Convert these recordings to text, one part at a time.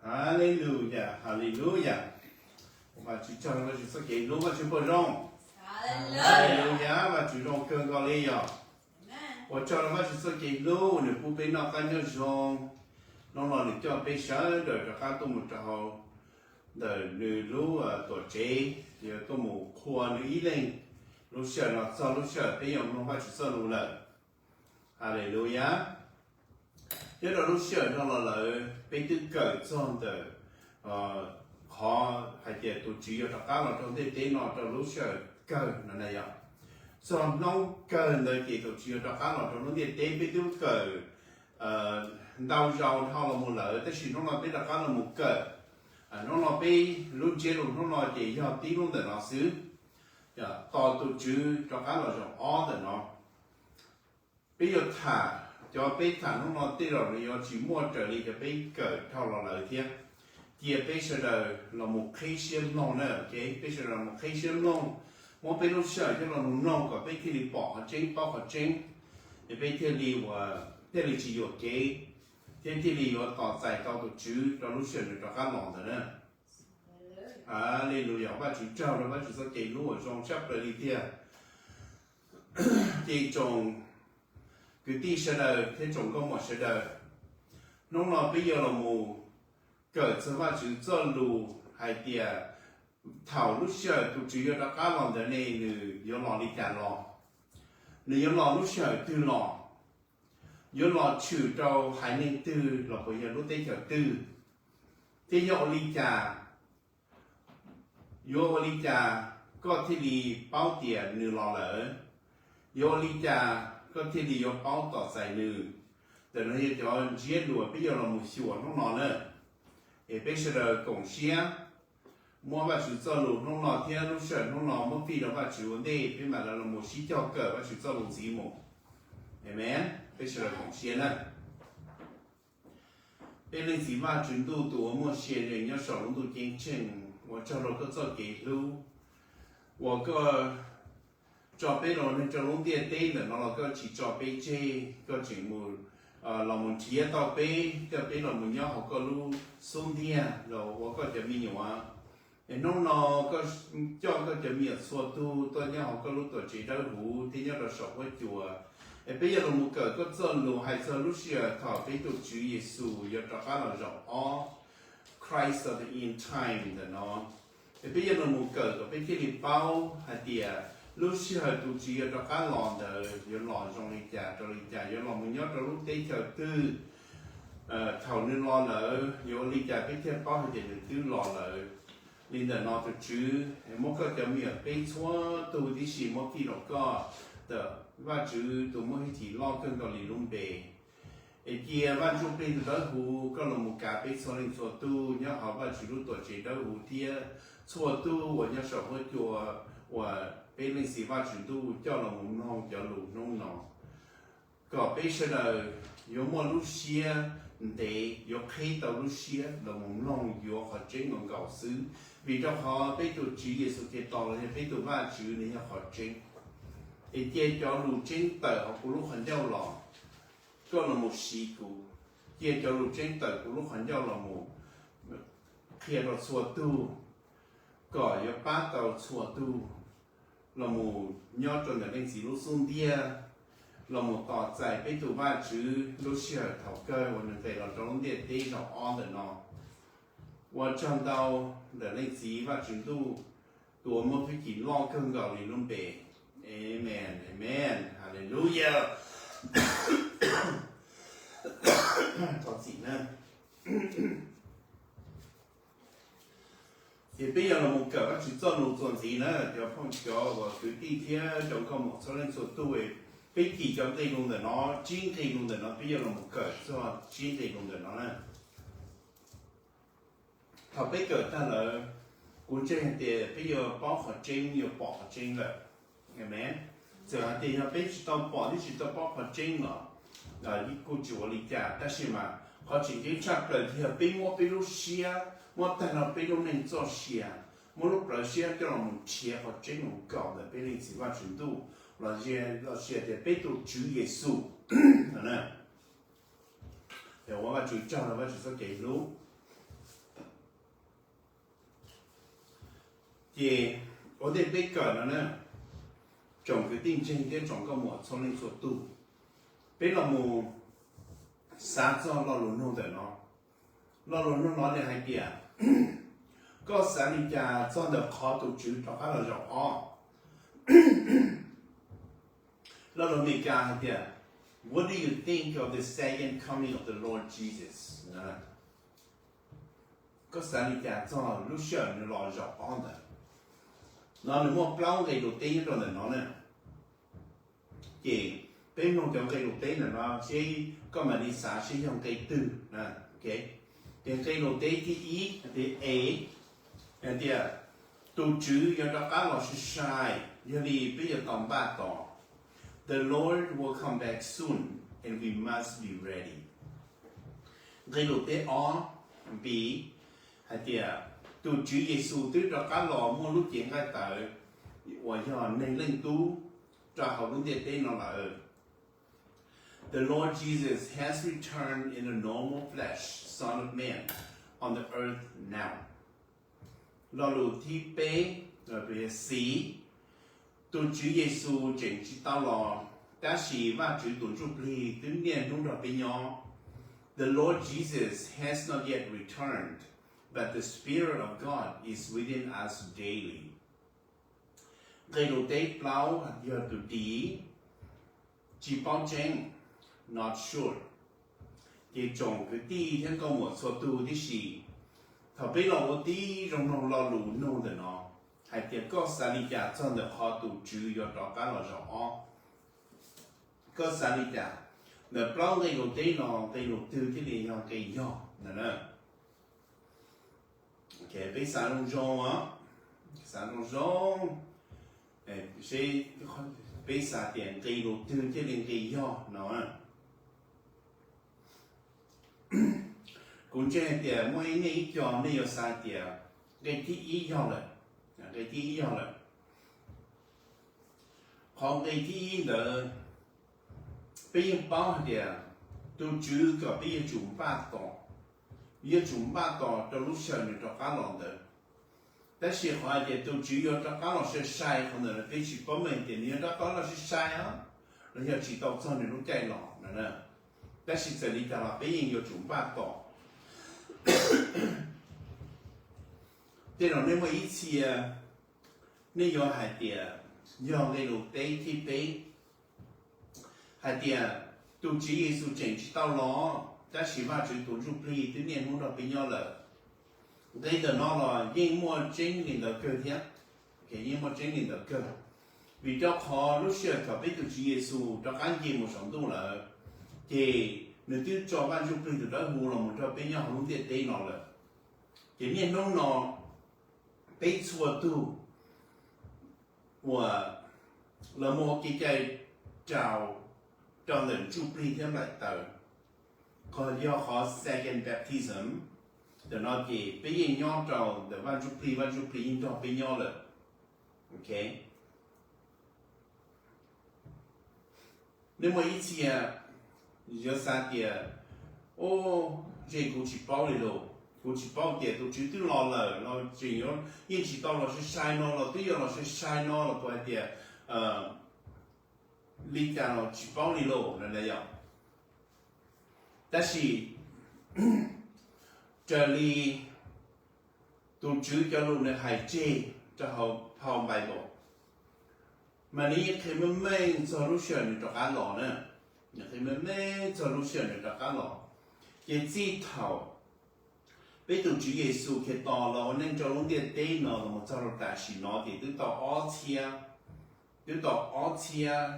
Haleluyas, haleluyas. Ua Vajtswv tsaug, Vajtswv txoj kev hlub, Vajtswv puas zoo? Haleluyas, Vajtswv zoo kawg nkaus li yog. Ua tsaug rau Vajtswv txoj kev hlub uas nws pub peb noj qab nyob zoo. Hnub no nws coj peb sawv daws rov qab tuaj mus rau hauv ntawm nws lub tuam tsev, yog tuaj mus qhuas nws ib leeg. Lub sij hawm no txog lub sij hawm peb yuav mloog Vajtswv txoj lus lawm. Haleluyas. Nyob rau lub sij hawm no los lawm peb twb kawm txog ntawm qhov hais tias tus Tswv yuav rov qab los rau ntiaj teb no rau lub sij hawm kawg no na yom. Txog hnub kawg ntawd ces tus Tswv yuav rov qab los rau lub ntiaj teb, peb twb kawm ntau zaus dhau los mus lawm, tab sis hnub no peb rov qab los mus kawm. Hnub no peb lub ntsiab lus hnub no ces yog tib lub ntawm no xwb, tos tus Tswv rov qab los zaum ob ntawm no. Peb yuav tham, cov peb tham hnub no tej zaum nws yuav tsis muaj raws li cov peb kawm dhau los lawm thiab. Cia peb sawv daws los mus qhib siab mloog na, peb sawv daws los mus qhib siab mloog, muab peb lub sij hawm coj los mus mloog kom peb thiaj li pom qhov tseeb paub qhov tseeb, es peb thiaj li ua, thiaj li tsis yuam kev, thiab thiaj li yuav tos txais tau tus Tswv rau lub sij hawm nws rov qab los ntawd na. Haleluyas, Vajtswv tsaug rau Vajtswv txoj kev hlub uas zoo tshaj plaws li tiag. Ces tsoom kwv tij sawv daws thiab tsoom nkauj muam sawv daws, hnub no peb yuav los mus kawm txog Vajtswv txoj lus hais tias thaum lub sij hawm tus Tswv yuav rov qab los ntawd ne nws yuav los li cas los, nws yuav los lub sij hawm twg los, yuav los tshwm rau haiv neeg twg los puas yog lub teb chaws twg, thiab yog ua li cas, yuav ua li cas koj thiaj li paub tias nws los lawm, yuav ua li cas koj thiaj li yuav paub tos txais nws. Ntawm no yog cov ntsiab lus peb yuav los mus xyuas hnub no na. Es peb sawv daws koom siab muab Vajtswv txoj lus hnub no thiab lub sij hawm hnub no muab fij rau Vajtswv ua ntej, peb mam li los mus sib cog kawm Vajtswv txoj lus ntxiv mus. Amen. Peb sawv daws koom siab na. Peb Leej Txiv Vajtswv Ntuj tus uas muaj sia ze nyob saum lub ntuj ceeb tsheej, ua tsaug rau koj txoj kev hlub uas koj tso peb los neeg rau lub ntiaj teb ntawm no los koj tsis tso peb tseg, koj tseem mus, los mus nrhiav tau peb, coj peb los mus nyob hauv koj lub xub ntiag los ua koj cov me nyuam. Es hnub no koj coj koj cov me nyuam txhua tug tuaj nyob hauv koj lub tuam tsev dawb huv thiab nyob rau saum huab cua. Es peb yuav los mus kawm koj txoj lus hais txog lub sij hawm thaum peb tus Tswv Yexus yuav rov qab los zaum ob, Christ of the end time ntawm no. Es peb yuav los mus kawm kom peb thiaj li paub hais tias lub sij hawm tus Tswv yuav rov qab los ntawd yuav los zoo li cas rau li cas, yuav los mus nyob rau lub teb chaws twg, thaum nws los lawm yuav ua li cas peb thiaj paub hais tias nws twb los lawm. Li ntawm no tus Tswv, muab koj cov me nyuam peb txhua tug tib si muab fij rau koj, ntawm Vajtswv tus muaj hwj chim loj kawg nkaus li lub npe. Es cia Vaj Ntsujplig tus dawb huv koj los mus kav peb txhua leej txhua tug nyob hauv Vajtswv lub tuam tsev dawb huv thiab txhua tug uas nyob saum huab cua uas peb Leej Txiv Vajtswv Ntuj coj los mus mloog cov lus hnub no, kom peb sawv daws yuav muaj lub siab ntev, yuav qhib tau lub siab los mus mloog yuav qhov tseeb nkaus nkaus xwb. Vim rau qhov peb tus Tswv Yexus Khetos los yog peb tus Vajtswv nws yog qhov tseeb. Es cia cov lus tseeb tawm hauv kuv lub qhov ncauj los, koj los mus siv kuv. Cia cov lus tseeb tawm kuv lub qhov ncauj los mus qhia rau txhua tug, kom yuav pab tau txhua tug los mus nyob rau ntawm Leej Txiv lub xub ntiag, los mus tos txais peb tus Vajtswv lub sij hawm thaum kawg uas nws nqes los rau lub ntiaj teb zaum ob ntawm no. Ua tsaug ntau ntawm Leej Txiv Vajtswv Ntuj, tus uas muaj hwj chim loj kawg nkaus li lub npe. Amen, amen, hallelujah. Thov txim na. Ces peb yuav los mus kawm Vajtswv txoj lus txuas ntxiv na, cov phooj cov uas kwv tij thiab cov nkauj muam txhua leej txhua tug. Peb kis cov nqe lus ntawm no, tsib nqe lus ntawm no peb yuav los mus kawm txog tsib nqe lus ntawm no na. Thaum peb kawm tag lawm, kuv ntseeg hais tias peb yuav paub qhov tseeb, yuav pom qhov tseeb lawm. Amen. Txawm hais tias yog peb tsis tau pom thiab tsis tau paub qhov tseeb los kuj tsis ua li cas, tab sis mas qhov tseem ceeb tshaj plaws yog peb muab peb lub siab, muab tag nrho peb lub neej txoj sia, muab lub plawv siab coj los mus nrhiav qhov tseeb mus kaum ntawm peb Leej Txiv Vajtswv Ntuj, los sis tias peb tus Tswv Yexus. Ua Vajtswv tsaug rau Vajtswv txoj kev hlub. Ces ua ntej peb kawm no na, tsoom kwv tij ntseeg thiab tsoom nkauj muam txhua leej txhua tus, peb los mus xav txog lo lus nug ntawm no. Lo lus nug no nws hais tias, koj xav li cas txog ntawm qhov tus Tswv rov qab los zaum ob? Lo lus Meskas hais tias, what do you think of the second coming of the Lord Jesus? Koj xav li cas txog lub sij hawm nws los zaum ob ntawd? No nws muaj plaub nqe lus teb nyob rau ntawm no na. Ces peb mloog cov nqe lus teb ntawm no seb koj mam li xav seb yog nqe twg. Ces nqe lus teb thib ib, thib A, hais tias tus Tswv yuav rov qab los sai sai, yog li peb yuav tau npaj tos. The Lord will come back soon and we must be ready. Nqe lus teb ob, B, hais tias tus Tswv Yexus twb rov qab los muaj lub cev nqaij tawv uas yog Neeg Leej Tub rau hauv lub ntiaj teb no lawm. The Lord Jesus has returned in the normal flesh, Son of Man, on the earth now. Lo lus thib peb, C, tus Tswv Yexus tseem tsis tau los, tab sis Vajtswv tus Ntsuj Plig twb niaj hnub nrog peb nyob. The Lord Jesus has not yet returned, but the Spirit of God is within us daily. Nqe lus teb plaub yog tus D, tsis paub tseeb, not sure. Ces tsoom kwv tij thiab nkauj muam txhua tus tib si, thaum peb los ua tib zoo mloog lo lus nug ntawm no, hais tias koj xav li cas txog ntawm qhov tus Tswv yuav rov qab los zaum ob? Koj xav li cas? Ntawm plaub nqe lus teb no nqe lus twg thiaj li yog nqe yog ntawm na? Peb xav zoo zoo, xav zoo zoo, seb peb xav tias nqe lus twg thiaj li nqe yog no. Kuv ntseeg hais tias muaj ib nej ib co nej yuav xav tias nqe thib ib yog lawm, nqe thib ib yog lawm. Qhov nqe thib ib ntawd, peb yeej paub hais tias tus Tswv kom peb yuav tsum npaj tos, yuav tsum npaj tos rau lub sij hawm nws rov qab los ntawd. Tab sis qhov hais tias tus Tswv yuav rov qab los sai sai qhov ntawd peb tsis paub meej tias nws yuav rov qab los sai sai os, los yog tsis tau txog nws lub caij los no. Tab sis txawm li cas los peb yeej yuav tsum npaj tos. Tej zaum nej muaj ib txhia nej yuav hais tias yog nqe lus teb thib peb, hais tias tus Tswv Yexus tseem tsis tau los, tab sis Vajtswv tus Ntsuj Plig twb niaj hnub nrog peb nyob lawm. Nqe ntawm no los yeej muaj tseeb li ntawd kawg thiab, yeej muaj tseeb li ntawd kawg. Vim rau qhov lub sij hawm thaum peb tus Tswv Yexus rov qab nce mus saum ntuj lawm, ces nws twb tso Vaj Ntsuj Plig tus dawb huv los mus nrog peb nyob hauv lub ntiaj teb no lawm. Ces niaj hnub no peb txhua tug uas los mus ua kev cai raus rau ntawm Ntsuj Plig thiab nplaim taws, qhov yog qhov second baptism, ntawm no ces peb yeej nyob rau ntawm Vaj Ntsuj Plig, Vaj Ntsuj Plig yeej nrog peb nyob lawm. Nej muaj ib txhia yuav xav tias, o, ntshe kuv tsis paub li lauj, kuv tsis paub tias tus Tswv twb los lawm los tseem yuav, yeej tsis tau los sai sai no los twb yuav los sai sai no los kuv hais tias li cas los tsis paub li lauj no na yom. Tab sis raws li tus Tswv cov lus nws hais tseg rau hauv phau Npaiv Npaum, mas nws yeej qhia meej meej txog lub sij hawm nws rov qab los na. Nws qhia meej meej txog lub sij hawm nws rov qab los. Ces txij thaum peb tus Tswv Yexus Khetos los ua neej rau lub ntiaj teb no los mus txog rau tam sim no ces twb tau ob txhiab, twb tau ob txhiab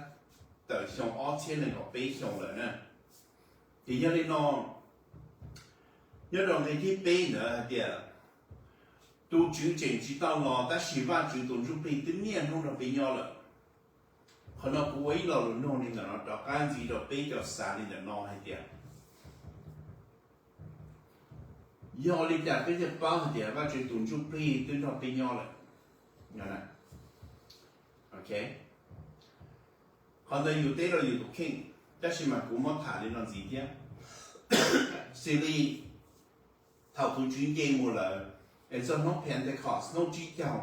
tawm xyoo, ob txhiab nees nkaum peb xyoo lawm na. Ces yog li no, nyob rau nqe thib peb ntawd hais tias tus Tswv tseem tsis tau los tab sis Vajtswv tus Ntsuj Plig twb niaj hnub nrog peb nyob lawm. Qhov no kuv ua ib lo lus nug li ntawm no rov qab ntxiv rau peb cov xav li ntawm no hais tias, yog li cas peb thiaj paub hais tias Vajtswv tus Ntsuj Plig twb nrog peb nyob lawm? Qhov ntawd yus teb rau yus tus kheej, tab sis mas kuv muab tham li no ntxiv thiab. Xws li thaum tus Tswv nce mus lawm, es txog hnub Pentecost hnub tsib caug,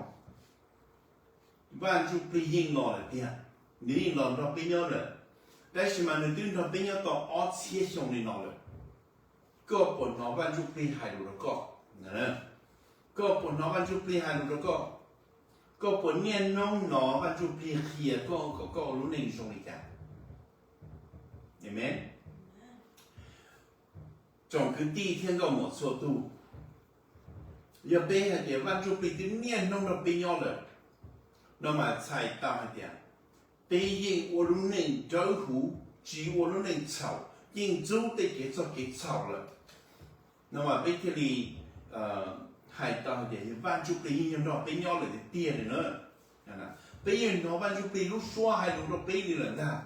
Vaj Ntsuj Plig yeej los lawm tiag, nws yeej los nrog peb nyob lawm, tab sis mas nws twb nrog peb nyob tau ob txhiab xyoo li no lawm. Koj puas hnov Vaj Ntsuj Plig hais lus rau koj? Koj puas hnov Vaj Ntsuj Plig hais lus rau koj? Koj puas niaj hnub hnov Vaj Ntsuj Plig qhia koj kom koj ua lub neej zoo li cas? Amees. Tsoom kwv tij thiab nkauj muam txhua tus, yog peb hais tias Vaj Ntsuj Plig twb niaj hnub nrog peb nyob lawm no mas txhais tau hais tias peb yeej ua lub neej dawb huv, tsis ua lub neej txhaum, yeej ntxub tej kev txog kev txhaum lawm no mas peb thiaj li hais tau hais tias Vaj Ntsuj Plig yeej nrog peb nyob lawm tiag tiag li na. Peb yeej hnov Vaj Ntsuj Plig lub suab hais lus rau peb li lawm ntag.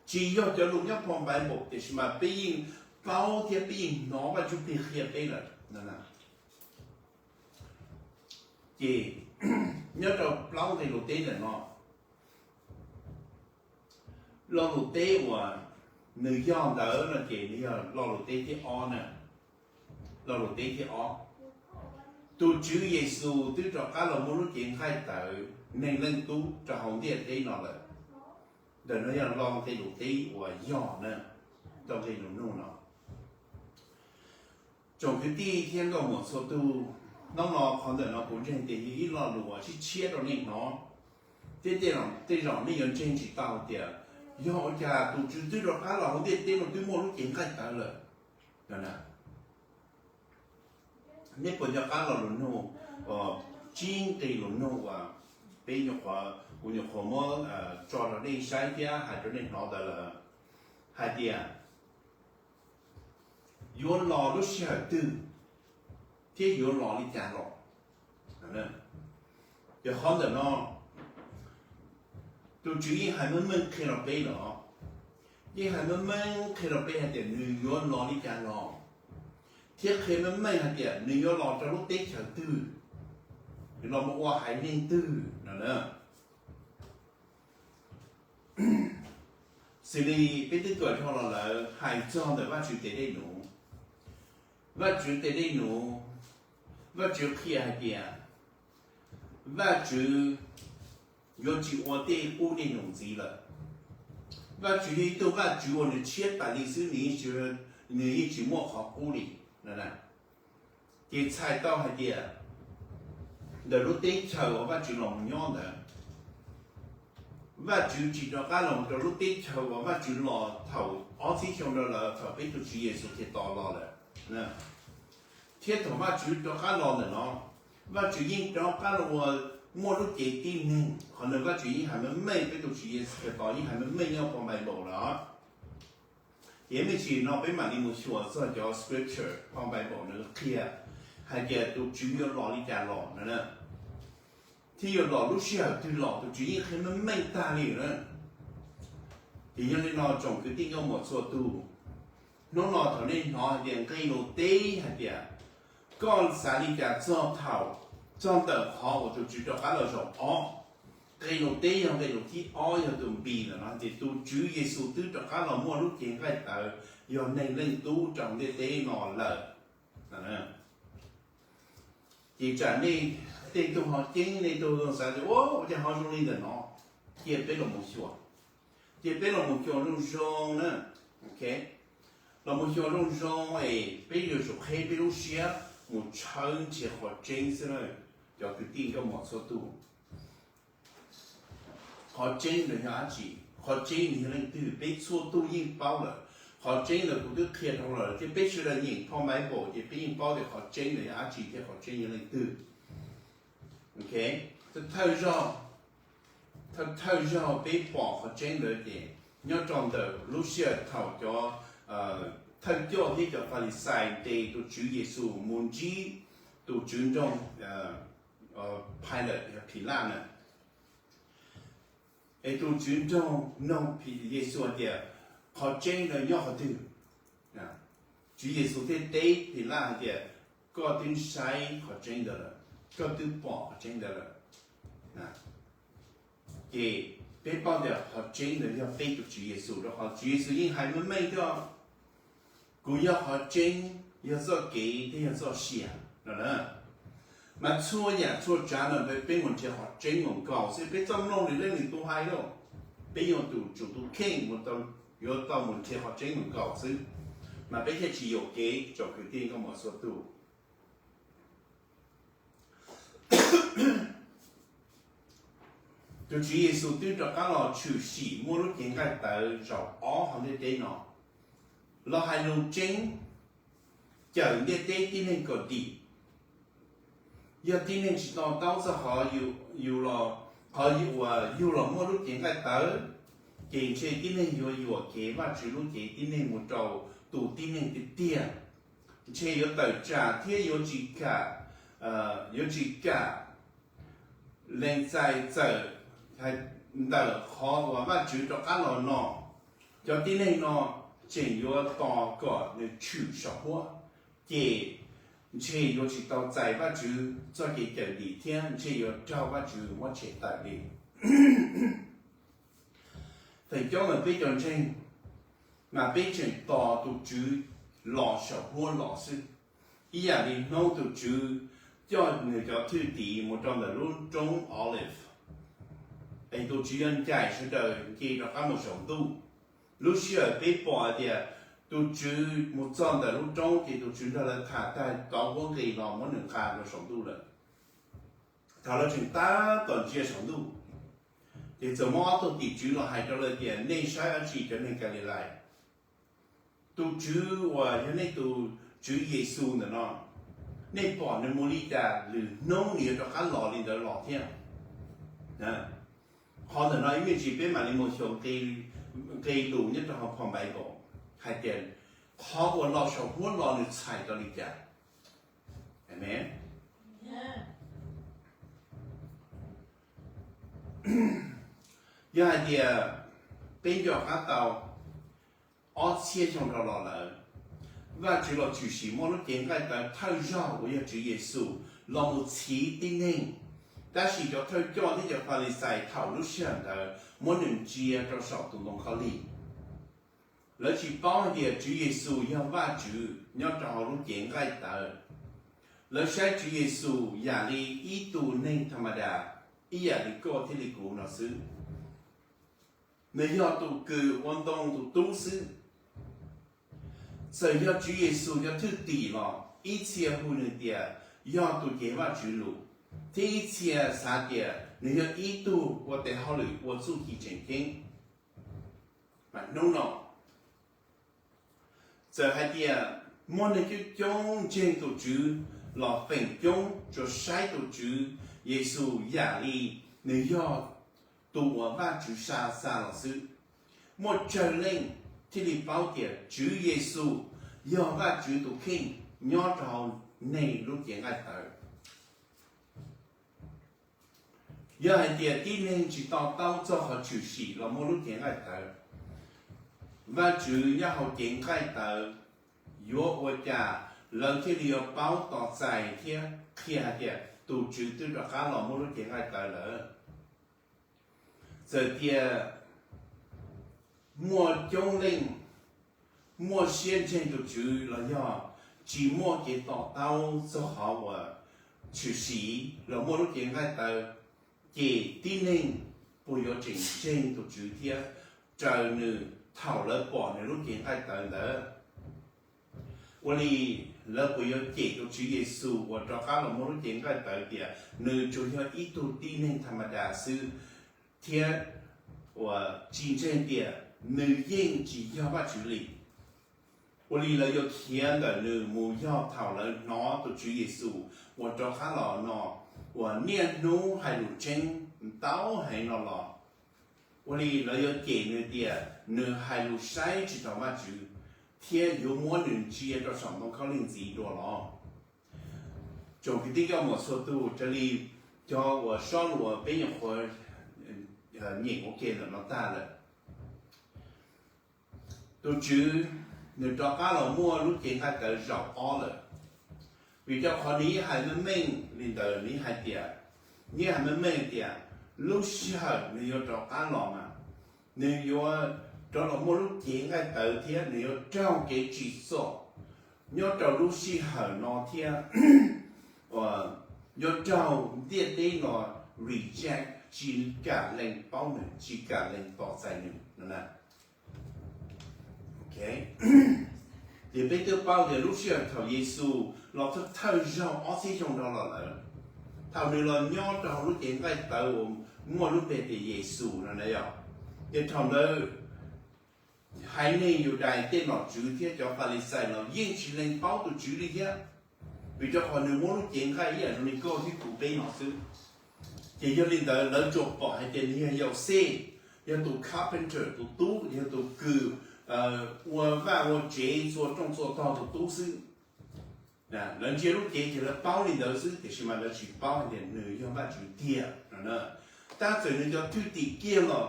Tsis yog cov lus nyob phau Npaiv Npaum, tiam sis mas peb yeej paub thiab peb yeej hnov Vaj Ntsuj Plig qhia peb lawm. Ces nyob rau plaub nqe lus teb ntawm no, lo lus teb uas nws yog ntawd no ces nws yog lo lus teb thib ob na. Lo lus teb thib ob, tus Tswv Yexus twb rov qab los muaj lub cev nqaij tawv Neeg Leej Tub rau hauv ntiaj teb no lawm. Ntawm no yog lo nqe lus teb uas yog na, rau nqe lus nug no. Tsoom kwv tij thiab nkauj muam txhua tus, hnub no qhov ntawm no kuv ntseeg tias yog ib lo lus uas tshiab tshiab rau nej hnov, thiab tej zaum nej yuav ntseeg tsis tau tias yog ua cas tus Tswv twb rov qab los hauv ntiaj teb no twb muaj lub cev nqaij tawv lawm no na. Nej puas nco qab lo lus nug, tsib nqe lus nug uas peb nyuam qhuav, kuv nyuam qhuav muab tso rau nej saib thiab hais rau nej hnov ntawd lawm, hais tias yuav los lub sij hawm twg thiab yuav los li cas los? Yog qhov ntawm no, tus Tswv yeej hais meej meej qhia rau peb lawm, yeej hais meej meej qhia rau peb hais tias nws yuav los li cas los, thiab qhia meej meej hais tias nws yuav los rau lub teb chaws twg, nws los mus ua haiv neeg twg no na. Xws li peb twb tuam dhau los lawm hais txog ntawm Vajtswv tes dej num. Vajtswv tes dej num, Vajtswv qhia hais tias Vajtswv yuav tsis ua tej qub tej num ntxiv lawm. Vajtswv yog ib tug Vajtswv uas nws tshiab tas li xwb, nws yeej tsis muaj qhov qub li. Ces txhais tau hais tias ntawm lub teb chaws uas Vajtswv los mus nyob ntawd, Vajtswv tsis rov qab los rau lub teb chaws uas Vajtswv los thaum ob txhiab xyoo rau lawm thaum peb tus Tswv Yexus Khetos los lawm. Thiab thaum Vajtswv rov qab los ntawm no, Vajtswv yeej rov qab los ua muaj lub cev tib neeg. Qhov ntawd Vajtswv yeej hais meej meej, peb tus Tswv Yexus Khetos yeej hais meej meej nyob phau Npaiv Npaum lawm. Ces me ntsis no peb mam li mus xyuas txog cov scripture phau Npaiv Npaum nws qhia hais tias tus Tswv yuav los li cas los no, thiab yuav los lub sij hawm twg los, tus Tswv yeej qhia meej meej tag li na. Ces yog li no tsoom kwv tij nkauj muam txhua tus, hnub no thaum nej hnov hais tias nqe lus teb hais tias koj xav li cas txog thaum, txog ntawm qhov uas tus Tswv rov qab los zaum ob, nqe lus teb yog nqe lus thib ob yog tus npis ntawm no hais tias tus Tswv Yexus twb rov qab los muaj lub cev nqaij tawv yog Neeg Leej Tub rau ntiaj teb no lawm. Ces tsam nej tej tug ho ceeb, nej tug xav tias ua cas ho zoo li ntawm no, cia peb los mus xyuas, cia peb los mus xyuas zoo zoo na. Los mus xyuas zoo zoo es peb yuav tsum qheb peb lub siab mus tshawb nrhiav qhov tseeb xwb na, cov kwv tij nkauj muam txhua tus. Qhov tseeb ntawd yog dab tsi? Qhov tseeb ntawd yog leej twg? Peb txhua tus yeej paub lawm. Qhov tseeb ntawd kuv twb qhia dhau lawm thiab, peb sawv daws nyeem phau Npaiv Npaum ces peb yeej paub tias qhov tseeb ntawd yog dab tsi thiab qhov tseeb yog leej twg. Thawj, thawj zaug peb pom qhov tseeb ntawd ces nyob rau ntawm lub sij hawm thaum cov thawj coj thiab cov Falixais ntes tus Tswv Yexus mus ntsib tus tswv nroog Pilat, Philaj na. Es tus tswv nroog noog Yexus hais tias, qhov tseeb ntawd nyob qhov twg? Tswv Yexus thiaj teb Philaj hais tias, koj twb saib qhov tseeb ntawd lawm, koj twb pom qhov tseeb ntawd lawm. Ces peb paub tias qhov tseeb ntawd yog peb tus Tswv Yexus, rau qhov Tswv Yexus yeej hais meej meej tias, kuv yog qhov tseeb, yog txoj kev thiab yog txoj sia no na. Mas txhua yam txhua tsav no peb mus nrhiav qhov tseeb mus nkaus xwb, peb txoj mloog li leej twg tau hais lawm, peb yuav tsum tus kheej mus, yuav tau mus nrhiav qhov tseeb mus nkaus xwb, mas peb thiaj tsis yuam kev tsoom kwv tij nkauj muam txhua tus. Tus Tswv Yexus twb rov qab los tshwm sim muaj lub cev nqaij tawv zaum ob hauv ntiaj teb no, los hais lus tseeb, cawm ntiaj teb tib neeg kom dim. Yog tib neeg tsis to taub txog qhov yus los, qhov uas yug los muaj lub cev nqaij tawv, ces ntshe tib neeg yuav yuam kev Vajtswv lub cev tib neeg mus rau tus tib neeg tiag tiag. Ntshe yuav tawm tsam thiab yuav tsis kam, yuav tsis kam lees txais txawm ntawm qhov uas Vajtswv rov qab los no. Cov tib neeg no tseem yuav tos kom nws tshwm saum huab, ces ntshe yuav tsis tau txais Vajtswv txoj kev cawm dim thiab ntshe yuav raug Vajtswv muab tshem tawm li. Feem coob ntawm peb cov ntseeg, mas peb tseem tos tus Tswv los saum huab los xwb. Ib yam li hnub tus Tswv coj nws cov thwj tim mus rau ntawm lub roob Olive, es tus Tswv yuav ncaim sawv daws nce rov qab mus saum ntuj. Lub sij hawm peb pom hais tias tus Tswv mus txog ntawm lub roob ces tus Tswv nrog lawv tham tag tov huab nqis los muab nws nqa rau saum ntuj lawm. Thaum lawv tseem tab tom ntsia saum ntuj, ces txawm muaj ob tug tim tswv los hais rau lawv tias, nej saib dab tsi cov neeg Kalilais? Tus Tswv uas yog nej tus Tswv Yexus ntawm no, nej pom nws mus li cas, lwm hnub nws yuav rov qab los li ntawd los thiab. Qhov ntawm no ib me ntsis peb mam li mus xyuas nqe lus nyob rau hauv phau Npaiv Nkaus hais tias qhov uas los saum huab los nws txhais tau li cas. Amees. Yog hais tias peb nco qab tau ob txhiab xyoo dhau los lawm, Vajtswv los tshwm sim muaj lub cev nqaij tawv thawj zaug uas yog Tswv Yexus los mus txhiv tib neeg, tab sis cov thawj coj thiab cov Falixais thaum lub sij hawm ntawd muab nws ntsia rau saum tus ntoo khaub lig. Lawv tsis paub hais tias Tswv Yexus yog Vajtswv nyob rau hauv lub cev nqaij tawv. Lawv saib Tswv Yexus yam li ib tug neeg tha ma das, ib yam li koj thiab li kuv no xwb. Nws yog tus kws ua ntoo tus tub xwb. Txawm yog Tswv Yexus cov thwj tim los ib txhia hu nws tias yog tus cev Vajtswv lus, thiab ib txhia xav tias nws yog ib tug ua tes hauj lwm ua txuj ci tseem ceeb. Mas hnub no txawm hais tias muaj neeg coob coob ntseeg tus Tswv los feem coob tsuas saib tus Tswv Yexus yam li nws yog tus uas Vajtswv xa xa los xwb. Muaj tsawg leej thiaj li paub tias Tswv Yexus yog Vajtswv tus kheej nyob rau hauv neeg lub cev nqaij tawv? Yog hais tias tib neeg tsis to taub txog qhov tshwm sim los muaj lub cev nqaij tawv, Vajtswv nyob hauv cev nqaij tawv, yuav ua cas lawv thiaj li yuav paub tos txais thiab qhia hais tias tus Tswv twb rov qab los muaj lub cev nqaij tawv lawm? Txawm tias muaj coob leej muaj siab ntseeg tus Tswv los yog tsis muaj kev to taub txog qhov uas tshwm sim los muaj lub cev nqaij tawv, ces tib neeg puas yuav tseem ntseeg tus Tswv thiab raws nws thaum lawv pom nws lub cev nqaij tawv ntawd? Ua li lawv puas yuav cem tus Tswv Yexus uas rov qab los muaj lub cev nqaij tawv tias nws tsuas yog ib tug tib neeg tha ma das xwb, thiab uas tsis ntseeg tias nws yeej tsis yog Vajtswv li? Ua li lawv yuav khiav ntawm nws mus yog thaum lawv hnov tus Tswv Yexus uas rov qab los no uas niaj hnub hais lus tseeb ntau heev no los? Ua li lawv yuav cem nws tias nws hais lus saib tsis taus Vajtswv, thiab yuav muab nws ntsia rau saum ntoo khaub lig ntxiv dua los? Tsoom kwv tij nkauj muam txhua tus, raws li cov uas sob lus uas peb nyuam qhuav nyem ua ke ntawm no tag lawm, tus Tswv nws rov qab los muaj lub cev nqaij tawv zaum ob lawm. Vim rau qhov nws yeej hais meej meej li ntawd, nws yeej hais tias, nws yeej hais meej meej tias lub sij hawm nws yuav rov qab los mas nws yuav rov los muaj lub cev nqaij tawv thiab nws yuav raug kev tsim txom nyob rau lub sij hawm no thiab uas yuav raug ntiaj teb no reject, tsis kam lees paub nws, tsis kam lees tos txais nws no. Ces peb twb paub tias lub sij hawm thaum Yexus los thawj thawj zaug ob txhiab xyoo dhau los lawm, thaum nws los nyob rau hauv lub cev nqaij tawv uas muaj lub npe tias Yexus no na yog, ces thaum ntawd haiv neeg Yudais tej nom tswv thiab cov Falixais los yeej tsis lees paub tus Tswv li thiab, vim rau qhov nws muab lub cev nqaij ib yam zoo li koj thiab kuv peb no xwb. Ces yog li ntawd lawv tsuas pom hais tias nws yog Yauxej, yog tus carpenter, tus tub, yog tus kws ua vaj ua tsev, txua rooj txua tog tus tub xwb. Lawv ntsia lub cev ces lawv paub li ntawd xwb, tiam sis mas lawv tsis paub hais tias nws yog Vajtswv tiag no. Tab txawm nws cov thwj tim kiag los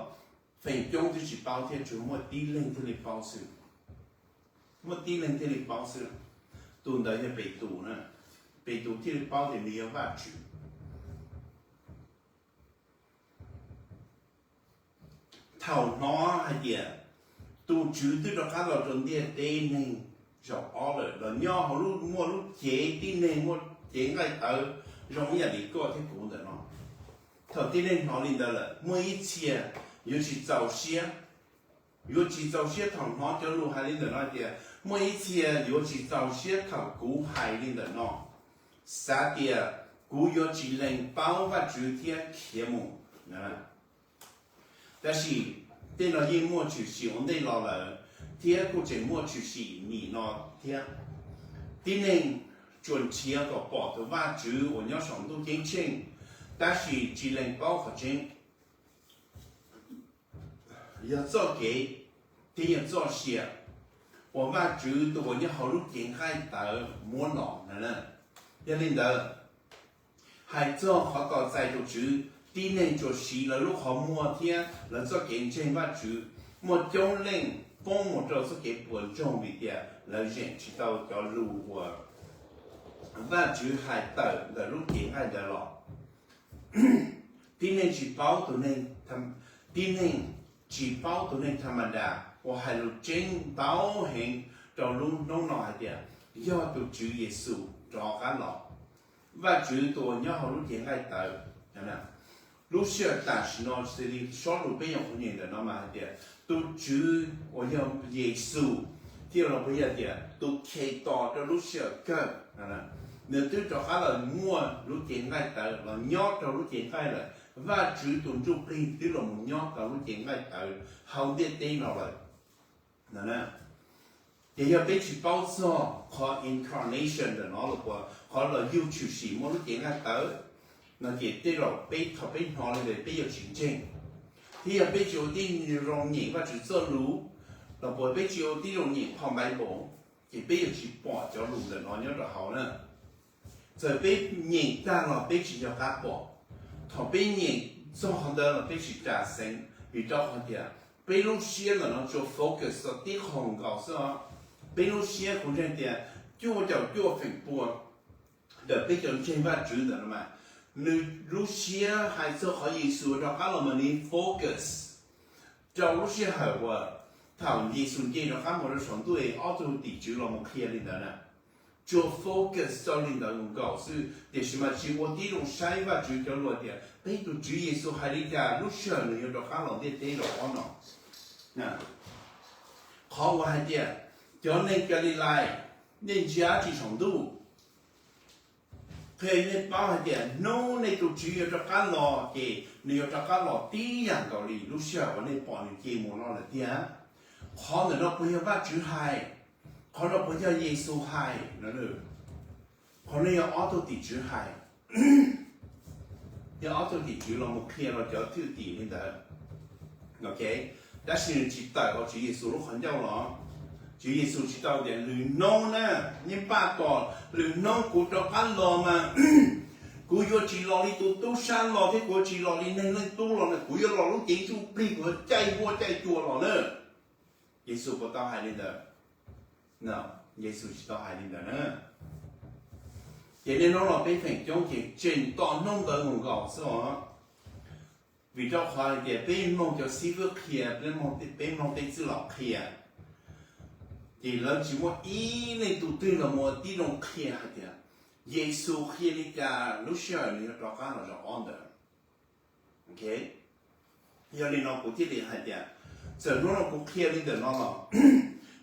feem coob twb tsis paub thiab, tsuas muaj tib leeg thiaj li paub xwb. Muaj tib leeg thiaj li paub xwb. Tus ntawd yog Petus na. Petus thiaj li paub tias nws yog Vajtswv. Thaum hnov hais tias tus Tswv twb rov qab los rau ntiaj teb neeg zaum ob lawm, los nyob hauv lub, muaj lub cev tib neeg, muaj cev nqaij tawv zoo ib yam li koj thiab kuv ntawm no. Thaum tib neeg hnov li ntawd lawm, muaj ib txhia yuav tsis txaus siab. Yuav tsis txaus siab thaum hnov cov lus hais li ntawm no tias, muaj ib txhia yuav tsis txaus siab thaum kuv hais li ntawm no, xav tias kuv yuav tsis lees paub Vajtswv thiab khiav mus. Tab sis tej no yeej muaj tshwm sim ua ntej los lawm, thiab kuj tseem muaj tshwm sim nim no thiab. Tib neeg tsuas nrhiav kom pom tus Vajtswv uas nyob saum ntuj ceeb tsheej, tab sis tsis lees paub qhov tseeb. Yog txoj kev thiab yog txoj sia uas Vajtswv tus uas nyob hauv lub cev nqaij tawv muab los na. Yog li ntawd, hais txog qhov tos txais tus Tswv, tib neeg tsuas siv lawv lub qhov muag thiab lawv txoj kev ntseeg Vajtswv. Muaj coob leej poob mus rau txoj kev puas ntsoog vim tias lawv zeem tsis tau cov lus uas Vajtswv hais tawm ntawm lub cev nqaij ntawd los. Tib neeg tsis paub tus neeg, tib neeg tsis paub tus neeg tha ma das uas hais lus tseeb ntau heev rau lub hnub no hais tias yog tus Tswv Yexus rov qab los, Vajtswv tus uas nyob hauv lub cev nqaij tawv. Lub sij hawm tam sim no xws li sob lus peb yuav qhuas nyeem ntawm no mas hais tias tus Tswv uas yog Yexus thiaj los pab yog tias tus Khetos rau lub sij hawm kawg. Nws twb rov qab los muaj lub cev nqaij tawv los nyob rau lub cev nqaij lawm, Vajtswv tus Ntsujplig twb los mus nyob rau lub cev nqaij tawv hauv ntiaj teb no lawm. Ces yog peb tsis paub txog qhov incarnation ntawm no los puas qhov los yug tshwm sim muaj lub cev nqaij tawv no ces tej zaum peb thaum peb hnov li ntawd peb yuav tsis ntseeg. Thiab yog peb tsis ua tib zoo nyeem Vajtswv txoj lus los puas peb tsis ua tib zoo nyeem phau Npaiv-npaus, ces peb yuav tsis pom cov lus ntawm no nyob rau hauv na. Txawm peb nyeem tag los peb tsis nco qab pom. Thaum peb nyeem txog qhov ntawd los peb tsis ras xeev, vim rau qhov tias peb lub siab ntawm no tsuas focus txog tib qho nkaus xwb os. Peb lub siab kuv ntseeg tias cuaj caum cuaj feem pua ntawm peb cov ntseeg Vajtswv ntawm no mas, nws lub siab hais txog qhov Yexus rov qab los mas nws focus rau lub sij hawm uas thaum Yexus nce rov qab mus rau saum ntuj es ob tug tim tswv los mus qhia li ntawd na. Tsuas focus rau li ntawd nkaus xwb, tiam sis mas tsis ua tib zoo saib Vajtswv cov lus tias peb tus Tswv Yexus hais li cas lub sij hawm nws yuav rov qab los ntiaj teb los ob no. Qhov uas hais tias cov neeg Kalilais, nej ntsia tsis saum ntuj, qhia nej paub hais tias hnub nej tus Tswv yuav rov qab los ces nws yuav rov qab los tib yam nkaus li lub sij hawm uas nej pom nws nce mus no lawm tiag. Qhov ntawm no puas yog Vajtswv hais? Qhov no puas yog Yexus hais no? Qhov no yog ob tug tim tswv hais. Yog ob tug tim tswv los mus qhia rau cov thwj tim li ntawd. Tab sis nws tsis tawm hauv Tswv Yexus lub qhov ncauj los. Tswv Yexus tsis tau tias lwm hnub na, nej npaj tos lwm hnub kuv rov qab los mas kuv yuav tsis los li tus tub sab los thiab kuv yuav tsis los li neeg leej tub los na, kuv yuav los lub cev ntsuj plig, kuv yuav caij huab caij cua los na. Yexus puas tau hais li ntawd? Yexus tsis tau hais li ntawd na. Ces niaj hnub no peb feem coob ces tseem tos hnub ntawd mus nkaus xwb os. Vim rau qhov hais tias peb mloog cov xib fwb qhia, peb mloog tej txwj laus qhia, ces lawv tsis muaj ib leej tus twg los mus ua tib zoo qhia hais tias Yexus qhia li cas lub sij hawm nws yuav rov qab los zaum ob ntawd. Yog li no kuv thiaj li hais tias, txawm hnub no kuv qhia li ntawm no los,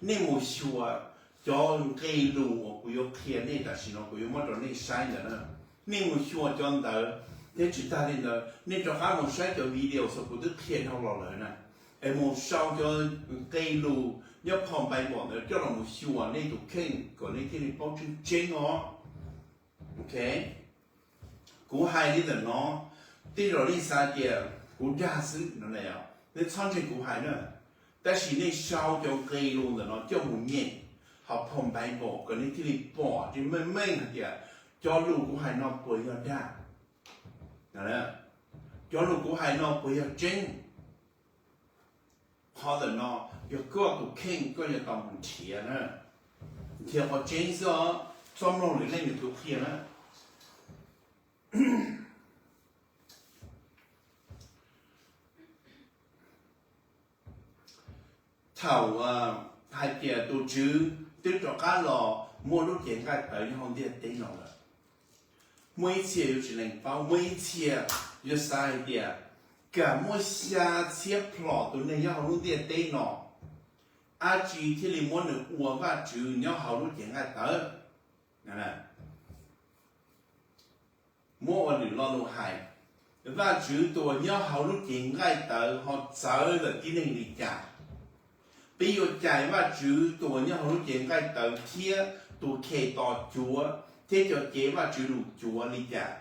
nej mus xyuas cov nqe lus uas kuv yuav qhia nej tam sim no, kuv yuav muab rau nej saib ntawd na. Nej mus xyuas cov ntawd, thiab tsis tag li ntawd nej rov qab mus saib cov video uas kuv twb qhia dhau los lawm na, es mus sau cov nqe lus nyob phau Npaiv Npaum ntawd coj los mus xyuas nej tus kheej kom nej thiaj li paub tseeb tseeb os. Kuv hais li ntawm no, tej zaum nej xav tias kuv dag xwb no, nej txhob ntseeg kuv hais na. Tab sis nej sau cov nqe lus ntawm no coj mus nyeem hauv phau Npaiv Npaum kom nej thiaj li pom tseeb meej meej hais tias cov lus kuv hais no puas yog dag, cov lus kuv hais no puas yog tseeb. Qhov ntawm no yog koj tus kheej koj yuav tau mus nrhiav na, nrhiav qhov tseeb xwb os, txhob mloog lwm leej lwm tus qhia na. Thaum hais tias tus Tswv twb rov qab los muaj lub cev nqaij tawv nyob hauv ntiaj teb no lawm, muaj ib txhia yuav tsis lees paub, muaj ib txhia yuav xav hais tias, kawg muaj xya txhiab plhom tus neeg nyob hauv lub ntiaj teb no, dab tsi thiaj li muab nws ua Vajtswv nyob hauv lub cev nqaij tawv? Muab ua lwm lo lus hais, Vajtswv tus uas nyob hauv lub cev nqaij tawv ho txawv ntawm tib neeg li cas? Peb yuav cais Vajtswv tus uas nyob hauv lub cev nqaij tawv thiab tus Khetos cuav thiab cov cev Vajtswv lus cuav li cas?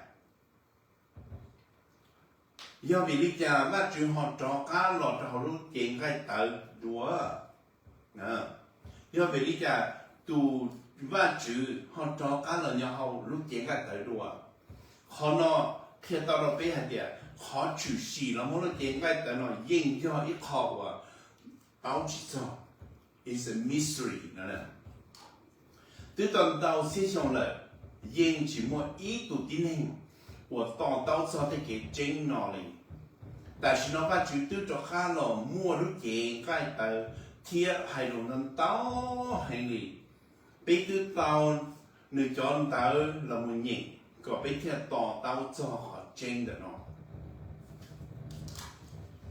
Yog vim li cas Vajtswv ho rov qab los rau hauv lub cev nqaij tawv dua? Yog vim li cas tus Vajtswv ho rov qab los nyob hauv lub cev nqaij tawv dua? Qhov no qhia tau rau peb hais tias qhov tshwm sim los muaj lub cev nqaij tawv no yeej yog ib qho uas paub tsis txog, is a mystery. Twb tau ntau txhiab xyoo lawm, yeej tsis muaj ib tug tib neeg uas to taub txog tej kev tseeb no li. Tam sim no Vajtswv twb rov qab los muaj lub cev nqaij tawv thiab hais lus no ntau heev li. Peb twb tau nws cov ntawv los mus nyeem kom peb thiaj to taub txog qhov tseeb ntawm no.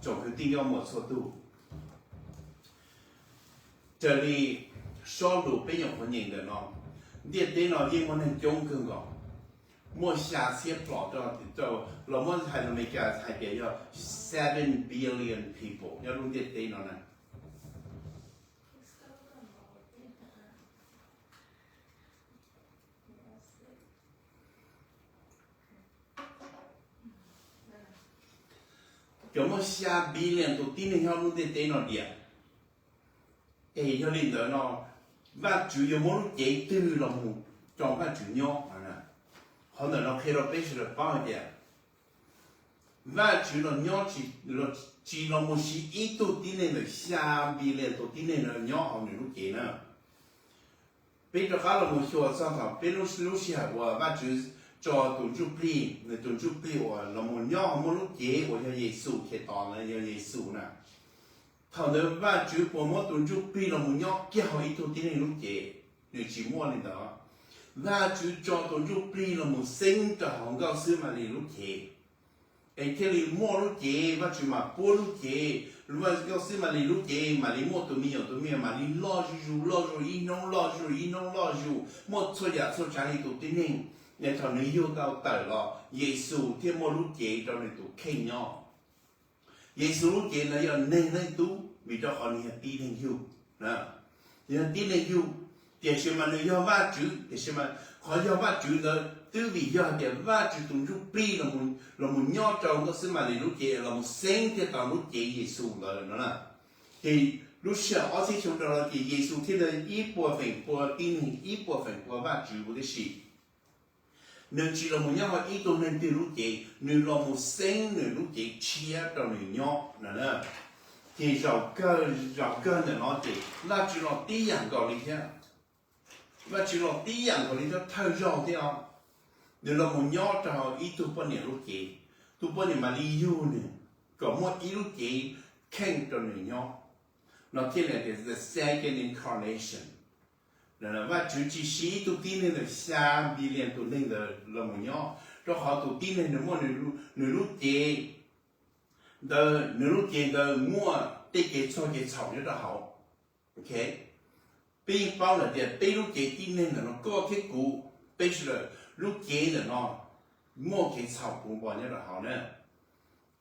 Tsoom kwv tij nkauj muam txhua tus, raws li sob lus peb nyuam qhuav nyeem ntawm no, ntiaj teb no yeej muaj neeg coob kawg nkaus, muaj xya txhiab plhom rau, los muab hais lus Amelikas hais tias yog seven billion people nyob lub ntiaj teb no na. Cov muaj xya billion tus tib neeg nyob lub ntiaj teb no diam. Es yog li ntawd no, Vajtswv yuav muab lub cev twg los mus rau Vajtswv nyob? Qhov ntawm no qhia rau peb sawv daws paub hais tias Vajtswv los nyob tsis, tsis los mus siv ib tug tib neeg ntawm xya billion tus tib neeg no nyob hauv nws lub cev na. Peb rov qab los mus xyuas txog thaum peb lub sij hawm uas Vajtswv tso tus ntsuj plig, nws tus ntsuj plig uas los mus nyob hauv muaj lub cev uas yog Yexus Khetos na, yog Yexus na. Thaum ntawd Vajtswv puas muab tus ntsuj plig los mus nyob kiag hauv ib tug tib neeg lub cev? Nws tsis muaj li ntawd. Vajtswv tso tus ntsuj plig los mus xeeb rau hauv Nkauj Xwb Malis lub cev, es thiaj li muaj lub cev. Vajtswv mam puab lub cev, Nkauj Xwb Malis lub cev mam li muaj tus me nyuam, tus me nyuam mam li loj zuj zus, loj zuj zus, ib hnub loj zuj zus, ib hnub loj zuj zus, muaj txhua yam txhua tsav li tus tib neeg. Es thaum nws yug tau tawm los, Yexus thiaj muaj lub cev rau nws tus kheej nyob. Yexus lub cev ntawd yog neeg leej tub vim rau qhov nws yog tib neeg yug, yog tib neeg yug, tiam sis mas nws yog Vajtswv, tiam sis mas qhov yog Vajtswv ntawd twb vim yog tias Vajtswv tus ntsuj plig los mus nyob rau Nkauj Xwb Malis lub cev los mus xeeb thiaj tau lub cev Yexus ntawd no na. Ces lub sij hawm ob txhiab xyoo rau los ces Yexus thiaj li ib puas feem pua tib neeg, ib puas feem pua Vajtswv huv tib si. Nws tsis los mus nyob hauv ib tug neeg twg lub cev, nws los mus xeeb nws lub cev tshiab rau nws nyob no. Ces zaum kawg, zaum kawg ntawm no ces Vajtswv los tib yam nkaus li thiab. Vajtswv los tib yam nkaus li thiab, thawj zaug thiab os. Nws los mus nyob rau ib tug poj niam lub cev, tus poj niam mam li yug nws kom muaj ib lub cev kheej rau nws nyob. No thiaj li tias the second incarnation. Vajtswv tsis siv ib tug tib neeg ntawm xya billion tus neeg ntawd los mus nyob, rau qhov tus tib neeg ntawd muaj nws lub cev ntawd, nws lub cev ntawd muaj tej kev txog kev txhaum nyob rau hauv. Peb yeej paub lawm tias peb lub cev tib neeg ntawm no, koj thiab kuv, peb sawv daws lub cev ntawm no muaj kev txhaum puv npo nyob rau hauv na.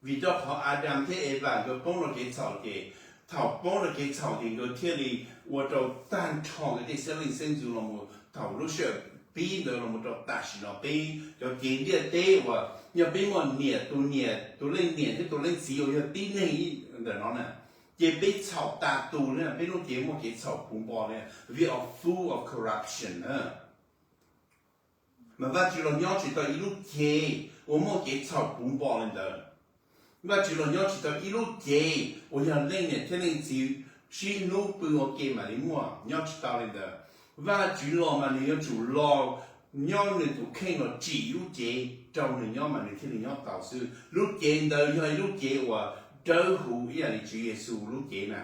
Vim rau qhov Adam thiab Eva nkawd poob rau kev txhaum ces, thaum poob rau kev txhaum ces nkawd thiaj li ua rau tag nrho nkawd tej xeeb leej xeeb ntxwv los mus thaum lub sij hawm pib ntawd los mus rau tam sim no peb cov cev ntiaj teb uas yog peb muaj niam, tus niam, tus leej niam thiab tus leej txiv uas yog tib neeg ntawm no na, ces peb txhaum tas tus li, peb lub cev muaj kev txhaum puv npo li, we are full of corruption na. Mas Vajtswv los nyob tsis tau ib lub cev uas muaj kev txhaum puv npo li ntawd. Vajtswv los nyob tsis tau ib lub cev uas yog leej niam thiab leej txiv sib hlub pw ua ke mam li muaj, nyob tsis tau li ntawd. Vajtswv los mas nws yuav tsum los nyob nws tus kheej los tsim ib lub cev rau nws nyob mas nws thiaj li nyob tau xwb. Lub cev ntawd yog ib lub cev uas dawb huv ib yam li Tswv Yexus lub cev na.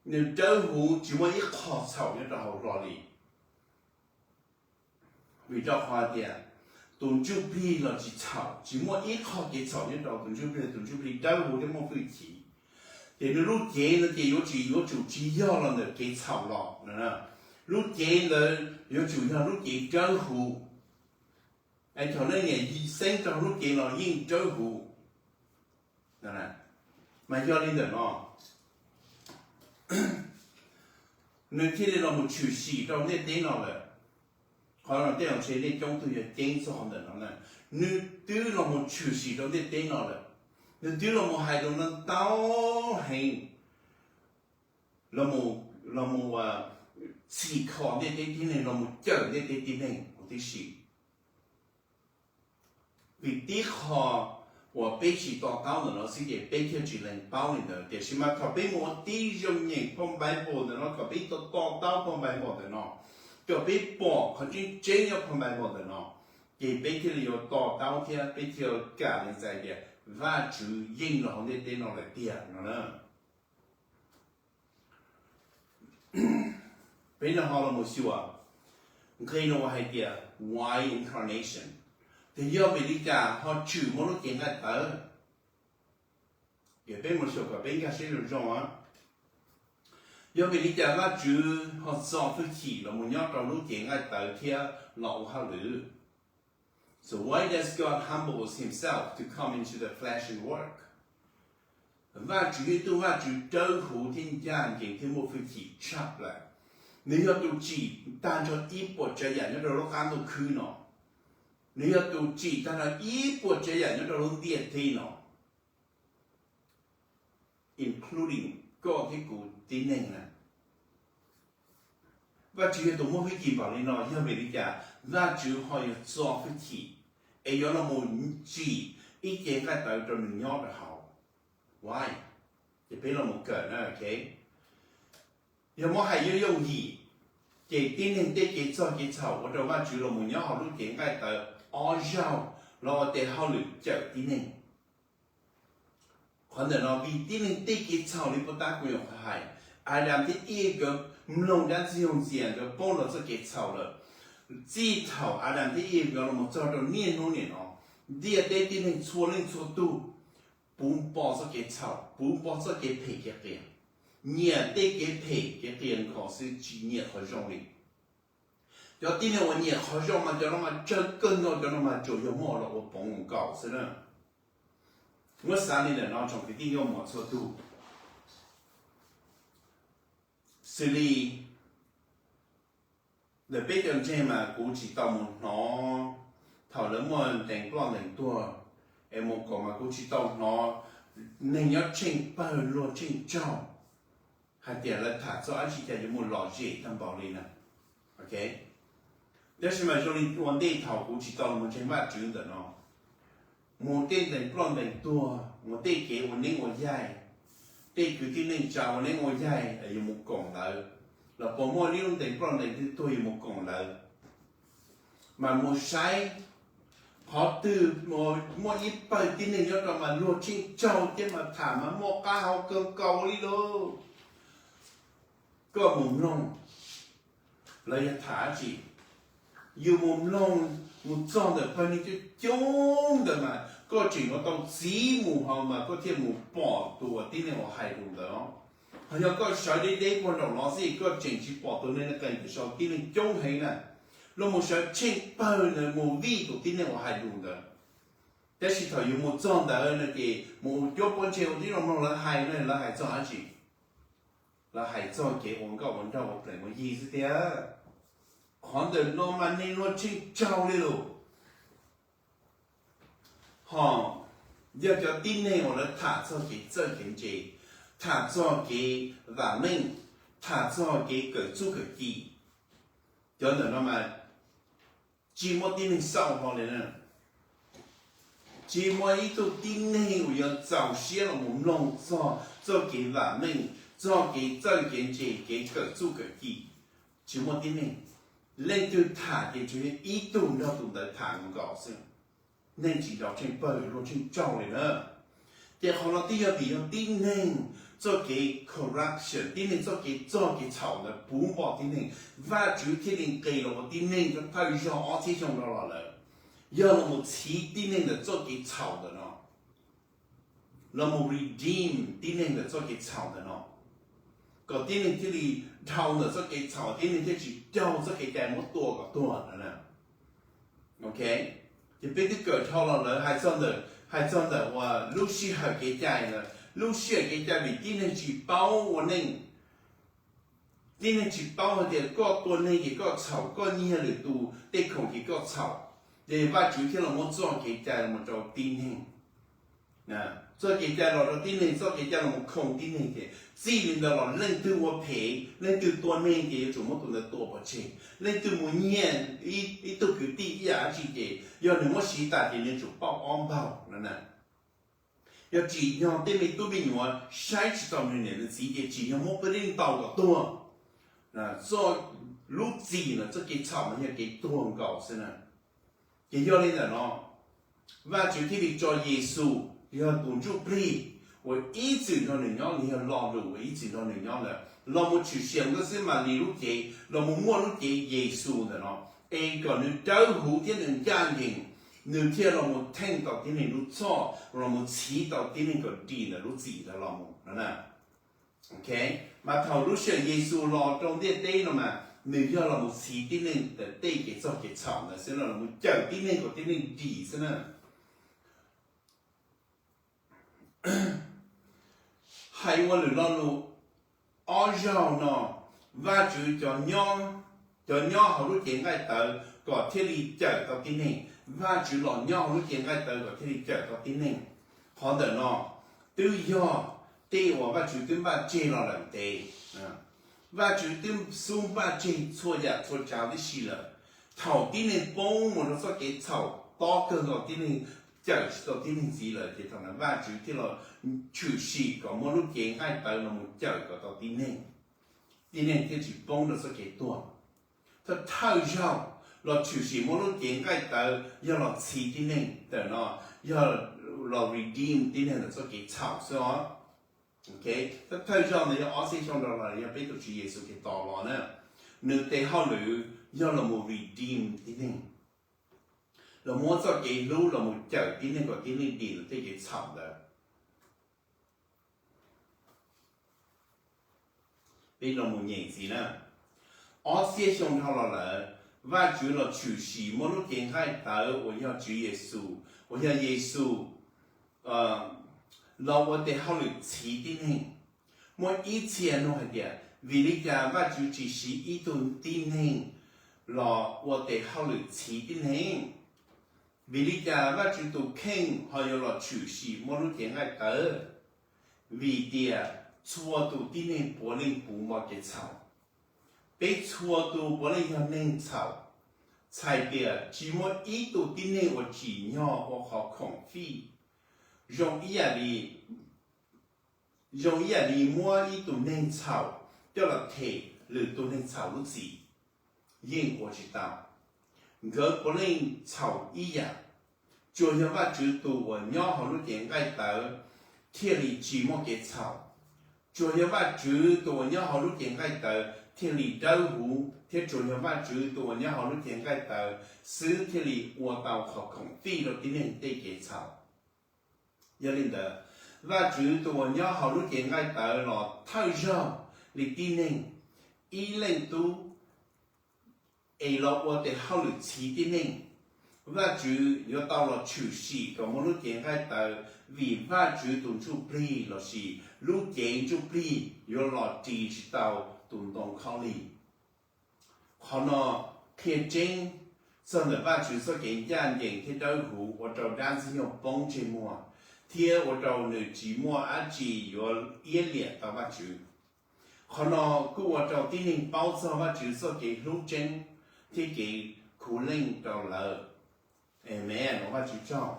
Nws dawb huv tsis muaj ib qho txhaum nyob rau hauv hlo li. Vim rau qhov tias tus ntsuj plig los tsis txhaum, tsis muaj ib qho kev txhaum nyob rau tus ntsuj plig, tus ntsuj plig dawb huv thiab muaj hwj chim. Ces nws lub cev no ces yuav tsis, yuav tsum tsis yog los ntawm kev txhaum los. Lub cev ntawd yuav tsum yog lub cev dawb huv. Es thaum leej niam xeeb rau lub cev los yeej dawb huv. Mas yog li ntawm no nws thiaj li los mus tshwm sim rau ntiaj teb no lawm. Qhov no tej zaum ntshe nej coob tug yog ceeb txog ntawm no na. Nws twb los mus tshwm sim rau ntiaj teb no lawm. Nws twb los mus hais rau no tau heev, los mus txhim kho ntiaj teb tib neeg, los mus cawm ntiaj teb tib neeg huv tib si. Vim tib qho uas peb tsis to taub ntawm no xwb ces peb thiaj tsis lees paub li ntawd. Tiam sis mas thaum peb mus ua tib zoo nyeem phau Npaiv Npaum ntawm no kom peb to, to taub phau Npaiv Npaum ntawm no, kom peb pom qhov tseeb tseeb nyob phau Npaiv Npaum ntawm no, ces peb thiaj li yuav to taub thiab peb thiaj kam lees txais tias Vajtswv yeej los hauv ntiaj teb no lawm tiag no na. Peb no ho los mus xyuas nqe no uas hais tias why incarnation, tias yog vim li cas ho tshwm muaj lub cev nqaij tawv. Ces peb mus xyuas kom peb nkag siab zoo zoo. Yog vim li cas Vajtswv ho txo hwj chim los mus nyob rau lub cev nqaij tawv thiab los ua hauj lwm? So why does God humbles himself to come into the flesh and work? Vajtswv yog ib tug Vajtswv dawb huv thiab ncaj ncees thiab muaj hwj chim tshaj plaws. Nws yog tus tsim tag nrho ib puas tsav yam nyob rau lub qab ntuj khwb no. Nws yog tus tsim tag nrho ib puas tsav yam nyob rau lub ntiaj teb no, including koj thiab kuv tib neeg na. Vajtswv yog tus muaj hwj chim npaum li no, yog vim li cas Vajtswv ho yuav txo hwj chim es yuav los mus tsim ib cev nqaij tawv rau nws nyob rau hauv? Why? Ces peb los mus kawm na. Yog muab hais yooj yooj yim, ces tib neeg tej kev txog kev txhaum ua rau Vajtswv los mus nyob hauv lub cev nqaij tawv ob zaug los ua tes hauj lwm cawm tib neeg. Qhov ntawm no vim tib neeg tej kev txhaum li puag ta kuv nyuam qhuav hais, Adam thiab Iv nkawd mloog dab ntxwg nyoog ntxias nkawd poob rau txoj kev txhaum lawm. Txij thaum Adam thiab Iv nkawd los mus txog rau niaj hnub niam no, ntiaj teb tib neeg txhua leej txhua tug puv npo txoj kev txhaum, puv npo txoj kev phem kev qias, nyiam tej kev phem kev qias nkaus xwb tsis nyiam qhov zoo li. Cov tib neeg uas nyiam qhov zoo mas cov no mas tsawg kawg nkaus, cov no mas tsuas yog muaj los ua poov nkaus xwb na. Muab xav li ntawm no tsoom kwv tij nkauj muam txhua tus, xws li ntawm peb cov ntseeg mas kuv tsis tau mus hnov thaum lawv muaj ntees ploj ntees tuag es mus koom mas kuv tsis tau hnov neeg nyob tsheej pawg luag tsheej tsaug hais tias lawv tham txog dab tsi cas yuav mus lom zem tag npaum li na. Tab sis mas zoo li ua ntej thaum kuv tsis tau los ntseeg Vajtswv ntawm no, mus tej ntees ploj ntees tuag, mus tej kev ua neeb ua yaig, tej kwv tij neej tsa ua neeb ua yaig yuav mus koom lawv, los puas muaj ib lub ntees ploj ntees twg tuag yuav mus koom lawv, mas mus saib qhov twg muaj ib pawg tib neeg nyob rau mas luag tsheej tsaug thiab mas tham mas muaj qab hau kawg nkaus li lauj. Koj mus mloog, lawv yog tham dab tsi? Yus mus mloog mus txog ntawm pawg neeg coob coob ntawd mas koj tseem yuav tau txiv mus hauv mas koj thiaj mus pom tus uas tib neeg uas hais lus ntawd. Ho yog koj sawv deb deb puag nraum no xwb koj tseem tsis pom tus neeg qees tus sau tib neeg coob heev na. Luag mus sawv tsheej pawg ntawd mus vij tus tib neeg uas hais lus ntawd. Tab sis thaum yus mus txog ntawd no ces mus ua cuab pob ntseg ua tib zoo mloog lawv hais no lawv hais txog dab tsi? Lawv hais txog kev ua nkauj ua nraug ua plees ua yi xwb tiag. Qhov ntawm no mas neeg luag tsheej tsaug li lus. Ho yog cov tib neeg uas lawv tham txog kev txawj kev ntse, tham txog kev vam meej, tham txog kev kawm txuj kawm ci, cov ntawm no mas tsis muaj tib neeg xauj hlo li na. Tsis muaj ib tug tib neeg uas yuav txaus siab los mus mloog txog txoj kev vam meej, txog kev txawj kev ntse, kev kawm txuj kawm ci. Tsis muaj tib neeg. Leej twg tham ces tsuas yog ib tug nrog tus ntawd tham nkaus xwb. Neeg tsis nrov tsheej pawg luag tsheej tsaug li na. Ces qhov no twb yog vim yog tib neeg txoj kev corruption, tib neeg txoj kev txog kev txhaum ntawd puv npo tib neeg, Vajtswv thiaj li nqis los ua tib neeg thawj zaug ob txhiab xyoo rau los lawm, yog los mus txhiv tib neeg ntawm txoj kev txhaum ntawm no, los mus redeem tib neeg ntawm txoj kev txhaum ntawm no, kom tib neeg thiaj li dhau ntawm txoj kev txhaum, tib neeg thiaj tsis raug txoj kev cai muab tua kom tuag no. Ok, ces peb twb kawm dhau los lawm hais txog ntawm, hais txog ntawm uas lub sij hawm kev cai ntawd, lub sij hawm kev cai vim tib neeg tsis paub ua neej, tib neeg tsis paub hais tias koj tua neeg ces koj txhaum, koj nyiag lwm tus tej khoom ces koj txhaum, ces Vajtswv thiaj los muab txoj kev cai los rau tib neeg. Txoj kev cai los rau tib neeg, txoj kev cai los mus khoo tib neeg ces txij li ntawd los leej twg ua phem, leej twg tua neeg ces yuav tsum muab tus ntawd tua pov tseg. Leej twg mus nyiag ib tug kwv tij ib yam dab tsi ces yog nws muab siv tas ces nws yuav tsum pauj ob npaug no na. Yog tsim nyog tej me tub me nyuam saib tsis taus nws niam nws txiv ces tsim nyog muab peb leej ntaus kom tuag. Txoj, lub txim no txoj kev txhaum no yog kev tuag nkaus xwb na. Ces yog li ntawm no, Vajtswv thiaj li tso Yexus yog tus ntsuj plig uas ib txwm nrog nws nyob, nws yog lo lus uas ib txwm nrog nws nyob ntawd los mus tshwm sim nkawd xwb mam li lub cev los mus muaj lub cev Yexus ntawm no, es kom nws dawb huv thiab nws ncaj ncees, nws thiaj los mus theej tau tib neeg lub txhoj, los mus txhiv tau tib neeg kom dim ntawm lub txim ntawd los mus no na. Ok, mas thaum lub sij hawm Yexus los rau ntiaj teb no mas nws yog los mus txhiv tib neeg ntawm tej kev txog kev txhaum ntawd xwb no, los mus cawm tib neeg kom tib neeg dim xwb na. Hais ua lwm lo lus, ob zaug no Vajtswv cov nyob, cov nyob hauv lub cev nqaij tawv kom thiaj li cawm tau tib neeg. Vajtswv los nyob hauv lub cev nqaij tawv kom thiaj li cawm tau tib neeg. Qhov ntawm no twb yog tej uas Vajtswv twb npaj tseg los lawm ntev. Vajtswv twb xub npaj tseg txhua yam txhua tsav tib si lawm. Thaum tib neeg poob mus rau txoj kev txhaum tob kawg nkaus, tib neeg cawm tsis tau tib neeg ntxiv lawm ces thaum ntawd Vajtswv thiaj los tshwm sim kom muaj lub cev nqaij tawv los mus cawm kom tau tib neeg, tib neeg thiaj tsis poob rau txoj kev tuag. Thawj thawj zaug los tshwm sim muaj lub cev nqaij tawv yog los txhiv tib neeg ntawm no, yog los redeem tib neeg ntawm txoj kev txhaum xwb os. Thawj thawj zaug ntawd yog ob txhiab xyoo rau los yog peb tus Tswv Yexus Khetos los na, nws tes hauj lwm yog los mus redeem tib neeg, los muab txoj kev hlub los mus cawm tib neeg kom tib neeg dim ntawm tej kev txhaum ntawd. Peb los mus nyem ntxiv na, ob txhiab xyoo dhau los lawm, Vajtswv los tshwm sim muaj lub cev nqaij tawv uas yog Tswv Yexus, uas yog Yexus los ua tes hauj lwm txhiv tib neeg. Muaj ib txhia nug hais tias, vim li cas Vajtswv tsis siv ib tug tib neeg los ua tes hauj lwm txhiv tib neeg? Vim li cas Vajtswv tus kheej ho yuav los tshwm sim muaj lub cev nqaij tawv? Vim tias txhua tus tib neeg puav leej puv npo kev txhaum. Peb txhua tus puav leej yog neeg txhaum, txhais tias tsis muaj ib tug tib neeg uas tsim nyog ua qhov khoom fij. Zoo ib yam li, zoo ib yam li muab ib tug neeg txhaum coj los them lwm tus neeg txhaum lub txim, yeej ua tsis tau. Nkawd puav leej txhaum ib yam. Tsuas yog Vajtswv tus uas nyob hauv lub cev nqaij tawv thiaj li tsis muaj kev txhaum. Tsuas yog Vajtswv tus uas nyob hauv lub cev nqaij tawv thiaj li dawb huv, thiab tsuas yog Vajtswv tus uas nyob hauv lub cev nqaij tawv xwb thiaj li ua tau qhov khoom fij rau tib neeg tej kev txhaum. Yog li ntawd, Vajtswv tus uas nyob hauv lub cev nqaij tawv los thawj zaug li tib neeg, ib leej tub es los ua tes hauj lwm txhiv tib neeg. Vajtswv yuav tau los tshwm sim kom muaj lub cev nqaij tawv vim Vajtswv tus ntsuj plig lossis lub cev ntsuj plig yuav los ris tsis tau tus ntoo khaub lig. Qhov no qhia tseeb txog ntawm Vajtswv txoj kev ncaj ncees thiab dawb huv ua rau dab ntxwg nyoog poob ntsej muag, thiab ua rau nws tsis muaj dab tsi yuav iab liam tau Vajtswv. Qhov no kuj ua rau tib neeg paub txog Vajtswv txoj kev hlub tseeb thiab kev khuv leej rau lawv. Amees, ua Vajtswv tsaug.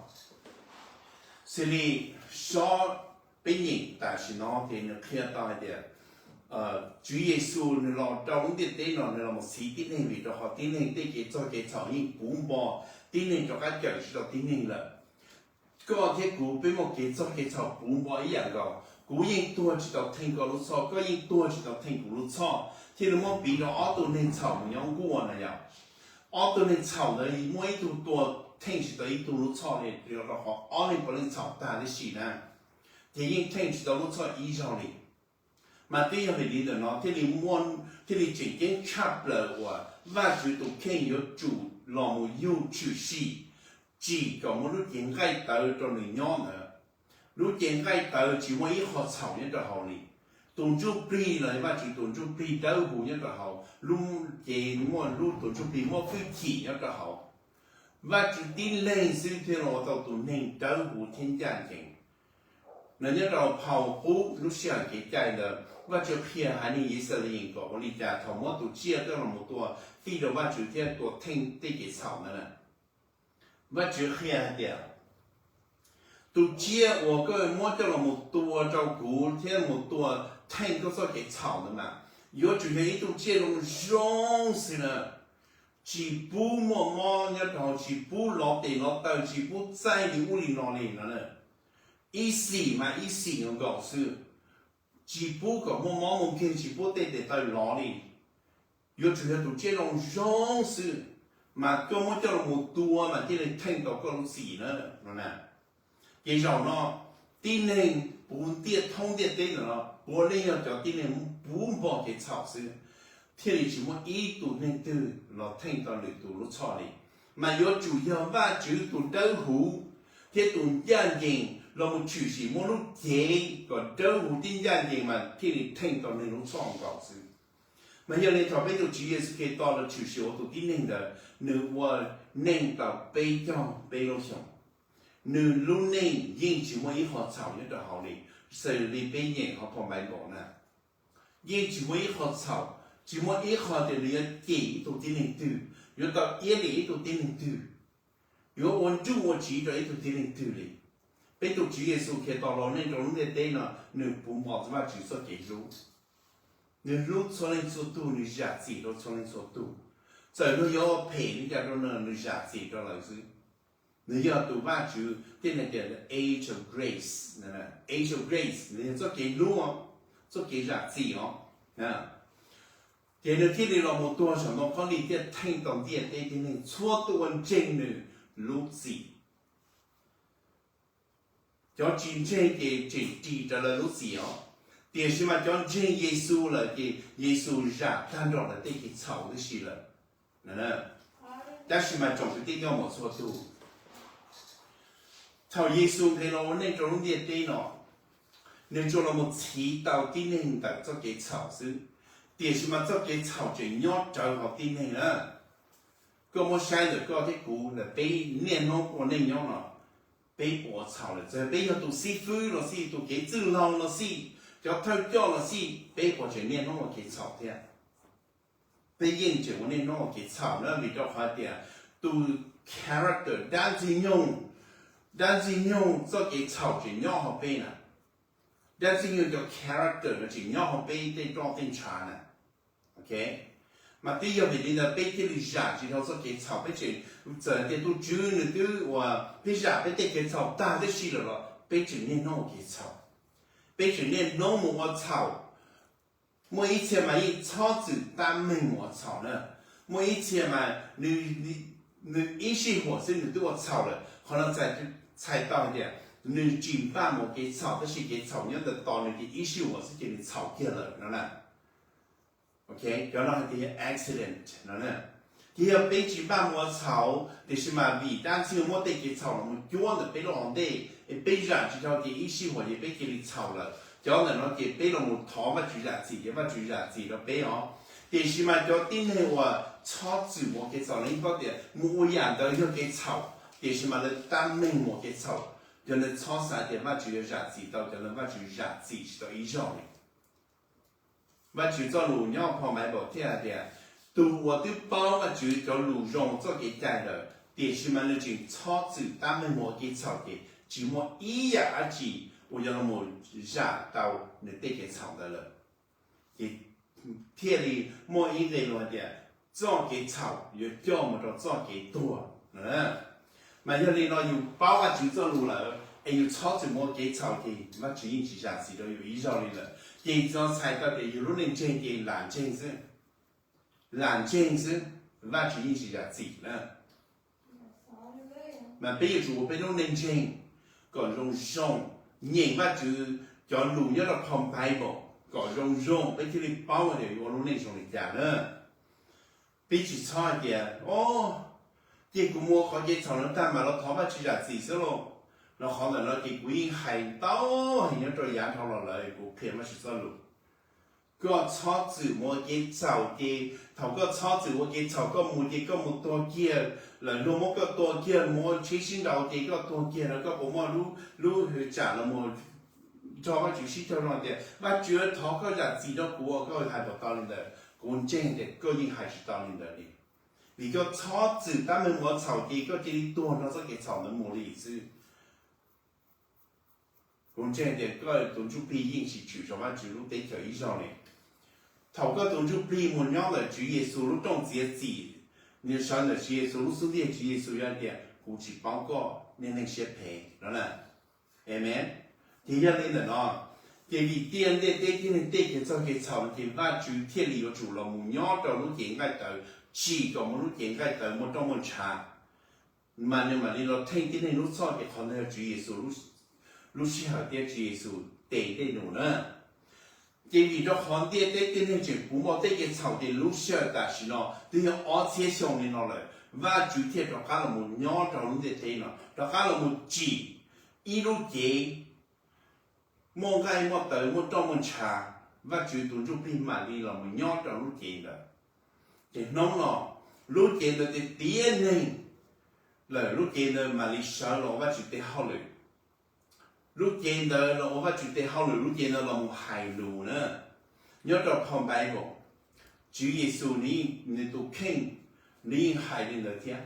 Xws li sob peb nyeem tam sim no ces nws qhia tau hais tias Tswv Yexus nws los rau lub ntiaj teb no nws los mus txhiv tib neeg vim rau qhov tib neeg tej kev txog kev txhaum yeej puv npo tib neeg rov qab cawm tsis tau tib neeg lawm. Koj thiab kuv peb muaj kev txog kev txhaum puv npo ib yam nkaus. Kuv yeej tuag tsis tau theej koj lub txhoj, koj yeej tuag tsis tau theej kuv lub txhoj, thiaj li muab piv rau ob tug neeg txhaum mus nyob nkuaj na yom. Ob tug neeg txhaum ntawd muaj ib tug tua theej tsis tau ib tug lub txhoj li, rau qhov ob leeg puav leej txhaum tag tib si na, ces yeej theej tsis tau lub txhoj ib zaug li. Mas twb yog vim li ntawm no thiaj li muaj, thiaj li tseem ceeb tshaj plaws uas Vajtswv tus kheej yuav tsum los mus yug tshwm sim tsim kom muaj lub cev nqaij tawv rau nws nyob ntawd. Lub cev nqaij tawv tsis muaj ib qho txhaum nyob rau hauv li. Tus ntsuj plig los Vajtswv tus ntsuj plig dawb huv nyob rau hauv, lub cev muaj lub tus ntsuj plig muaj hwj chim nyob rau hauv. Vajtswv tib leeg xwb thiaj los ua tau tus neeg dawb huv thiab ncaj ncees. Nws nyob rau phau qub lub sij hawm kev cai ntawd Vajtswv qhia haiv neeg Yixalayees kom ua li cas thaum muab tus tsiaj coj los mus tua fij rau Vajtswv thiab tua theej tej kev txhaum ntawd na. Vajtswv qhia hais tias, tus tsiaj uas koj muab coj los mus tua rau kuv thiab mus tua theej koj txoj kev txhaum ntawd mas yuav tsum yog ib tug tsiaj zoo zoo xwb na, tsis pub muaj mob nyob rau hauv, tsis pub lov tes lov taw, tsis pub txaij li ub li no li no. Ib xim mas ib xim nkaus xwb, tsis pub kom muaj mob muaj nkeeg, tsis pub tej tes taw lov li. Yuav tsum yog tus tsiaj zoo zoo xwb, mas koj muab coj los mus tua mas thiaj li theej tau koj lub txim na no na. Ces zaum no tib neeg puv ntiaj thoob ntiaj teb ntawm no puav leej yog cov tib neeg puv npo kev txhaum xwb, thiaj li tsis muaj ib tug neeg twg los theej tau lwm tus lub txhoj li. Mas yuav tsum yog Vajtswv tus dawb huv thiab tus ncaj ncees los mus tshwm sim muab lub cev kom dawb huv thiab ncaj ncees mas thiaj li theej tau neeg lub txhoj nkaus xwb. Mas yog li thaum peb tus Tswv Yexus Khetos los tshwm sim ua tus tib neeg ntawd, nws ua neej tau peb caug peb lub xyoos. Nws lub neej yeej tsis muaj ib qho txhaum nyob rau hauv li, xws li peb nyeem hauv phau Npaiv Nkaus na. Yeej tsis muaj ib qho txhaum, tsis muaj ib qho tias nws yuav cem ib tug tib neeg twg, yuav tau iab liam ib tug tib neeg twg, yuav ua nruj ua tsiv rau ib tug tib neeg twg li. Peb tus Tswv Yexus Khetos los neej rau lub ntiaj teb no, nws puv npo Vajtswv txoj kev hlub. Nws hlub txhua leej txhua tug, nws zam txim rau txhua leej txhua tug. Txawm luag yuav ua phem li cas rau nws, nws zam txim rau lawv xwb. Nws yog tus Vajtswv thiaj hais tias the age of grace, age of grace nws yog txoj kev hlub, txoj kev zam txim os. Ces nws thiaj li los mus tuag saum ntoo khaub lig thiaj theej tau ntiaj teb tib neeg txhua tus uas ntseeg nws lub txim. Cov tsis ntseeg ces tseem ris raws lawv lub txim os, tiam sis mas cov ntseeg Yexus lawm ces Yexus zam tag nrho lawv tej kev txhaum tib si lawm. Tab sis mas tsoom kwv tij nkauj muam txhua tus, thaum Yexus nqis los ua neej rau lub ntiaj teb no, nws tsuas los mus txhiv tau tib neeg ntawm txoj kev txhaum xwb, tiam sis mas txoj kev txhaum tseem nyob rawv hauv tib neeg na. Koj muab saib ntawm koj thiab kuv ntawm peb niaj hnub ua neej nyob no, peb puas ua txhaum lawm? Txawm peb yog tus xib fwb los xij, tus kev txwj laug los xij, cov thawj coj los xij, peb puas tseem niaj hnub ua kev txhaum thiab? Peb yeej tseem ua niaj hnub ua kev txhaum na, vim rau qhov tias tus character dab ntxwg nyoog, dab ntxwg nyoog txoj kev txhaum tseem nyob hauv peb na. Dab ntxwg nyoog cov character no tseem nyob hauv peb tej roj tej ntshav na. Mas twb yog vim li ntawd peb thiaj li zam tsis dhau txoj kev txhaum, peb tseem, txawm tias tus Tswv nws twb uas peb zam peb tej kev txhaum tag tib si lawm los peb tseem niaj hnub ua kev txhaum, peb tseem niaj hnub mus ua txhaum. Muaj ib txhia mas yeej txhob txwm tab meeg mus ua txhaum na. Muaj ib txhia mas nws ib sij huam xwb nws twb ua txhaum lawm. Qhov no txhais tau hais tias nws tsis npaj mus kev txhaum tab sis kev txhaum nyob ntawm tos nws ces ib sij huam xwb ces nws txhaum kiag lawm no na. Cov no hais tias yog accident no. Ces yog peb tsis npaj mus ua txhaum tiam sis mas vim dab ntxwg muab tej kev txhaum los mus cuab ntawm peb lub hauv ntej es peb zam tsis dhau ces ib sij huam ces peb cia li txhaum lawm. Cov ntawm no ces peb los mus thov Vajtswv zam txim ces Vajtswv zam txim rau peb os. Tiam sis mas cov tib neeg uas txhob txwm mus ua kev txhaum, lawv yeej paub tias mus ua yam ntawd yog kev txhaum tiam sis mas lawv tab meeg mus ua kev txhaum, cov ntawd txhob xav tias Vajtswv yuav zam txim tau, cov ntawd Vajtswv zam txim tsis tau ib zaug li. Vajtswv txoj lus nyob phau Npaiv Npaum thiaj hais tias, tus uas twb paub Vajtswv cov lus zoo txoj kev cai lawm tiam sis mas nws tseem txhob txwm tab meeg mus ua kev txhaum ces tsis muaj ib yam dab tsi uas yuav los mus zam tau nws tej kev txhaum ntawd lawm. Ces thiaj li muaj ib nqe lus hais tias, txoj kev txhaum yuav coj mus rau txoj kev tuag. Mas yog li no yus paub Vajtswv txoj lus lawm es yus txhob txwm mus ua kev txhaum ces Vajtswv yeej tsis zam txim rau yus ib zaug li lawm. Ces txhais tau tias yus lub neej ntseeg ces lam ntseeg xwb, lam ntseeg xwb, Vajtswv yeej tsis zam txim na. Mas peb yuav tsum ua peb lub neej ntseeg kom zoo zoo, nyeem Vajtswv cov lus nyob rau phau Npaiv Npaum kom zoo zoo peb thiaj li paub tias yuav ua lub neej zoo li cas na. Peb tsis txhob hais tias, o, ces kuv mus ua qhov kev txhaum no tag mam los thov Vajtswv zam txim xwb lauj, los qhov ntawm no ces kuv yeej hais ntau heev nyob rau yav dhau los lawm kuv qhia Vajtswv txoj lus. Koj txhob txwm mus ua kev txhaum ces thaum koj txhob txwm ua kev txhaum koj mus ces koj mus tuag kiag, lawv luag muab koj tua kiag, mus ua tsheb sib nraus ces koj tuag kiag no koj puas muaj lub hwv tsam los mus nrog Vajtswv sib raug zoo tias Vajtswv thov koj zam txim rau kuv, koj hais puas tau li ntawd? Kuv ntseeg tias koj yeej hais tsis tau li ntawd li, vim koj txhob txwm tab meeg mus ua txhaum ces koj cia li tuag nrog txoj kev txhaum ntawd mus li xwb. Kuv ntseeg tias koj tus ntsuj plig yeej tsis tshwm saum Vajtswv lub teb chaws ib zaug li. Thaum koj tus ntsuj plig mus nyob ntawm Tswv Yexus lub rooj txiav txim, nws sawv ntawm Tswv Yexus lub xub ntiag, Tswv Yexus yuav hais tias kuv tsis paub koj, niag neeg siab phem no na. Amees. Ces yog li ntawm no, ces vim tiaj ntiaj teb tib neeg tej kev txog kev txhaum no ces Vajtswv thiaj li yuav tsum los mus nyob rau lub cev nqaij tawv, tsim kom muaj lub cev nqaij tawv muaj rooj muaj ntshav, mas nws mam li los theej tib neeg lub txhoj, ces qhov ntawd yog Tswv Yexus lub sij hawm thiab Tswv Yexus tes dej num na. Ces vim rau qhov ntiaj teb tib neeg tseem puv npo tej kev txhaum ces lub sij hawm tam sim no twb yog ob txhiab xyoo li no lawm, Vajtswv thiaj rov qab los mus nyob rau lub ntiaj teb no, rov qab los mus tsim ib lub cev muaj nqaij muaj tawv muaj rooj muaj ntshav, Vajtswv tus ntsuj plig mam li los mus nyob rau lub cev ntawd. Ces hnub no lub cev ntawd tiav tiav neeg lawm, lub cev ntawd mam li sawv los ua Vajtswv tes hauj lwm. Lub cev ntawd los ua Vajtswv tes hauj lwm, lub cev ntawd los mus hais lus na. Nyob rau phau Npaiv Npaum, Tswv Yexus nws tus kheej nws yeej hais li ntawd thiab.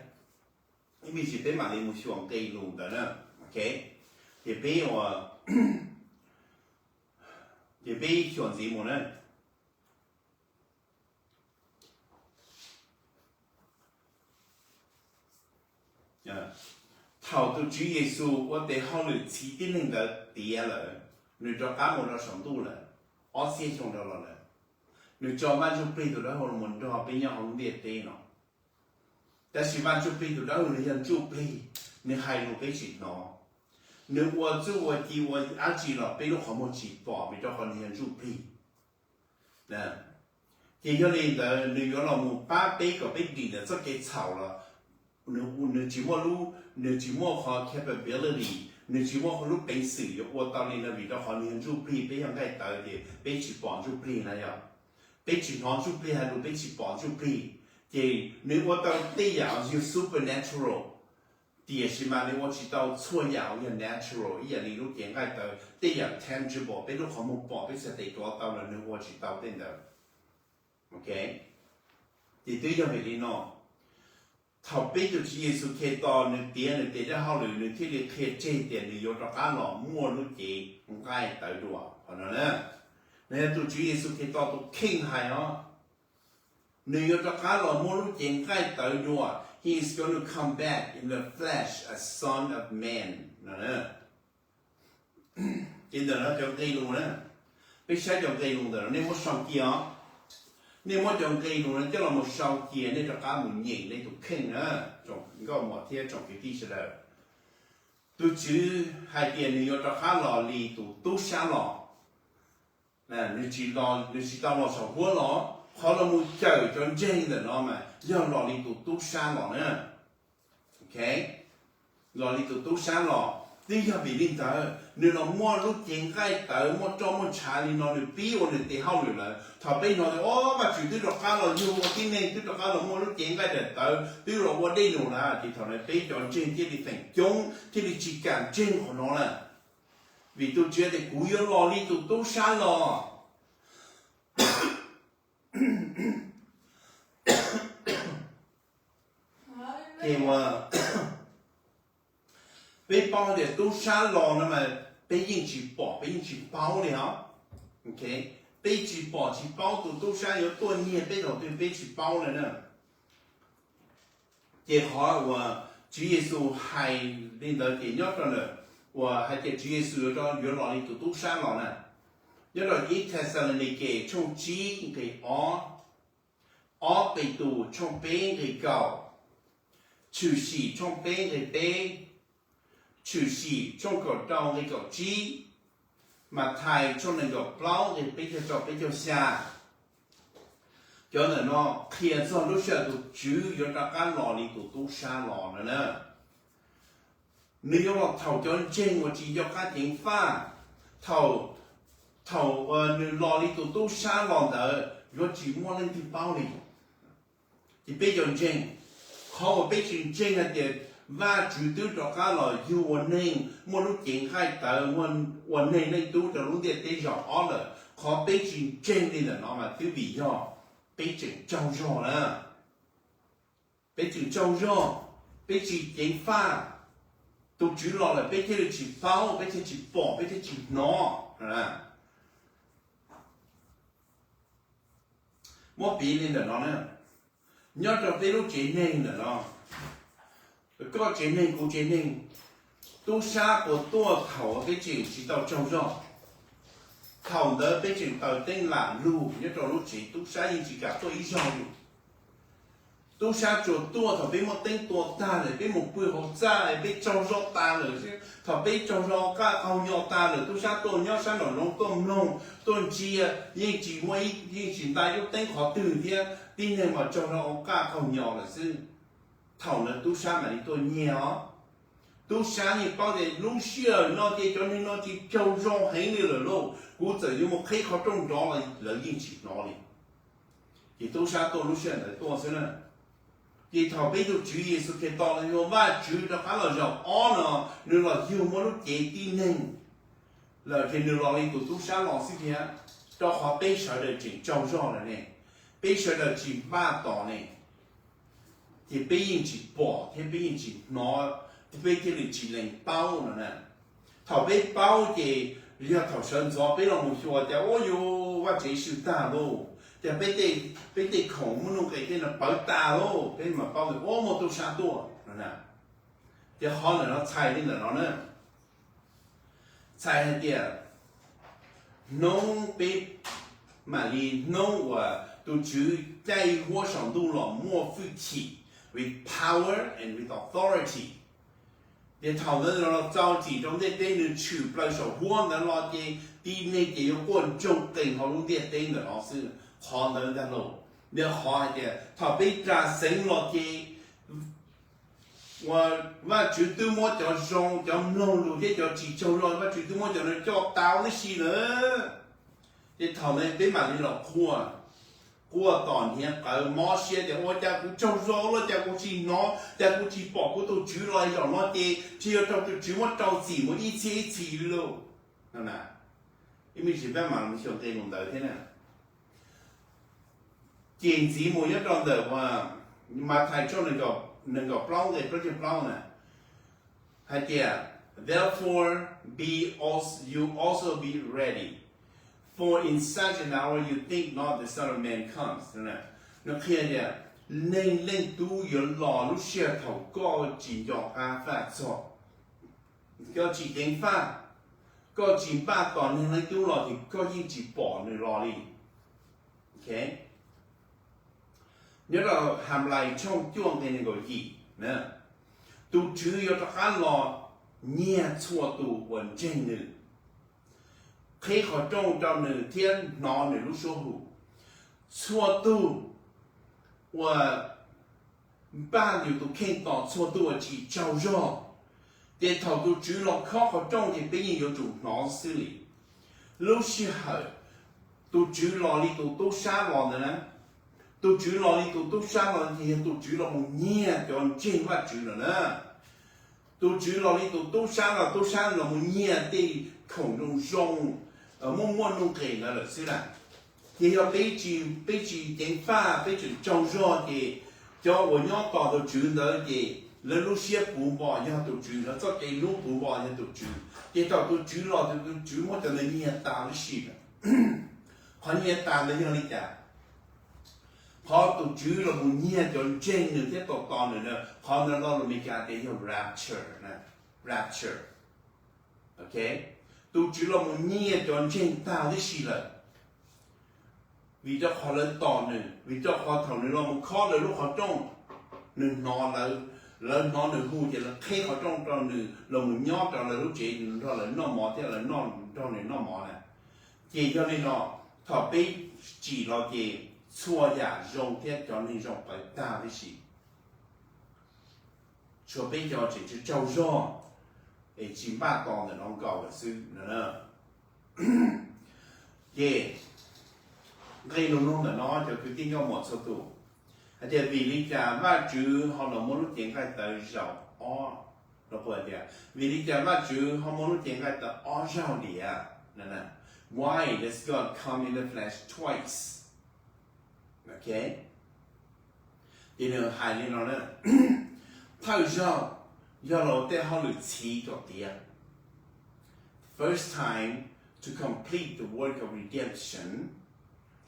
Ib me ntsis peb mam li mus xyuas nqe lus ntawd na. Ces peb ua, ces peb xyuas ntxiv mus na. Thaum tus Tswv Yexus ua tes hauj lwm txhiv tib neeg ntawd tiav lawm, nws rov qab mus rau saum ntuj lawm, ob txhiab xyoo rau los lawm, nws tso Vaj Ntsuj Plig tus dawb huv los mus nrog peb nyob hauv lub ntiaj teb no. Tab sis Vaj Ntsuj Plig tus dawb huv nws yog ntsuj plig, nws hais lus peb tsis hnov, nws ua txuj ua ci ua dab tsi los peb lub qhov muag tsis pom vim rau qhov nws yog ntsuj plig. Ces yog li ntawd nws yuav los mus pab peb kom peb dim ntawm txoj kev txhaum los nws tsis muaj lub, nws tsis muaj qhov capability, nws tsis muaj lub peev xwm yuav ua tau li no vim rau qhov nws yog ntsuj plig, peb yog nqaij tawv ces peb tsis pom ntsuj plig na yog. Peb tsis hnov ntsuj plig hais lus, peb tsis pom ntsuj plig, ces nws ua tau tej yam yog supernatural, tiam sis mas nws ua tsis tau txhua yam uas yog natural ib yam li lub cev nqaij tawv, tej yam tangible peb lub qhov muag pom peb txhais tes tuav tau los nws ua tsis tau tej ntawd. Ces twb yog vim li no, thaum peb tus Tswv Yexus Khetos nws tiav nws tes dawb hauj lwm nws thiaj li qhia tseg tias nws yuav rov qab los muaj lub cev nqaij tawv dua. Qhov no na, nws yog tus Tswv Yexus Khetos tus kheej hais os. Nws yuav rov qab los muaj lub cev nqaij tawv dua. He is going to come back in the flesh as Son of Man no. Ces ntawm no cov nqe lus na, Peb saib cov nqe lus ntawm no nej muab sau cia os. Nej muab cov nqe lus no coj los mus sau cia, nej rov qab mus nyeem nej tus kheej na, tsoom nkauj muam thiab tsoom kwv tij sawv daws. Tus Tswv hais tias nws yuav rov qab los li tus tub sab los. Nws tsis tau los saum huab los. Qhov los mus cawm cov ntseeg ntawm no mas yog los li tus tub sab los na. Los li tus tub sab los, twb yog vim li ntawd nws los muaj lub cev nqaij tawv muaj roj muaj ntshav li no nws pib ua nws tes hauj lwm lawm. Thaum peb hnov tias, o, Vajtswv twb rov qab los yug ua tib neeg, twb rov qab los muaj lub cev nqaij tawv tawv, twb los ua dej num lawm, ces thaum no peb cov ntseeg thiaj li feem coob thiaj li tsis kam ntseeg qhov no lawm. Vim tus Tswv tias kuv yuav los li tus tub sab los. Ces uas peb paub tias tub sab los no mas peb yeej tsis pom peb yeej tsis paub li os. Peb tsis pom tsis paub tus tub sab yuav tuaj nyiag peb thaum twg peb tsis paub li na. Ces qhov uas Tswv Yexus hais li ntawd ces nyob rau ntawm uas hais tias Tswv Yexus yuav los li tus tub sab los na, nyob rau ib Thexalaunikes tshooj tsib nqe ob, ob Petus tshooj peb nqe kaum, Tshwm Sim tshooj peb nqe peb, Tshwm Sim tshooj kaum rau nqe kaum tsib, Mathais tshooj nees nkaum plaub nqe peb caug rau peb caug xya. Cov ntawm no qhia txog lub sij hawm tus Tswv yuav rov qab los li tus tub sab los no na. Nws yuav los thaum cov ntseeg uas tsis nco qab ceev faj, thaum, thaum nws los li tus tub sab los ntawd yuav tsis muaj leej twg paub li. Ces peb cov ntseeg, qhov uas peb tsis ntseeg hais tias Vajtswv twb rov qab los yug ua neeg, muaj lub cev nqaij tawv, ua neeg leej tub rau lub ntiaj teb zaum ob lawm, qhov peb tsis ntseeg li ntawm no mas twb vim yog peb tseem tsaug zog na. Peb tseem tsaug zog, peb tsis ceev faj. Tus Tswv los lawm peb thiaj li tsis paub, peb thiaj tsis pom, peb thiaj tsis hnov. Muab piv li ntawm no na, nyob rau peb lub tsev neeg ntawm no, koj tsev neeg kuv tsev neeg, tub sab puas tuaj thaum peb tseem tsis tau tsaug zog? Thaum ntawd peb tseem taws teeb lam lug nyob rau lub tsev, tub sab yeej tsis kam tuaj ib zaug li. Tub sab tsuas tuaj thaum peb muab teeb tua tag lawm, peb mus pw hauv txaj, peb tsaug zog tas lawm xwb. Thaum peb tsaug zog qaj qaug nyo tas lawm, tub sab tuaj nyob sab nraum zoov tuaj mloog tuaj ntsia, yeej tsis muaj, yeej tsis nta ib lub teeb qhov twg thiab, tib neeg mas tsaug zog qaj qaug nyo lawm xwb. Thaum ntawd tub sab mam li tuaj nyiag os. Tub sab yeej paub tias lub sij hawm no ces cov neeg no tsis tsaug zog heev li lawm lauj, kuv txawm yuav mus qhib qhov rooj nrov los lawv yeej tsis hnov li. Ces tub sab tuaj lub sij hawm ntawd tuaj xwb na. Ces thaum peb tus Tswv Yexus Khetos los yog Vajtswv rov qab los zaum ob no, nws los yug muaj lub cev tib neeg lawm ces nws los li tus tub sab los xwb thiab, rau qhov peb sawv daws tseem tsaug zog lawm ne, peb sawv daws tsis npaj tos ne, ces peb yeej tsis pom thiab peb yeej tsis hnov, peb thiaj li tsis lees paub no na. Thaum peb paub ces yog thaum sawv ntxov peb los mus xyuas tias ua yus vaj tsev swm tag lauj, tias peb tej khoom muaj nuj nqis tej no pawv tas lauj, peb mam paub tias ua muaj tub sab tuaj no na. Ces qhov ntawm no txhais li ntawm no na, txhais hais tias hnub peb mam li hnub uas tus Tswv caij huab saum ntuj los muaj hwj chim, with power and with authority. Ces thaum ntawd los txaus txim rau ntiaj teb, nws tshwm plaws saum huab ntawd los ces tib neeg ces yuav quaj ntsoog qees hauv lub ntiaj teb ntawm no xwb. Qhov ntawd ntag lauj, yog qhov hais tias thaum peb ras xeev los ces uas Vajtswv twb muab cov zoo, cov mloog lus thiab cov tsis tsaug zog, Vajtswv twb muab cov no coj tau tib si lawm. Ces thaum ntawd peb mam li los quaj, quaj tom hniav qawv mob siab tias ua cas kuv tsaug zog ua cas kuv tsis hnov, cas kuv tsis pom kuv tus Tswv los zaum no ces ntshe yuav raug tus Tswv muab rau txim mus ib txhiab ib txhis li lauj. Ib me ntsis peb mam li xyuas nqe lus ntawd thiab na. Ces ntxiv mus nyob rau ntawm Mathais tshooj nees nkaum plaub nqe plaub caug plaub na, hais tias, therefore be also, you also be ready, for in such an hour you think not the Son of Man comes. Nws qhia tias Neeg Leej Tub yuav los lub sij hawm thaum koj tsis nco qab faj txog, koj tsis ceev faj. Koj tsis npaj tos Neeg Leej Tub los ces koj yeej tsis pom nws los li. Nyob rau Henplais tshooj cuaj nqe nees nkaum yim, tus Tswv yuav rov qab los nyiag txhua tus uas ntseeg nws, qhib qhov rooj rau nws thiab hnov nws lub suab hu. Txhua tug uas npaj yus tus kheej tos, txhua tus uas tsis tsaug zog, ces thaum tus Tswv los khob qhov rooj ces peb yeej yuav tsum hnov xwb li. Lub sij hawm tus Tswv los li tus tub sab los ntawd na, tus Tswv los li tus tub sab los ces yog tus Tswv los mus nyiag cov ntseeg Vajtswv lawm na. Tus Tswv los li tus tub sab los, tub sab los mus nyiag tej khoom zoo zoo, muaj muaj nuj nqis ntawd lawm xwb na. Ces yog peb tsis, peb tsis ceev faj, peb tseem tsaug zog ces cov uas nyob tos tus Tswv ntawd ces lawv lub siab puv npo yog tus Tswv, lawv txoj kev hlub puv npo yog tus Tswv. Ces thaum tus Tswv los ces tus Tswv muab cov ntawd nyiag tas huv si lawm. Qhov nyiag tas ntawd yog li cas? Qhov tus Tswv los mus nyiag cov ntseeg nws thiab tos tos nws na, qhov ntawd lo lus Meskas tias yog rapture, rapture. Tus Tswv los mus nyiag cov ntseeg tag tib si lawm, vim rau qhov lawv tos nws, vim rau qhov thaum nws los mus khob lawv lub qhov rooj, nws hnov lawv, lawv hnov nws hu ces lawv qhib qhov rooj rau nws los mus nyob rau lawv lub tsev, nws nrog lawv noj mov thiab lawv nrog nws noj mov na. Ces yog li no, thaum peb tsim los ces txhua yam zoo thiab cov neeg zoo pawv tag tib si. Tshuav peb cov tseem tsis tsaug zog es tsis npaj tos ntawm no nkaus lawm xwb no. Ces nqe lus nug ntawm no cov kwv tij nkauj muam txhua tus, hais tias vim li cas Vajtswv ho los muab lub cev nqaij tawv zaum ob, los puas tias vim li cas Vajtswv ho muab lub cev nqaij tawv ob zaug diam? Why does God come in the flesh twice? Ces nws hais li no na, thawj zaug yog los tej hauj lwm txhiv kom tiav, first time to complete the work of redemption.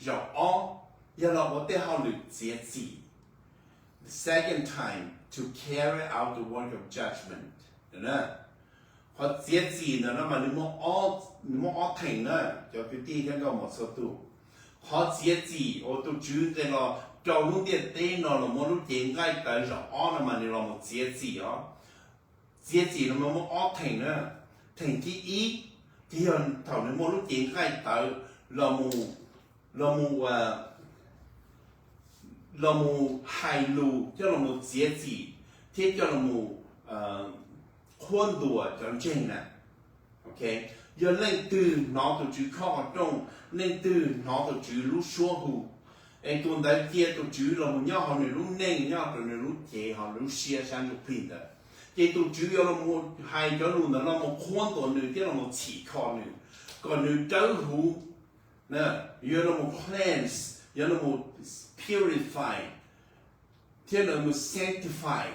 Zaum ob yog los ua tej hauj lwm txiav txim, the second time to carry out the work of judgment. Qhov txiav txim ntawm no mas nws muaj ob theem na, cov kwv tij thiab nkauj muam txhua tus. Qhov txiav txim uas tus Tswv nqes los rau lub ntiaj teb no los muab lub cev nqaij tawv zaum ob no mas nws los mus txiav txim os. Txiav txim no mas muaj ob theem na. Theem thib ib ces yog thaum nws muaj lub cev nqaij tawv los mus, los mus, los mus hais lus coj los mus txiav txim thiab coj los mus qhuab ntuas cov ntseeg na. Yog leej twg hnov tus Tswv khob qhov rooj, leej twg hnov tus Tswv lub suab hu, es tus ntawd cia tus Tswv los mus nyob hauv nws lub neej, nyob rau nws lub cev, hauv lub siab sab ntsuj plig ntawd, ces tus Tswv yuav los mus hais cov lus ntawd los mus qhuab ntuas nws thiab los mus txhim kho nws kom nws dawb huv, yuav los mus cleanse, yuav los mus purify, thiab los mus sanctify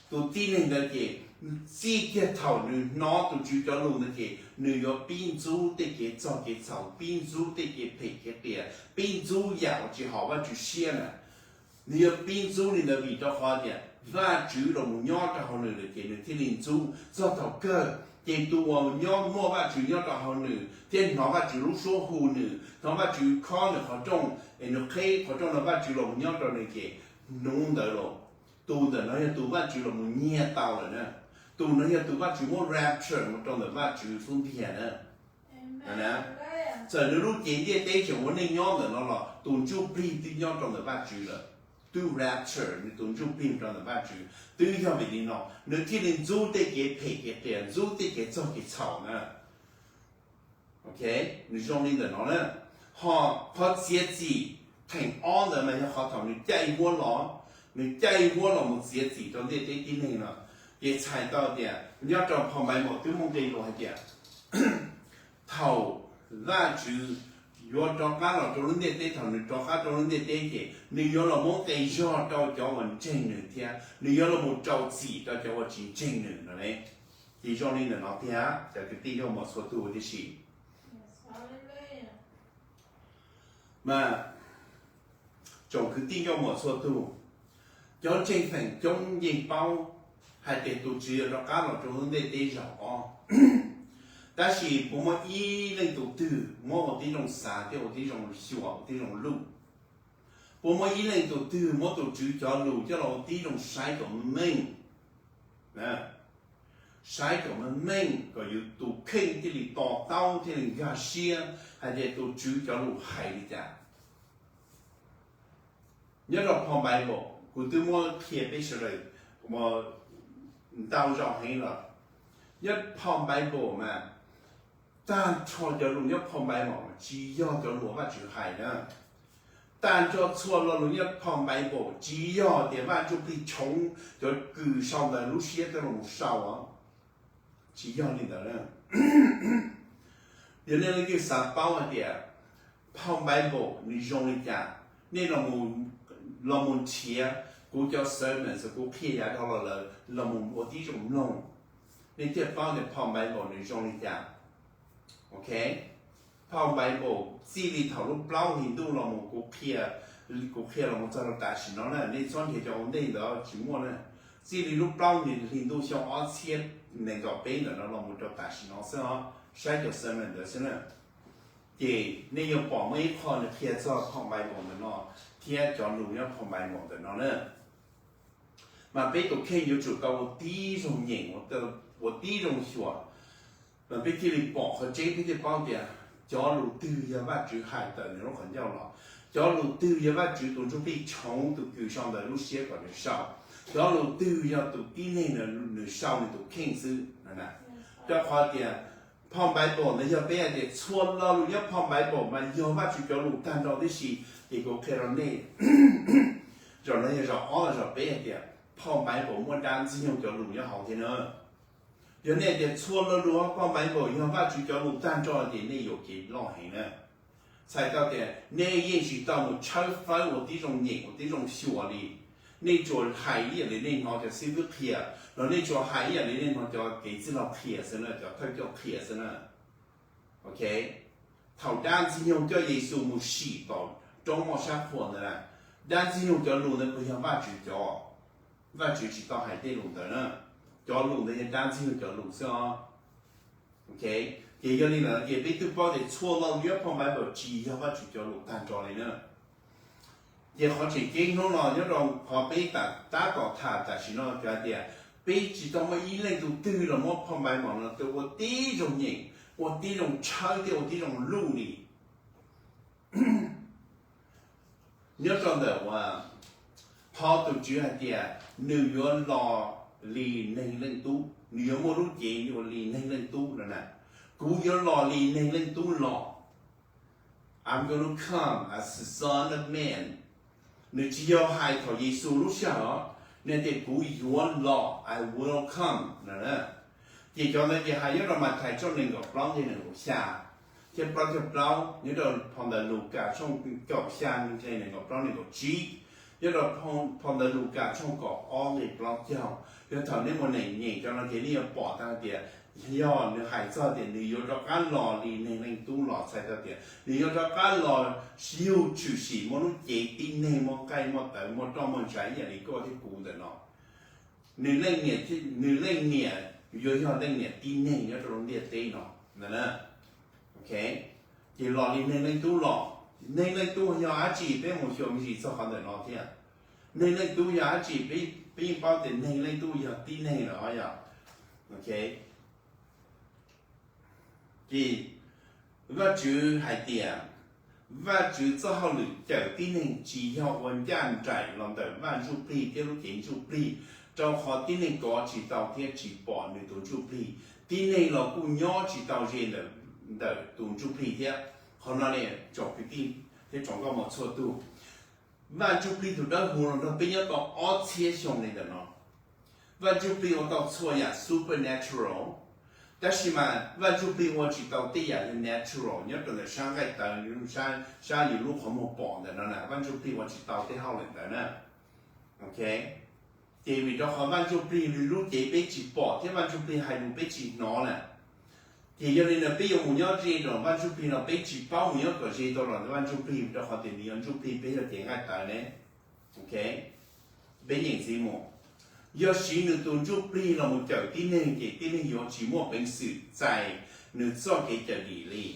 tus tib neeg ntawd. Ces txij kiag thaum nws hnov tus Tswv cov lus ntawd ces nws yuav pib ntxub tej kev txog kev txhaum, pib ntxub tej kev phem kev qias, pib ntxub yam uas tsis haum Vajtswv siab na. Nws yuav pib ntxub li ntawd vim rau qhov tias Vajtswv los mus nyob rau hauv nws lawm ces nws thiaj li ntxub. Txog thaum kawg ces tus uas nyob muaj Vajtswv nyob rau hauv nws thiab hnov Vajtswv lub suab hu nws, hnov Vajtswv khob nws qhov rooj es nws qhib qhov rooj no Vajtswv los mus nyob rau nws ces hnub ntawd los tus ntawm no yog tus Vajtswv los mus nyiag tau lawm na. Tus no yog tus Vajtswv muab rapture mus rau ntawm Vajtswv xub ntiag na. Txawm nws lub cev ntiaj teb tseem ua neej nyob ntawm no los tus ntsuj plig twb nyob rau ntawm Vajtswv lawm. Twb rapture nws tus ntsuj plig rau ntawm Vajtswv. Twb yog vim li no nws thiaj li ntxub tej kev phem kev qias, ntxub tej kev txog kev txhaum na. Nws zoo li ntawm no na. Ho qhov txiav txim theem ob ntawd mas yog qhov thaum nws caij huab los, nws caij huab los mus txiav txim rau ntiaj teb tib neeg no. Ces txhais tau tias nyob rau phau Npaiv Npaum twb muaj nqe lus hais tias thaum Vajtswv yuav rov qab los rau lub ntiaj teb, thaum nws rov qab rau lub ntiaj teb ces nws yuav los muab nqi zog rau cov uas ntseeg nws thiab nws yuav los mus rau txim rau cov uas tsis ntseeg nws no ne. Ces zoo li ntawm no tiag cov kwv tij nkauj muam txhua tus huv tib si. Mas tsoom kwv tij nkauj muam txhua tus, cov ntseeg feem coob yeej paub hais tias tus Tswv yuav rov qab los rau lub ntiaj teb zaum ob. Tab sis puas muaj ib leej tus twg muab ua tib zoo xav thiab ua tib zoo xyuas ua tib zoo luj? Puas muaj ib leej tus twg muab tus Tswv cov lus coj los ua tib zoo saib kom meej, saib kom meej meej kom yus tus kheej thiaj li to taub thiaj li nkag siab hais tias tus Tswv cov lus hais li cas? Nyob rau phau Bible kuv twb muab qhia peb sawv daws ntau zaus heev lawm. Nyob phau Bible mas tag nrho cov lus nyob phau Bible tsis yog cov lus Vajtswv hais na. Tag nrho txhua lo lus nyob phau Bible tsis yog tias Vaj Ntsujplig tshoov cov kws sau ntawv lub siab coj los sau os. Tsis yog li ntawd na. Yog nej leej twg xav paub hais tias phau Bible nws zoo li cas, nej los mus nrhiav kuv cov sermon, kuv qhia yav dhau los lawm los mus ua tib zoo mloog, nej thiaj paub tias phau Bible nws zoo li cas. Ok, phau Bible txij li thaum lub plaub hlis ntuj los mus kuv qhia, kuv qhia los mus txog rau tam sim no na, nej txhob nrhiav cov ua ntej ntawd tsis muaj na. Txij li lub plaub hlis ntuj xyoo ob txhiab nees nkaum peb ntawm no los mus rau tam sim no xwb os, saib cov sermon ntawd xwb na. Ces nej yuav pom muaj ib qho nws qhia txog phau Bible ntawm no thiab cov lus nyob phau Bible ntawm no na. Mas peb tus kheej yuav tsum tau ua tib zoo nyeem, ua tib zoo xyuas, mas peb thiaj li pom qhov tseeb, peb thiaj paub tias cov lus twg yog Vajtswv hais tawm nws lub qhov ncauj los, cov lus twg yog Vajtswv tus Ntsujplig tshoov tus kws sau ntawv lub siab kom nws sau, cov lus twg yog tus tib neeg nws sau nws tus kheej xwb. Rau qhov tias phau Bible ntawd yog peb hais tias txhua lo lus nyob phau Bible mas yog Vajtswv cov lus tag nrho tib si, ces kuv qhia rau nej, zaum no yog zaum ob los zaum peb hais tias phau Bible muaj dab Ntxwg Nyoog cov lus nyob hauv thiab na. Yog nej tias txhua lo lus phau Bible yog Vajtswv cov lus tag nrho ces nej yuam kev loj heev na. Txhais tau tias nej yeej tsis tau mus tshawb fawb ua tib zoo nyeem ua tib zoo xyuas li. Nej tsuas hais ib yam li nej hnov cov xib fwb qhia, los nej tsuas hais ib yam li nej hnov cov kev txwj laug qhia xwb na, cov thawj coj qhia xwb na. Ok, thaum dab Ntxwg Nyoog coj Yexus mus sim tom roob moj sab qhua ntawd na, dab Ntxwg Nyoog cov lus ntawd puas yog Vajtswv cov? Vajtswv tsis tau hais tej lus ntawd na. Cov lus ntawd yog dab Ntxwg Nyoog cov lus xwb os. Ok, ces yog li ntawd ces peb twb paub tias txhua lo lus nyob phau Bible tsis yog Vajtswv cov lus tag nrho li na. Ces qhov tseem ceeb hnub no nyob rau qhov peb tab tom tham tam sim no ces hais tias peb tsis tau muaj ib leej tug twg los muab phau Bible no ua tib zoo nyeem, ua tib zoo tshawb thiab ua tib zoo luj li. Nyob rau ntawm uas qhov tus Tswv hais tias nws yuav los li Neeg Leej Tub, nws yuav muaj lub cev li Neeg Leej Tub no na. Kuv yuav los li Neeg Leej Tub los. I'm gonna come as the Son of Man. Nws tsis yog hais thaum Yexus lub sij hawm os, nws tias kuv yuav los, I will come no na. Ces cov ntawd ces hais nyob rau Mathais tshooj nees nkaum plaub nqe nees nkaum xya thiab plaub caug plaub, nyob rau phau ntawv Lukas tshooj kaum xya nqe nees nkaum plaub nees nkaum tsib, nyob rau phau ntawv Lukas tshooj kaum ob nqe plaub caug. Yog thaum nej mus nyeem cov no ces nej yuav pom tau tias yog nws hais txog tias nws yuav rov qab los li Neeg Leej Tub los, txhais tau tias nws yuav rov qab los yug tshwm sim muaj lub cev tib neeg, muaj nqaij muaj tawv, muaj roj muaj ntsha ib yam li koj thiab kuv ntawm no. Nws leej niam, nws leej niam yuav yog leej niam tib neeg nyob rau lub ntiaj teb no ntag na. Ok, ces los li Neeg Leej Tub los. Neeg Leej Tub yog dab tsi? Peb mus xyuas me ntsis txog qhov ntawm no thiab. Neeg Leej Tub yog dab tsi? Peb yeej paub tias Neeg Leej Tub yog tib neeg lawm os yog. Ok, ces Vajtswv hais tias Vajtswv txoj hauj lwm cawm tib neeg tsis yog ua ncaj nraim los ntawm Vaj Ntsuj Plig thiab lub cev ntsuj plig, rau qhov tib neeg kov tsis tau thiab tsis pom nws tus ntsuj plig. Tib neeg los kuj nyob tsis tau ze ntawm tus ntsuj plig thiab. Qhov no ne, tsoom kwv tij thiab tsoom nkauj muam txhua tus, Vaj Ntsuj Plig tus dawb huv los nrog peb nyob tau ob txhiab xyoo li ntawm no. Vaj Ntsuj Plig ua tau txhua yam supernatural, tab sis mas Vaj Ntsuj Plig ua tsis tau tej yam li natural nyob rau ntawm sab nqaij tawv, sab yus lub qhov muag pom ntawm no na, Vaj Ntsuj Plig ua tsis tau tej hauj lwm ntawd na. Ok, ces vim rau qhov Vaj Ntsuj Plig nws lub cev peb tsis pom thiab Vaj Ntsuj Plig hais lus peb tsis hnov na, ces yog li ntawd peb yuav mus nyob ze rau Vaj Ntsuj Plig no peb tsis paub mus nyob kom ze tau los ntawm Vaj Ntsuj Plig, rau qhov tias nws yog Ntsuj Plig, peb yog cev nqaij tawv ne. Ok, peb nyeem ntxiv mus. Yog siv nws tus ntsuj plig los mus cawm tib neeg ces tib neeg yuav tsis muaj peev xwm txais nws txoj kev cawm dim li.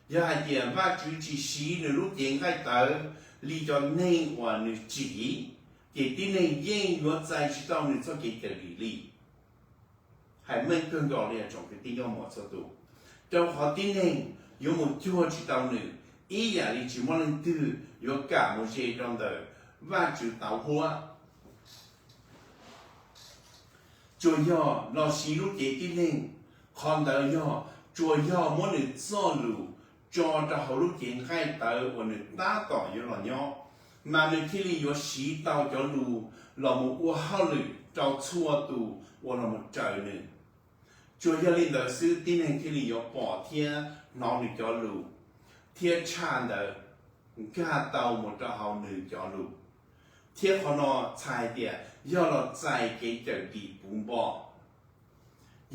Yog hais tias Vajtswv tsis siv nws lub cev nqaij tawv li cov neeg uas nws tsim, ces tib neeg yeej yuav txais tsis tau nws txoj kev cawm dim li. Hais meej kawg nkaus li tsoom kwv tij nkauj muam txhua tus, rau qhov tib neeg yuav mus cuag tsis tau nws, ib yam li tsis muaj leej twg yuav kam mus ze rau ntawm Vajtswv tauv huab. Tsuas yog los siv lub cev tib neeg, qhov ntawd yog tsuas yog muab nws txoj lus tso rau hauv lub cev nqaij tawv uas nws tab tom yuav los nyob, mas nws thiaj li yuav siv tau cov lus los mus ua hauj lwm rau txhua tus uas los mus raws nws. Tsuas yog li ntawd xwb tib neeg thiaj li yuav pom thiab hnov nws cov lus, thiab tshaj ntawd nkag tau mus rau hauv nws cov lus. Thiab qhov no txhais hais tias yog los txais kev cawm dim puv npo.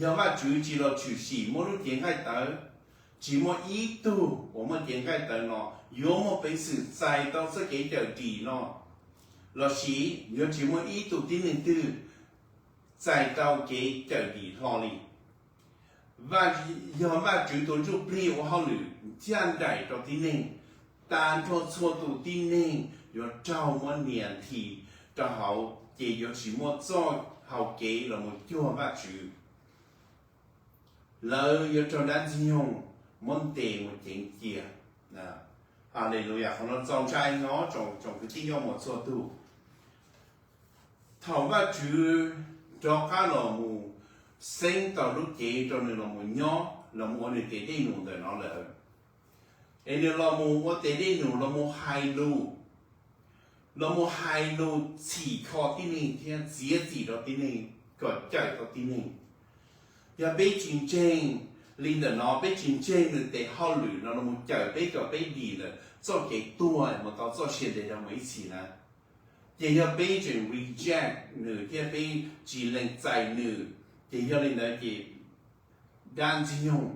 Yog Vajtswv tsis los tshwm sim muab lub cev nqaij tawv, tsis muaj ib tug uas muaj cev nqaij tawv no yuav muaj peev xwm txais tau txoj kev cawm dim no, los sis yuav tsis muaj ib tug tib neeg twg txais tau kev cawm dim hlo li. Yog Vajtswv tus ntsuj plig ua hauj lwm ncaj nraim rau tib neeg, tag nrho txhua tus tib neeg yuav raug muab nias nthi rau hauv ces yuav tsis muaj txoj hau kev los mus cuag Vajtswv. Lawv yuav raug dab ntxwg nyoog muab ntes mus ceev cia. Haleluyas, qhov no txaus ntshai no tsoom kwv tij nkauj muam txhua tus. Thaum Vajtswv rov qab los mus xeeb tau lub cev rau nws los mus nyob los mus ua nws tes dej num ntawm no lawm, es nws los mus ua tes dej num los mus hais lus, los mus hais lus txhim kho tib neeg thiab txiav txim rau tib neeg kom cawm tau tib neeg. Yog peb tsis ntseeg li ntawm no, peb tsis ntseeg nws tes hauj lwm no los mus cawm peb kom peb dim ntawm txoj kev tuag mus tau txoj sia ntev dhau mus ib txhis na, ces yog peb tseem reject nws thiab peb tsis lees txais nws, ces yog li ntawd ces dab ntxwg nyoog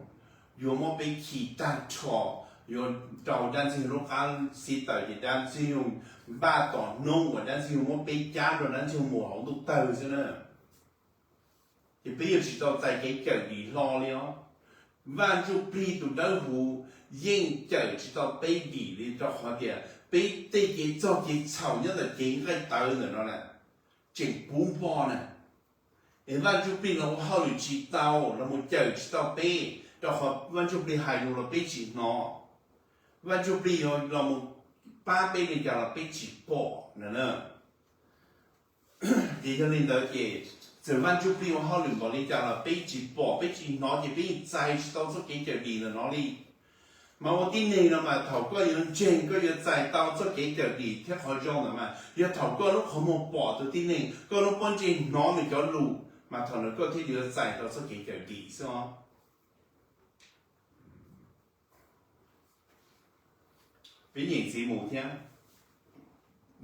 yuav muab peb khi tag nrho, yuav rau dab ntxwg nyoog lub qab xib taws ces dab ntxwg nyoog npaj tom hnub uas dab ntxwg nyoog muab peb cab rau dab ntxwg nyoog mus hauv ntuj tawg xwb na. Ces peb yuav tsis tau txais kev cawm dim hlo li os. Vaj Ntsuj Plig tus dawb huv yeej cawm tsis tau peb dim li rau qhov tias peb tej kev txog kev txhaum nyob ntawm kev nqaij tawv ntawm no na tseem puv npo na. Es Vaj Ntsuj Plig los ua hauj lwm tsis tau, los mus cawm tsis tau peb rau qhov Vaj Ntsuj Plig hais lus los peb tsis hnov. Vaj Ntsuj Plig yuav los mus pab peb li cas los peb tsis pom na. Ces yog li ntawd ces txawm Vaj Ntsuj Plig ua hauj lwm npaum li cas los peb tsis pom peb tsis hnov ces peb yeej txais tsis tau txoj kev cawm dim ntawm no li. Mas ua tib neeg no mas thaum koj yuav ntseeg koj yuav txais tau txoj kev cawm dim thiab qhov zoo ntawd mas yog thaum koj lub qhov muag pom tus tib neeg, koj lub pob ntseg hnov nws cov lus, mas thaum ntawd koj thiaj li yuav txais tau txoj kev cawm dim xwb os. Peb nyeem ntxiv mus thiab.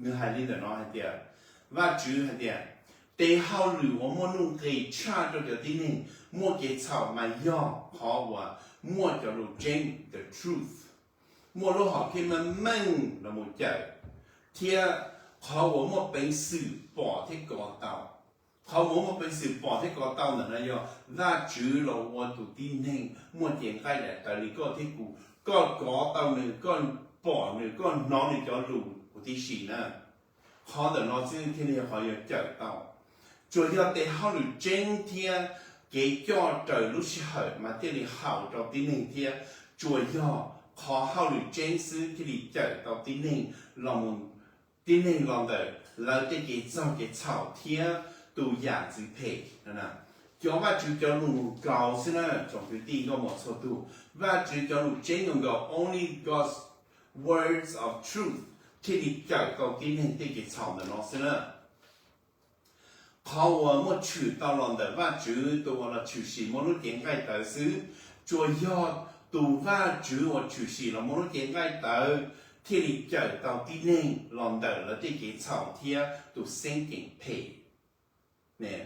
Nws hais li ntawm no hais tias, Vajtswv hais tias, tes hauj lwm uas muaj nuj nqis tshaj rau cov tib neeg muaj kev txhaum mas yog qhov uas muaj cov lus tseeb, the truth, muaj lub hom phiaj meej meej los mus cawm, thiab qhov uas muaj peev xwm pom thiab kov tau. Qhov uas muaj peev xwm pom thiab kov tau ntawm no yog Vajtswv los ua tus tib neeg muaj cev nqaij daim tawv li koj thiab kuv, koj kov tau nws, koj pom nws, koj hnov nws cov lus huv tib si na. Qhov ntawm no xwb thiaj li yog qhov yuav cawm tau. Tsuas yog tes hauj lwm tseeb thiab kev coj raws lub sij hawm mas thiaj li haum rau tib neeg thiab. Tsuas yog qhov hauj lwm tseeb xwb thiaj li cawm tau tib neeg los, tib neeg los ntawm lawv tej kev txog kev txhaum thiab tus yam ntxwv phem. Cov Vajtswv cov lus nkaus xwb na tsoom kwv tij nkauj muam txhua tus, Vajtswv cov lus tseeb nkaus, only God's words of truth thiaj li cawm tau tib neeg tej kev txhaum ntawm no xwb na. Qhov uas muaj tshwm tau los ntawm Vajtswv tus uas los tshwm sim muaj lub cev nqaij tawv xwb. Tsuas yog tus Vajtswv uas tshwm sim los muaj lub cev nqaij tawv thiaj li cawm tau tib neeg los ntawm lawv tej kev txhaum thiab tus xeeb ceem phem.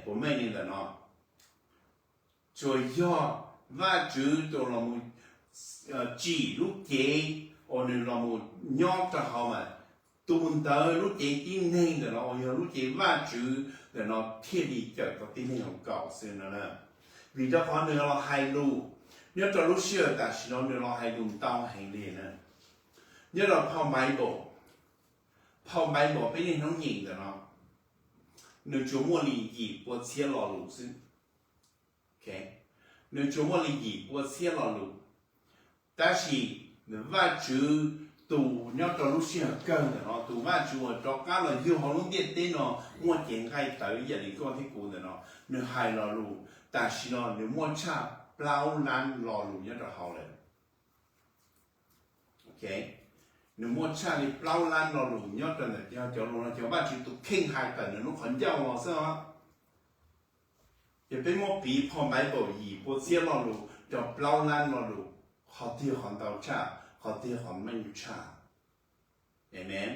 Puas meej li ntawm no? Tsuas yog Vajtswv tus los tsim lub cev uas nws los mus nyob rau hauv mas, tus ntawd lub cev tib neeg ntawm no uas yog lub cev Vajtswv ntawm no thiaj li cawm tau tib neeg hauv kaum xwb no na. Vim rau qhov nws los hais lus, nyob rau lub sij hawm tam sim no nws los hais lus ntau heev li na. Nyob rau phau Bible, phau Bible peb niaj hnub nyeem ntawm no, nws tsuas muaj li yim pua txhiab lo lus xwb. Nws tsuas muaj li yim pua txhiab lo lus, tab sis Vajtswv tus nyob rau lub sij hawm kawg ntawm no, tus Vajtswv uas rov qab los yug hauv lub ntiaj teb no muaj cev nqaij tawv ib yam li koj thiab kuv ntawm no, nws hais lo lus tam sim no nws muaj tshaj plaub lab lo lus nyob rau hauv lawm. Nws muaj tshaj li plaub lab lo lus nyob rau ntawm cov, cov lus no cov Vajtswv tus kheej hais tawm nws lub qhov ncauj los xwb os. Ces peb muab piv phau Bible yim pua txhiab lo lus rau plaub lab lo lus, qhov twg qhov ntau tshaj, qhov twg qhov meej tshaj. Amen.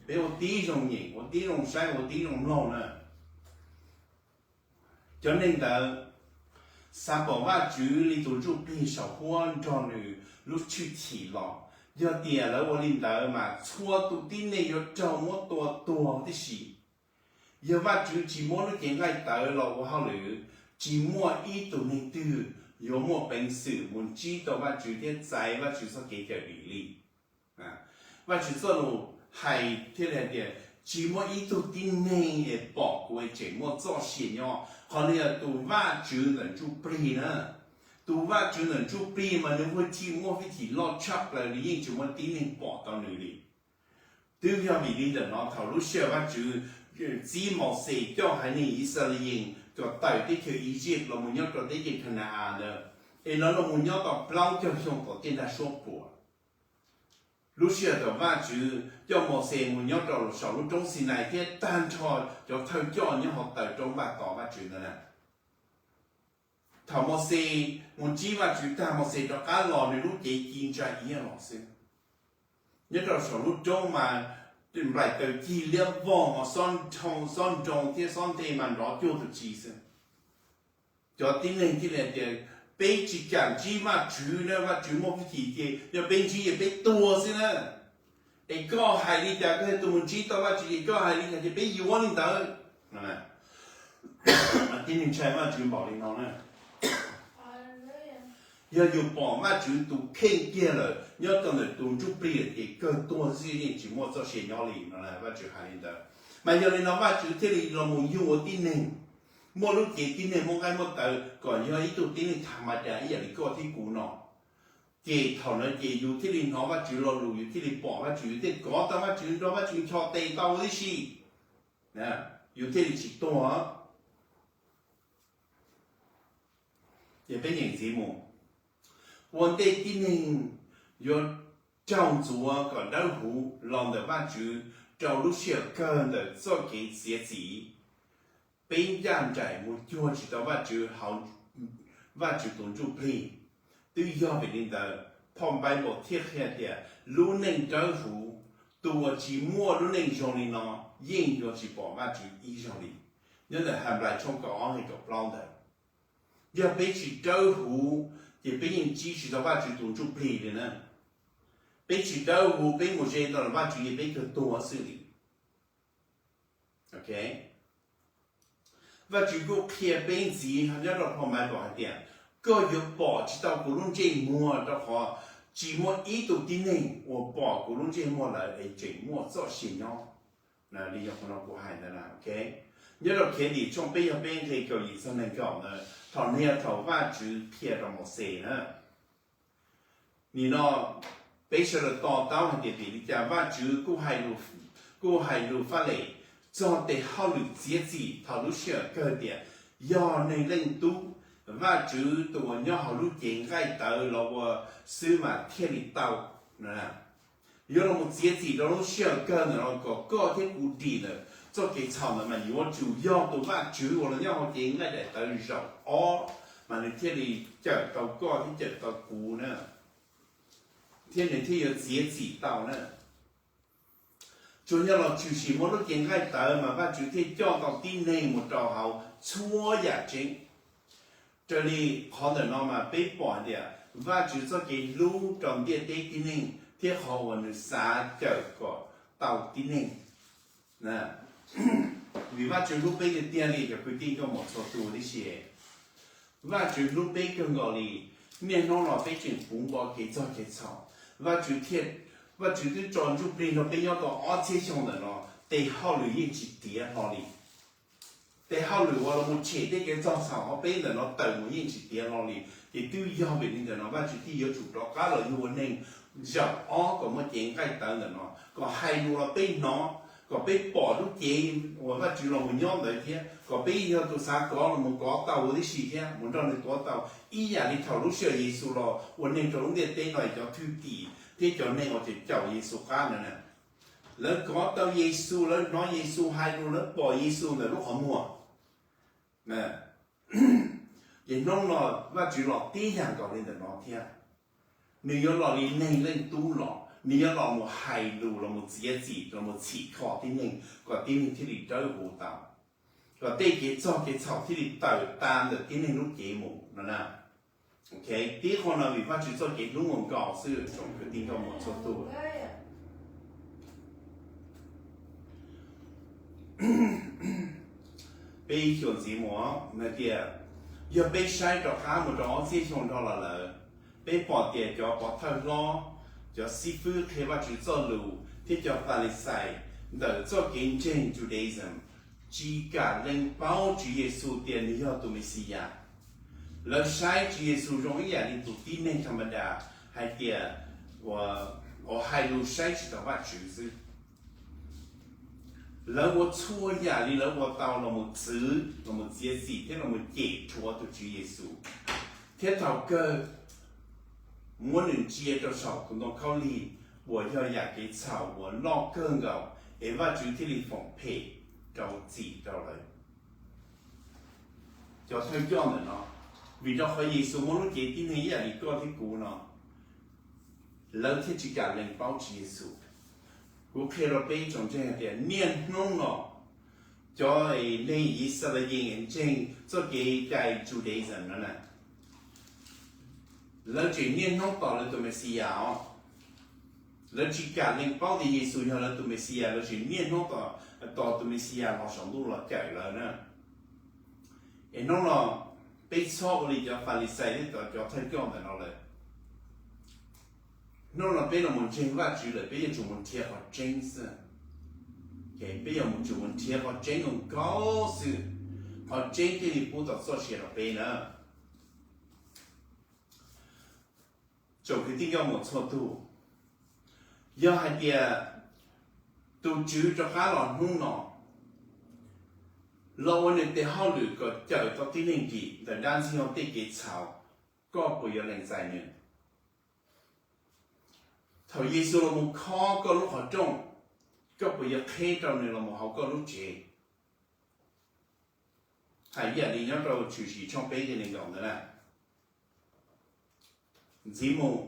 Peb ua tib zoo nyeem, ua tib zoo saib, ua tib zoo mloog na. Cov neeg ntawd xav pom Vajtswv li tus ntsuj plig saum huab nrog nws lub tshwj chim los. Yog tias lawv ua li ntawd mas txhua tus tib neeg yuav raug muab tua tuag tib si. Yog Vajtswv tsis muab lub cev nqaij tawv los ua hauj lwm, tsis muaj ib tug neeg twg yuav muaj peev xwm mus ntsib tau Vajtswv thiab txais Vajtswv txoj kev cawm dim li. Vajtswv txoj lus hais thiaj li hais tias, tsis muaj ib tug tib neeg es pom kuv es tseem muaj txoj sia nyob. Qhov no yog tus Vajtswv ntawm ntsuj plig na. Tus Vajtswv ntawm ntsuj plig mas nws muaj hwj chim, muaj hwj chim loj tshaj plaws li, yeej tsis muaj tib neeg pom tau nws li. Twb yog vim li ntawm no thaum lub sij hawm Vajtswv txib Mauxes coj haiv neeg Yixalayees kom tawm teb chaws Iziv los mus nyob rau teb chaws Khana-as ntawd, es lawv los mus nyob tau plaub caug xyoo tom tej nag suab puam. Lub sij hawm thaum Vajtswv coj Mauxes mus nyob rau saum lub roob Xinais thiab tag nrho cov thawj coj nyob hauv taw roob npaj tos Vajtswv ntawd na. Thaum Mauxes mus ntsib Vajtswv tag, Mauxes rov qab los nws lub cev ci ntsa iab los xwb. Nyob rau saum lub roob mas nplaim taws cig liab vog, xob nroo thiab xob nthe mas nrov cuag tus tsi xwb. Cov tib neeg thiaj li hais tias, peb tsis kam ntsib Vajtswv na, Vajtswv muaj hwj chim ces yog peb ntsib ces peb tuag xwb na. Es koj hais li cas, koj yog tus mus ntsib tau Vajtswv ces koj hais li cas ces peb yuav li ntawd. Tib neeg ntshai Vajtswv npaum li no na. Yog yus pom Vajtswv tus kheej kiag lawm nyob rau ntawm tus ntsuj plig lawm ces kawg tuag xwb, yeej tsis muaj txoj sia nyob li no, Vajtswv hais li ntawd. Mas yog li no Vajtswv thiaj li los mus yug ua tib neeg, muaj lub cev tib neeg muaj nqaij muaj taw kom yog ib tug tib neeg tham ma das ib yam li koj thiab kuv no. Ces thaum no ces yus thiaj li hnov Vajtswv lo lus, yus thiaj li pom Vajtswv, yus thiaj kov tau Vajtswv, nrog Vajtswv ncho tes tau tib si, yus thiaj li tsis tuag. Ces peb nyeem ntxiv mus, ua ntej tib neeg yuav raug ntxuav kom dawb huv los ntawm Vajtswv rau lub sij hawm kawg ntawm txoj kev txiav txim, peb ncaj nraim mus cuag tsis tau Vajtswv hauv Vajtswv tus ntsuj plig. Twb yog vim li ntawd phau Npaiv Npaum thiaj qhia tias lub neej dawb huv, tus uas tsis muaj lub neej zoo li no yeej yuav tsis pom Vajtswv ib zaug li. Nyob ntawm Henplais tshooj kaum ob nqe kaum plaub ntawd, yog peb tsis dawb huv ces peb yeej ntsib tsis tau Vajtswv tus ntsuj plig li na. Peb tsis dawb huv, peb mus ze rau Vajtswv ces peb kawg tuag xwb li. Vajtswv kuj qhia peb ntxiv nyob rau phau Npaiv Npaum hais tias, koj yuav pom tsis tau kuv lub ntsej muag, rau qhov tsis muaj ib tug tib neeg uas pom kuv lub ntsej muag lawm es tseem muaj txoj sia nyob. Li yog qhov no kuv hais ntawd na. Nyob rau Khiavdim tshooj peb yog peb nqe kaum yim txog nees nkaum ntawd, thaum no yog thaum Vajtswv qhia rau Mauxes na. Nim no peb sawv daws to taub hais tias vim li cas Vajtswv kuj hais lus faj lem txog tes hauj lwm txiav txim thaum lub sij hawm kawg tias, yog Neeg Leej Tub, Vajtswv tus uas nyob hauv lub cev nqaij tawv los ua xwb mas thiaj li tau. Yuav los txiav txim rau lub sij hawm kawg ntawm no kom koj thiab kuv dim ntawm txoj kev txhaum ntawd mas yuav tsum yog tus Vajtswv uas los nyob hauv cev nqaij daim tawv zaum ob mas nws thiaj li cawm tau koj thiab cawm tau kuv na, thiab nws thiaj yuav txiav txim tau na. Tsuas yog los tshwm sim muaj lub cev nqaij tawv mas Vajtswv thiaj coj tau tib neeg mus rau hauv txhua yam tseeb. Raws li qhov ntawm no mas peb pom hais tias Vajtswv txoj kev hlub rau ntiaj teb tib neeg thiab qhov uas nws xav cawm kom tau tib neeg. Vim Vajtswv hlub peb tiag tiag li cov kwv tij nkauj muam txhua tus tib si. Vajtswv hlub peb kawg nkaus li, niaj hnub no peb tseem puv npo kev txog kev txhaum. Vajtswv thiaj, Vajtswv twb tso ntsuj plig nrog peb nyob tau ob txhiab xyoo ntawm no, tes hauj lwm yeej tsis tiav hlo li. Tes hauj lwm uas los mus tshem tej kev txog txhaum hauv peb ntawm no tawm mus yeej tsis tiav hlo li. Ces twb yog vim li ntawm no Vajtswv thiaj yuav tsum rov qab los yug ua neeg zaum ob kom muaj cev nqaij tawv ntawm no, kom hais lus los peb hnov, kom peb pom lub cev uas Vajtswv los mus nyob ntawd thiab, kom peb yog tus xav kov los mus kov tau huv tib si thiab mus nrog nws tuav tau, ib yam li thaum lub sij hawm Yexus los ua neeg rau lub ntiaj teb no cov thwj tim thiab cov neeg uas caum Yexus qab ntawd na. Lawv kov tau Yexus, lawv hnov Yexus hais lus, lawv pom Yexus ntawm lub qhov muag. Ces hnub no Vajtswv los tib yam nkaus li ntawm no thiab. Nws yuav los li neeg leej tub los, nws yuav los mus hais lus, los mus txiav txim, los mus txhim kho tib neeg kom tib neeg thiaj li dawb huv tau, kom tej kev txog kev txhaum thiaj li tawm tas ntawm tib neeg lub cev mus no na. Tib qho no vim Vajtswv txoj kev hlub nkaus xwb tsoom kwv tij nkauj muam txhua tus. Peb xyuas ntxiv mus hais tias, yog peb saib rov qab mus rau ob txhiab xyoo dhau los lawm, peb pom tias cov pov thawj hlob, cov xib fwb qhia Vajtswv txoj lus thiab cov Falixais ntawm txoj kev ntseeg Judaism tsis kam lees paub Tswv Yexus tias nws yog tus Mexiyas. Lawv saib Tswv Yexus zoo ib yam li tus tib neeg tha ma das hais tias uas hais lus saib tsis taus Vajtswv xwb. Lawv ua txhua yam li lawv ua tau los mus txwv, los mus txiav txim thiab los mus cem rhuav tus Tswv Yexus, thiab thaum kawg muab nws ntsia rau saum tus ntoo khaub lig uas yog yam kev txhaum uas loj kawg nkaus es Vajtswv thiaj li foom phem rau txim rau lawv. Cov thawj coj ntawm no, vim rau qhov Yexus muaj lub cev tib neeg ib yam li koj thiab kuv no, lawv thiaj tsis kam lees paub Tswv Yexus. Kuv qhia rau peb tsoom ntseeg hais tias niaj hnub no cov neeg Yixalayees ntseeg txoj kev cai Judaism no na, lawv tseem niaj hnub tos lawv tus Mexiyas os. Lawv tsis kam lees paub tias Yexus yog lawv tus Mexiyas, lawv tseem niaj hnub tos tus Mexiyas los saum ntuj los cawm lawv na. Es hnub no peb txhob ua li cov Falixais thiab cov thawj coj ntawm no lawm. Hnub no peb los mus ntseeg Vajtswv lawm, peb yuav tsum mus nrhiav qhov tseeb xwb. Peb yuav tsum mus nrhiav qhov tseeb zoo nkauj xwb, qhov tseeb thiaj li pub tau txoj sia rau peb na. Tsoom kwv tij nkauj muam txhua tus, yog hais tias tus Tswv rov qab los hnub no los ua nws tes hauj lwm kom cawm tau tib neeg dim ntawm dab ntxwg nyoog tej kev txhaum, koj puas yuav lees txais nws? Thaum Yexus los mus khob koj lub qhov rooj, koj puas yuav qheb rau nws los mus hauv koj lub tsev? Hais ib yam li nyob rau Tshwm Sim tshooj peb nqe nees nkaum ntawd na. Ntxiv mus,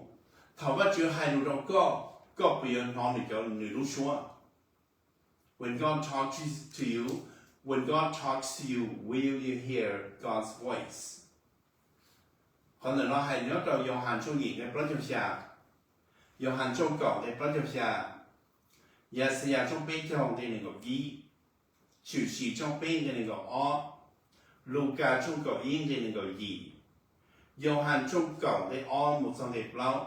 thaum Vajtswv hais lus rau koj, koj puas yuav hnov nws cov, nws lub suab? When God talks to you, when God talks to you, will you hear God's voice? Qhov ntawm no hais nyob rau Yauhas tshooj yim nqe plaub caug xya, Yauhas tshooj kaum nqe plaub caug xya, Yaxayas tshooj peb caug nqe nees nkaum ib, Tshwm Sim tshooj peb nqe nees nkaum ob, Lukas tshooj kaum ib nqe nees nkaum yim, Yauhas tshooj kaum nqe ob mus txog nqe plaub,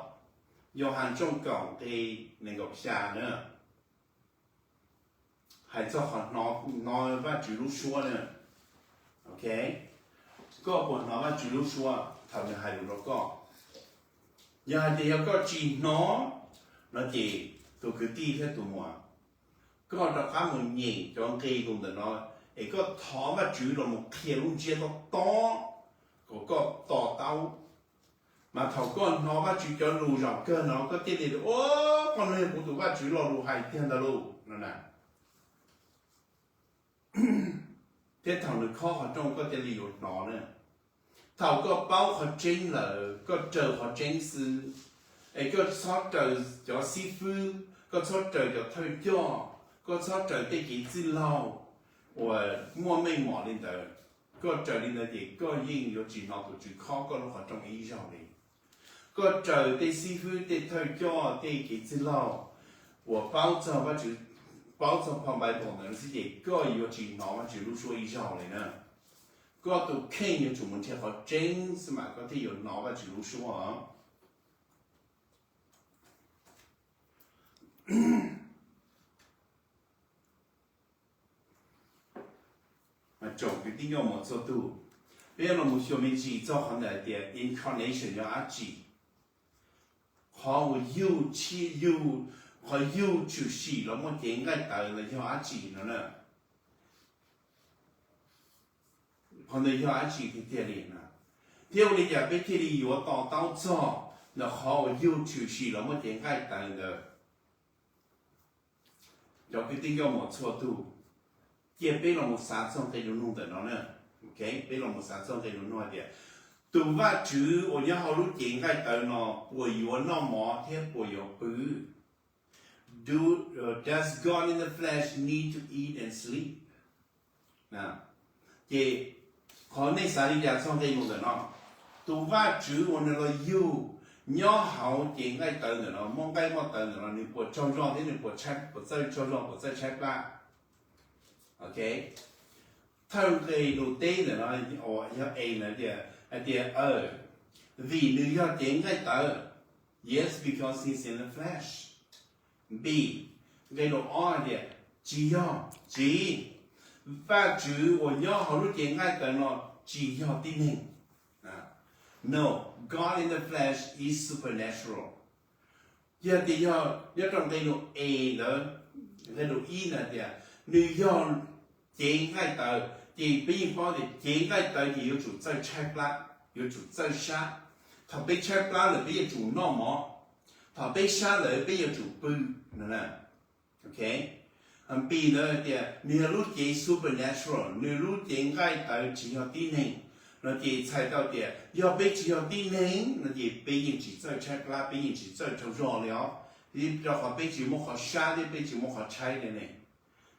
Yauhas tshooj kaum nqe nees nkaum xya na. Hais txog qhov hnov Vajtswv lub suab na. Koj puas hnov Vajtswv lub suab thaum nws hais lus rau koj? Yog hais tias yog koj tsis hnov no ces tus kwv tij thiab tus muam, koj rov qab mus nyeem cov nqe lus ntawm no es koj thov Vajtswv los mus qhia lub ntsiab tob tob kom koj to taub. Mas thaum koj hnov Vajtswv cov lus zaum kawg no koj thiaj li, o, qhov no yog kuv tus Vajtswv lo lus hais tiag ntag lauj no na. Thiab thaum nws khob qhov rooj koj thiaj li yuav hnov na. Thaum koj paub qhov tseeb lawm koj raws qhov tseeb xwb, es koj txhob raws cov xib fwb, koj txhob raws cov thawj coj, koj txhob raws tej kev txwj laug uas muaj meej mom li ntawd. Koj raws li ntawd ces koj yeej yuav tsis hnov tus Tswv khob koj lub qhov rooj ib zaug li. Koj raws tej xib fwb, tej thawj coj, tej kev txwj laug uas paub txog Vajtswv paub txog phau Npaiv Npaum ntawd xwb ces koj yuav tsis hnov Vajtswv lub suab ib zaug li na. Koj tus kheej yuav tsum mus nrhiav qhov tseeb xwb mas koj thiaj yuav hnov Vajtswv lub suab. Tsoom kwv tij nkauj muam txhua tus, peb yuav los mus xyuas me ntsis txog qhov ntawm hais tias incarnation yog dab tsi, qhov uas yug, yug, qhov yug tshwm sim los muaj cev nqaij tawv ntawd yog dab tsi no na. Qhov ntawd yog dab tsi tiag tiag li na, thiab ua li cas peb thiaj li yuav to taub txog ntawm qhov uas yug tshwm sim los muaj cev nqaij tawv ntawd? Cov kwv tij nkauj muam txhua tus, cia peb los mus xav txog nqe lus nug ntawm no na. Peb los mus xav txog nqe lus nug hais tias, tus Vajtswv uas nyob hauv lub cev nqaij tawv no puas yuav noj mov thiab puas yuav pw? Do, uh, does God in the flesh need to eat and sleep? Ces qhov nej xav li cas txog nqe lus ntawm no? Tus Vajtswv uas nws los yug nyob hauv cev nqaij tawv ntawm no, muaj nqaij muaj tawv ntawm no, nws puas tsaug zog thiab nws puas, puas txawj tsaug zog, puas txawj tshaib plab? Ok, thawj nqe lus teb ntawm no, yog A ntawd tias, hais tias, vim nws yog cev nqaij tawv. Yes, because he's in the flesh. B, nqe lus ob hais tias, tsis yog, tsis, Vajtswv uas nyob hauv lub cev nqaij tawv no tsis yog tib neeg. No, God in the flesh is supernatural. Yog tias yog nyob rau nqe lus A ntawd, nqe lus ib ntawd tias nws yog cev nqaij tawv, ces peb yeej paub tias cev nqaij tawv ces yuav tsum txawj tshaib plab, yuav tsum txawj sab. Thaum peb tshaib plab lawm peb yuav tsum noj mov, thaum peb sab lawm peb yuav tsum pw no. Ok, B ntawd tias nws yog lub cev supernatural, nws lub cev nqaij tawv tsis yog tib neeg. No ces txhais tau tias yog peb tsis yog tib neeg no ces peb yeej tsis txawj tshaib plab, peb yeej tsis txawj tsaug zog li os, rau qhov peb tsis muaj qhov sab thiab peb tsis muaj qhov tshaib li ne,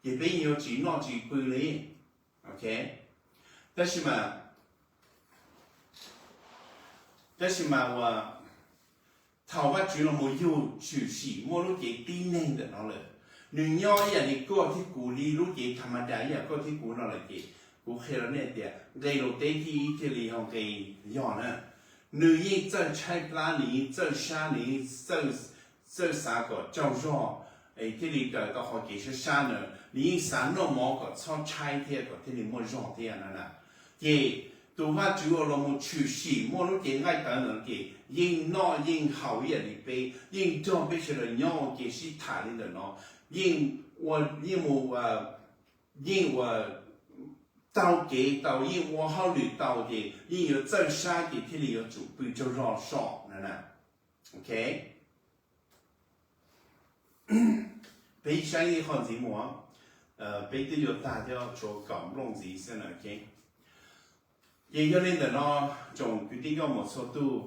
ces peb yeej yuav tsis noj tsis pw li. Ok, tab sis mas, tab sis mas uas thaum Vajtswv los mus yug tshwm sim muaj lub cev tib neeg ntawm no lawm, nws nyob ib yam li koj thiab kuv li lub cev tha ma da ib yam koj thiab kuv no lawm ces kuv qhia rau nej tias nqe lus teb thib ib thiaj li yog nqe yog na. Nws yeej txawj tshaib plab, nws yeej txawj sab, nws yeej txawj xav kom tsaug zog, es thiaj li raws tau qhov kev sab sab na, nws yeej xav noj mov kom txhob tshaib thiab kom thiaj li muaj zog thiab no na. Ces tus Vajtswv uas los mus tshwm sim muaj lub cev nqaij tawv ntawd ces yeej noj yeej haus ib yam li peb, yeej nrog peb sawv daws nyob ua ke sib tham li ntawm no, yeej ua, yeej mus, yeej ua tau kev tau, yeej ua hauj lwm tau ces yeej yuav txawj sab ces thiaj li yuav tsum pw tsaug zog so na. Ok, peb saib ib qho ntxiv mus, peb twb yuav tag thiab, tshuav kaum nplooj ntxiv xwb na. Ces yog li ntawm no, tsoom kwv tij nkauj muam txhua tus,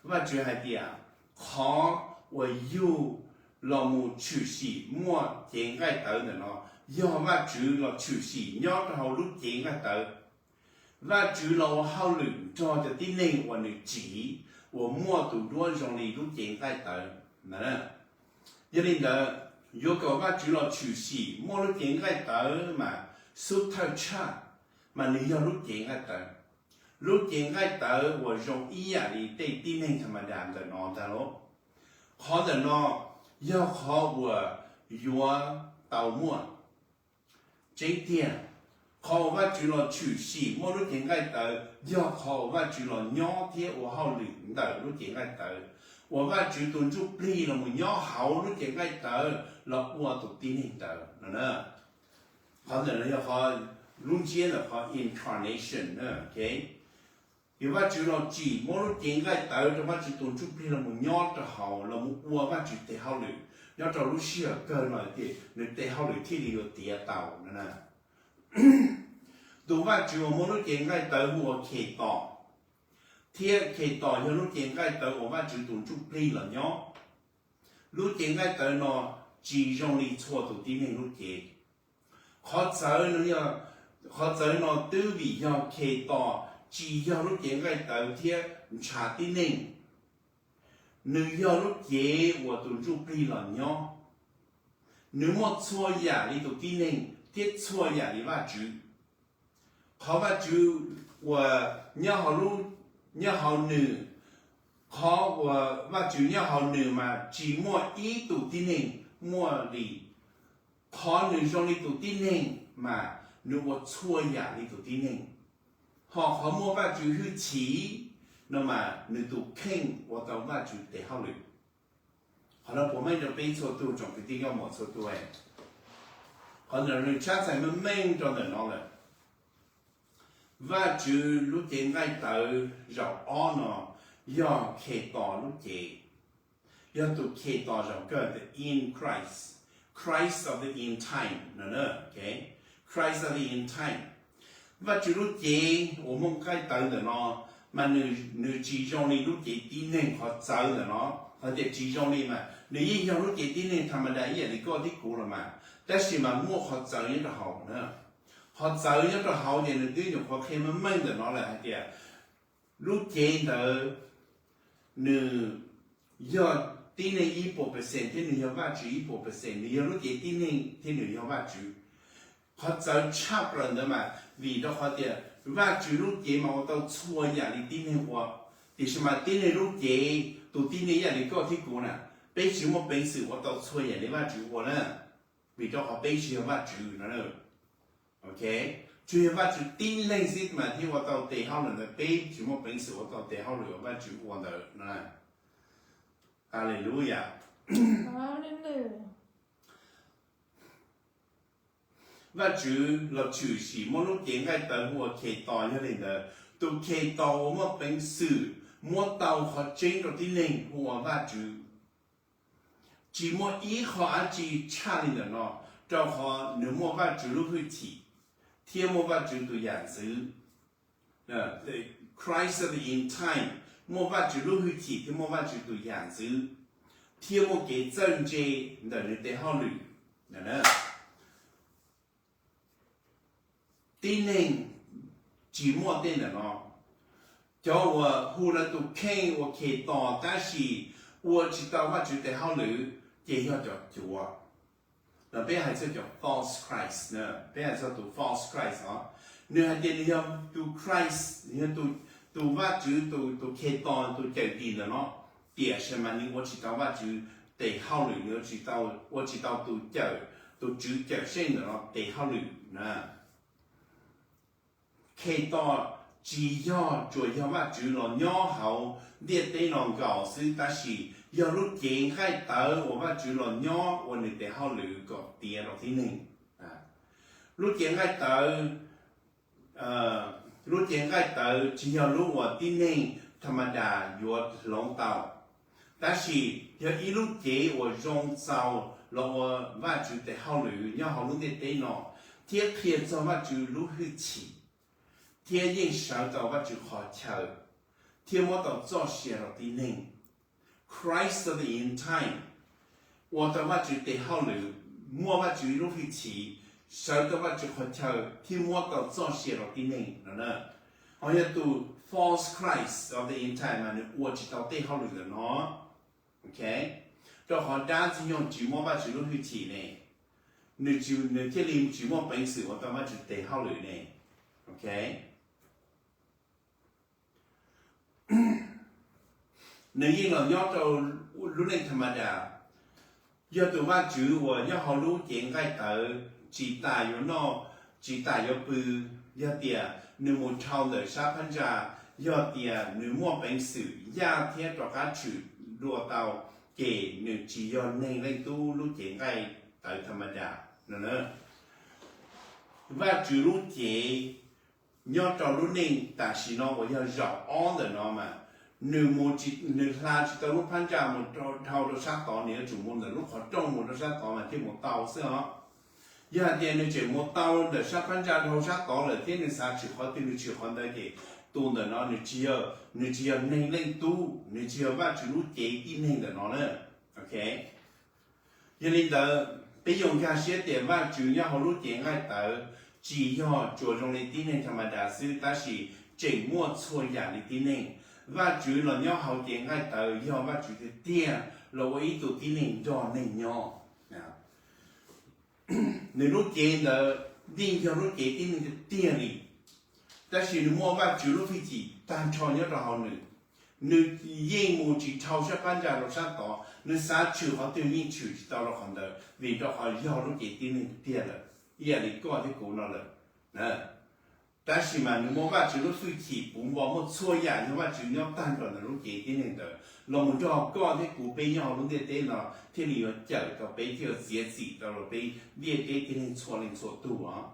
Vajtswv hais tias qhov uas yug los mus tshwm sim muaj cev nqaij tawv ntawm no yog Vajtswv los tshwm sim nyob rau hauv lub cev nqaij tawv. Vajtswv los ua hauj lwm nrog cov tib neeg uas nws tsim uas muaj tus duab zoo li lub cev nqaij tawv na. Yog li ntawd, yuav kom Vajtswv los tshwm sim muaj lub cev nqaij tawv mas xub thawj tshaj mas nws yog lub cev nqaij tawv. Lub cev nqaij tawv uas zoo ib yam li tej tib neeg tha ma da ntawm no ntag lauj. Qhov ntawm no yog qhov uas yuav tau muaj. Tseeb tiag, qhov uas Vajtswv los tshwm sim muaj lub cev nqaij tawv yog qhov uas Vajtswv los nyob thiab ua hauj lwm ntawm lub cev nqaij tawv, uas Vajtswv tus Ntsujplig los mus nyob hauv lub cev nqaij tawv los ua tus tib neeg ntawd no na. Qhov ntawm no yog qhov, lub ntsiab ntawm qhov incarnation na. Ces Vajtswv los tsim muab lub cev nqaij tawv rau Vajtswv tus Ntsujplig los mus nyob rau hauv, los mus ua Vajtswv tes hauj lwm nyob rau lub sij hawm kawg no tias nws tes hauj lwm thiaj li yuav tiav tau no na. Tus Vajtswv uas muaj lub cev nqaij tawv hu ua Khetos, thiab Khetos yog lub cev nqaij tawv uas Vajtswv tus Ntsujplig los nyob. Lub cev nqaij tawv no tsis zoo li txhua tus tib neeg lub cev. Qhov txawv no, qhov txawv no twb vim yog Khetos tsis yog lub cev nqaij tawv thiab ntshav tib neeg. Nws yog lub cev uas tus Ntsujplig los nyob. Nws muaj txhua yam li tus tib neeg thiab txhua yam li Vajtswv. Qhov Vajtswv uas nyob hauv nws, qhov uas Vajtswv nyob hauv nws mas tsis muaj ib tus tib neeg muaj li. Qhov nws zoo li tus tib neeg mas nws ua txhua yam li tus tib neeg. Ho qhov muaj Vajtswv hwj chim no mas nws tus kheej ua tau Vajtswv tes hauj lwm. Qhov no puas meej rau peb txhua tus tsoom kwv tij nkauj muam txhua tus? Qhov ntawm nws tshab txhais meej meej rau ntawm no lawm. Vajtswv lub cev nqaij tawv zaum ob no yog Khetos lub cev, yog tus Khetos zaum kawg, the in Christ, Christ of the end time no. Christ of the end time. Vajtswv lub cev uas muaj nqaij tawv ntawm no mas nws tsis zoo li lub cev tib neeg qhov txawv ntawm no. Qhov tias tsis zoo li mas nws yeej yog lub cev tib neeg tha ma da ib yam li koj thiab kuv los mas, tab sis mas muaj qhov txawv nyob rau hauv na. Qhov txawv nyob rau hauv ces nws twb nyuam qhuav qhia meej meej ntawm no lawm hais tias lub cev ntawd nws yog tib neeg ib puas percent thiab nws yog Vajtswv ib puas percent, nws yog lub cev tib neeg thiab nws yog Vajtswv. Qhov txawv tshaj plaws ntawd mas vim rau qhov tias Vajtswv lub cev mas ua tau txhua yam li tib neeg ua, tiam sis mas tib neeg lub cev, tus tib neeg ib yam li koj thiab kuv na, peb tsis muaj peev xwm ua tau txhua yam li Vajtswv ua na, vim rau qhov peb tsis yog Vajtswv no. Tsuas yog Vajtswv tib leeg xwb mas thiaj ua tau tes hauj lwm ntawd, peb tsis muaj peev xwm ua tau tes hauj lwm uas Vajtswv ua ntawd. Haleluya. Vajtswv los tshwm sim muab lub cev nqaij tawv hu ua Khetos. Yog li ntawd, tus Khetos uas muaj peev xwm muab tau qhov tseeb rau tib neeg hu ua Vajtswv. Tsis muaj ib qho dab tsi tshaj li ntawm no, rau qhov nws muaj Vajtswv lub hwj chim thiab muaj Vajtswv tus yam ntxwv. Christ of the end time, muaj Vajtswv lub hwj chim thiab muaj Vajtswv tus yam ntxwv, thiab muaj kev txawj ntse ntawm nws tes hauj lwm. Tib neeg tsis muaj tej ntawm no. Cov uas hu lawv tus kheej ua Khetos tab sis ua tsis tau Vajtswv tes hauj lwm ces yog cov cuav. Los peb hais txog cov false Christ, peb hais txog tus false Christ os, nws hais tias nws yog tus Christ, nws yog tus Vajtswv, tus Khetos, tus cawm dim ntawm no, tiam sis mas nws ua tsis tau Vajtswv tes hauj lwm, nws ua tsis tau tus cawm, tus Tswv Cawmseej ntawm no tes hauj lwm na. Khetos tsis yog tsuas yog Vajtswv los nyob hauv ntiaj teb no nkaus xwb, tab sis yog lub cev nqaij tawv uas Vajtswv los nyob ua nws tes hauj lwm kom tiav rau tib neeg. Lub cev nqaij tawv, lub cev nqaij tawv tsis yog lub uas tib neeg tha ma das yuav hloov tau, tab sis yog ib lub cev uas zoo txaus los ua Vajtswv tes hauj lwm nyob hauv lub ntiaj teb no, thiab qhia txog Vajtswv lub hwj chim, thiab yeej sawv tau Vajtswv qhov chaw, thiab muab tau txoj sia rau tib neeg. Christ of the end time, ua tau Vajtswv tes hauj lwm, muaj Vajtswv lub hwj chim, sawv tau Vajtswv qhov chaw thiab muab tau txoj sia rau tib neeg no. Ho yog tus false Christ of the end time mas nws ua tsis tau tej hauj lwm ntawm no. Rau qhov dab ntxwg nyoog tsis muaj Vajtswv lub hwj chim ne, nws thiaj li tsis muaj peev xwm ua tau Vajtswv tes hauj lwm ne. Nws yeej los nyob rau lub neej tha ma das. Yog tus Vajtswv uas nyob hauv lub cev nqaij tawv tsis tas yuav noj, tsis tas yuav pw, yog tias nws mus dhau ntawm sab phab ntsa, yog tias nws muaj peev xwm yaj thiab rov qab tshwm dua tau, ces nws tsis yog Neeg Leej Tub lub cev nqaij tawv tha ma das no. Vajtswv lub cev nyob rau lub neej tam sim no uas yog zaum ob ntawm no mas, nws mus, nws hla tsis tau lub phab ntsa mus dhau rau sab tod, nws yuav tsum mus ntawm lub qhov rooj mus rau sab tod mas thiaj mus tau xwb os. Yog hais tias nws tseem mus tau ntawm sab phab ntsa dhau sab tod lawm thiab nws xav tshwm qhov twg nws tshwm qhov ntawd ces tus ntawm no nws tsis yog, nws tsis yog Neeg Leej Tub, nws tsis yog Vajtswv lub cev tib neeg ntawm no na. Yog li ntawd, peb yuav nkag siab tias Vajtswv nyob hauv lub cev nqaij tawv tsis yog tsuas zoo li tib neeg tha ma das xwb, tab sis tseem muaj txhua yam li tib neeg. Vajtswv los nyob hauv cev nqaij tawv yog Vajtswv tiag tiag los ua ib tug tib neeg nrog neeg nyob. nws lub cev ntawd yeej yog lub cev tib neeg tiag tiag li, tab sis nws muaj Vajtswv lub hwj chim tag nrho nyob rau hauv nws. Nws yeej mus tsis dhau sab qab ntsa rau sab tod, nws xav tshwm qhov twg yeej tshwm tsis tau rau qhov ntawd, vim rau qhov yog lub cev tib neeg tiag lawm, ib yam li koj thiab kuv no lawm. Tab sis mas nws muaj Vajtswv lub hwj chim puv npo, muaj txhua yam yog Vajtswv nyob tag nrho ntawm lub cev tib neeg ntawd los mus nrog koj thiab kuv peb nyob hauv lub ntiaj teb no, thiaj li yuav cawm tau peb, thiaj yuav txiav txim tau rau peb ntiaj teb tib neeg txhua leej txhua tug os.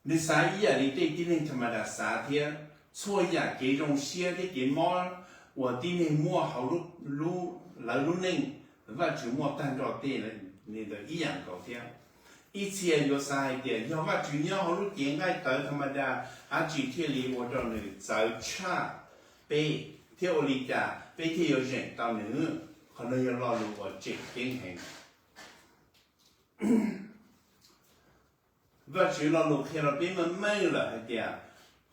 Nws xav ib yam li tej tib neeg tha ma da xav thiab. Txhua yam kev zoo siab thiab kev mob uas tib neeg muaj hauv lawv lub neej, Vajtswv muaj tag nrho tej li ntawd ib yam nkaus thiab. Ib txhia yuav xav hais tias yog Vajtswv nyob hauv lub cev nqaij tawv tha ma da, dab tsi thiaj li ua rau nws txawv tshaj peb, thiab ua li cas peb thiaj yuav zeem tau nws? Qhov no yog lo lus uas tseem ceeb heev. Vajtswv lo lus qhia rau peb meej meej lawm hais tias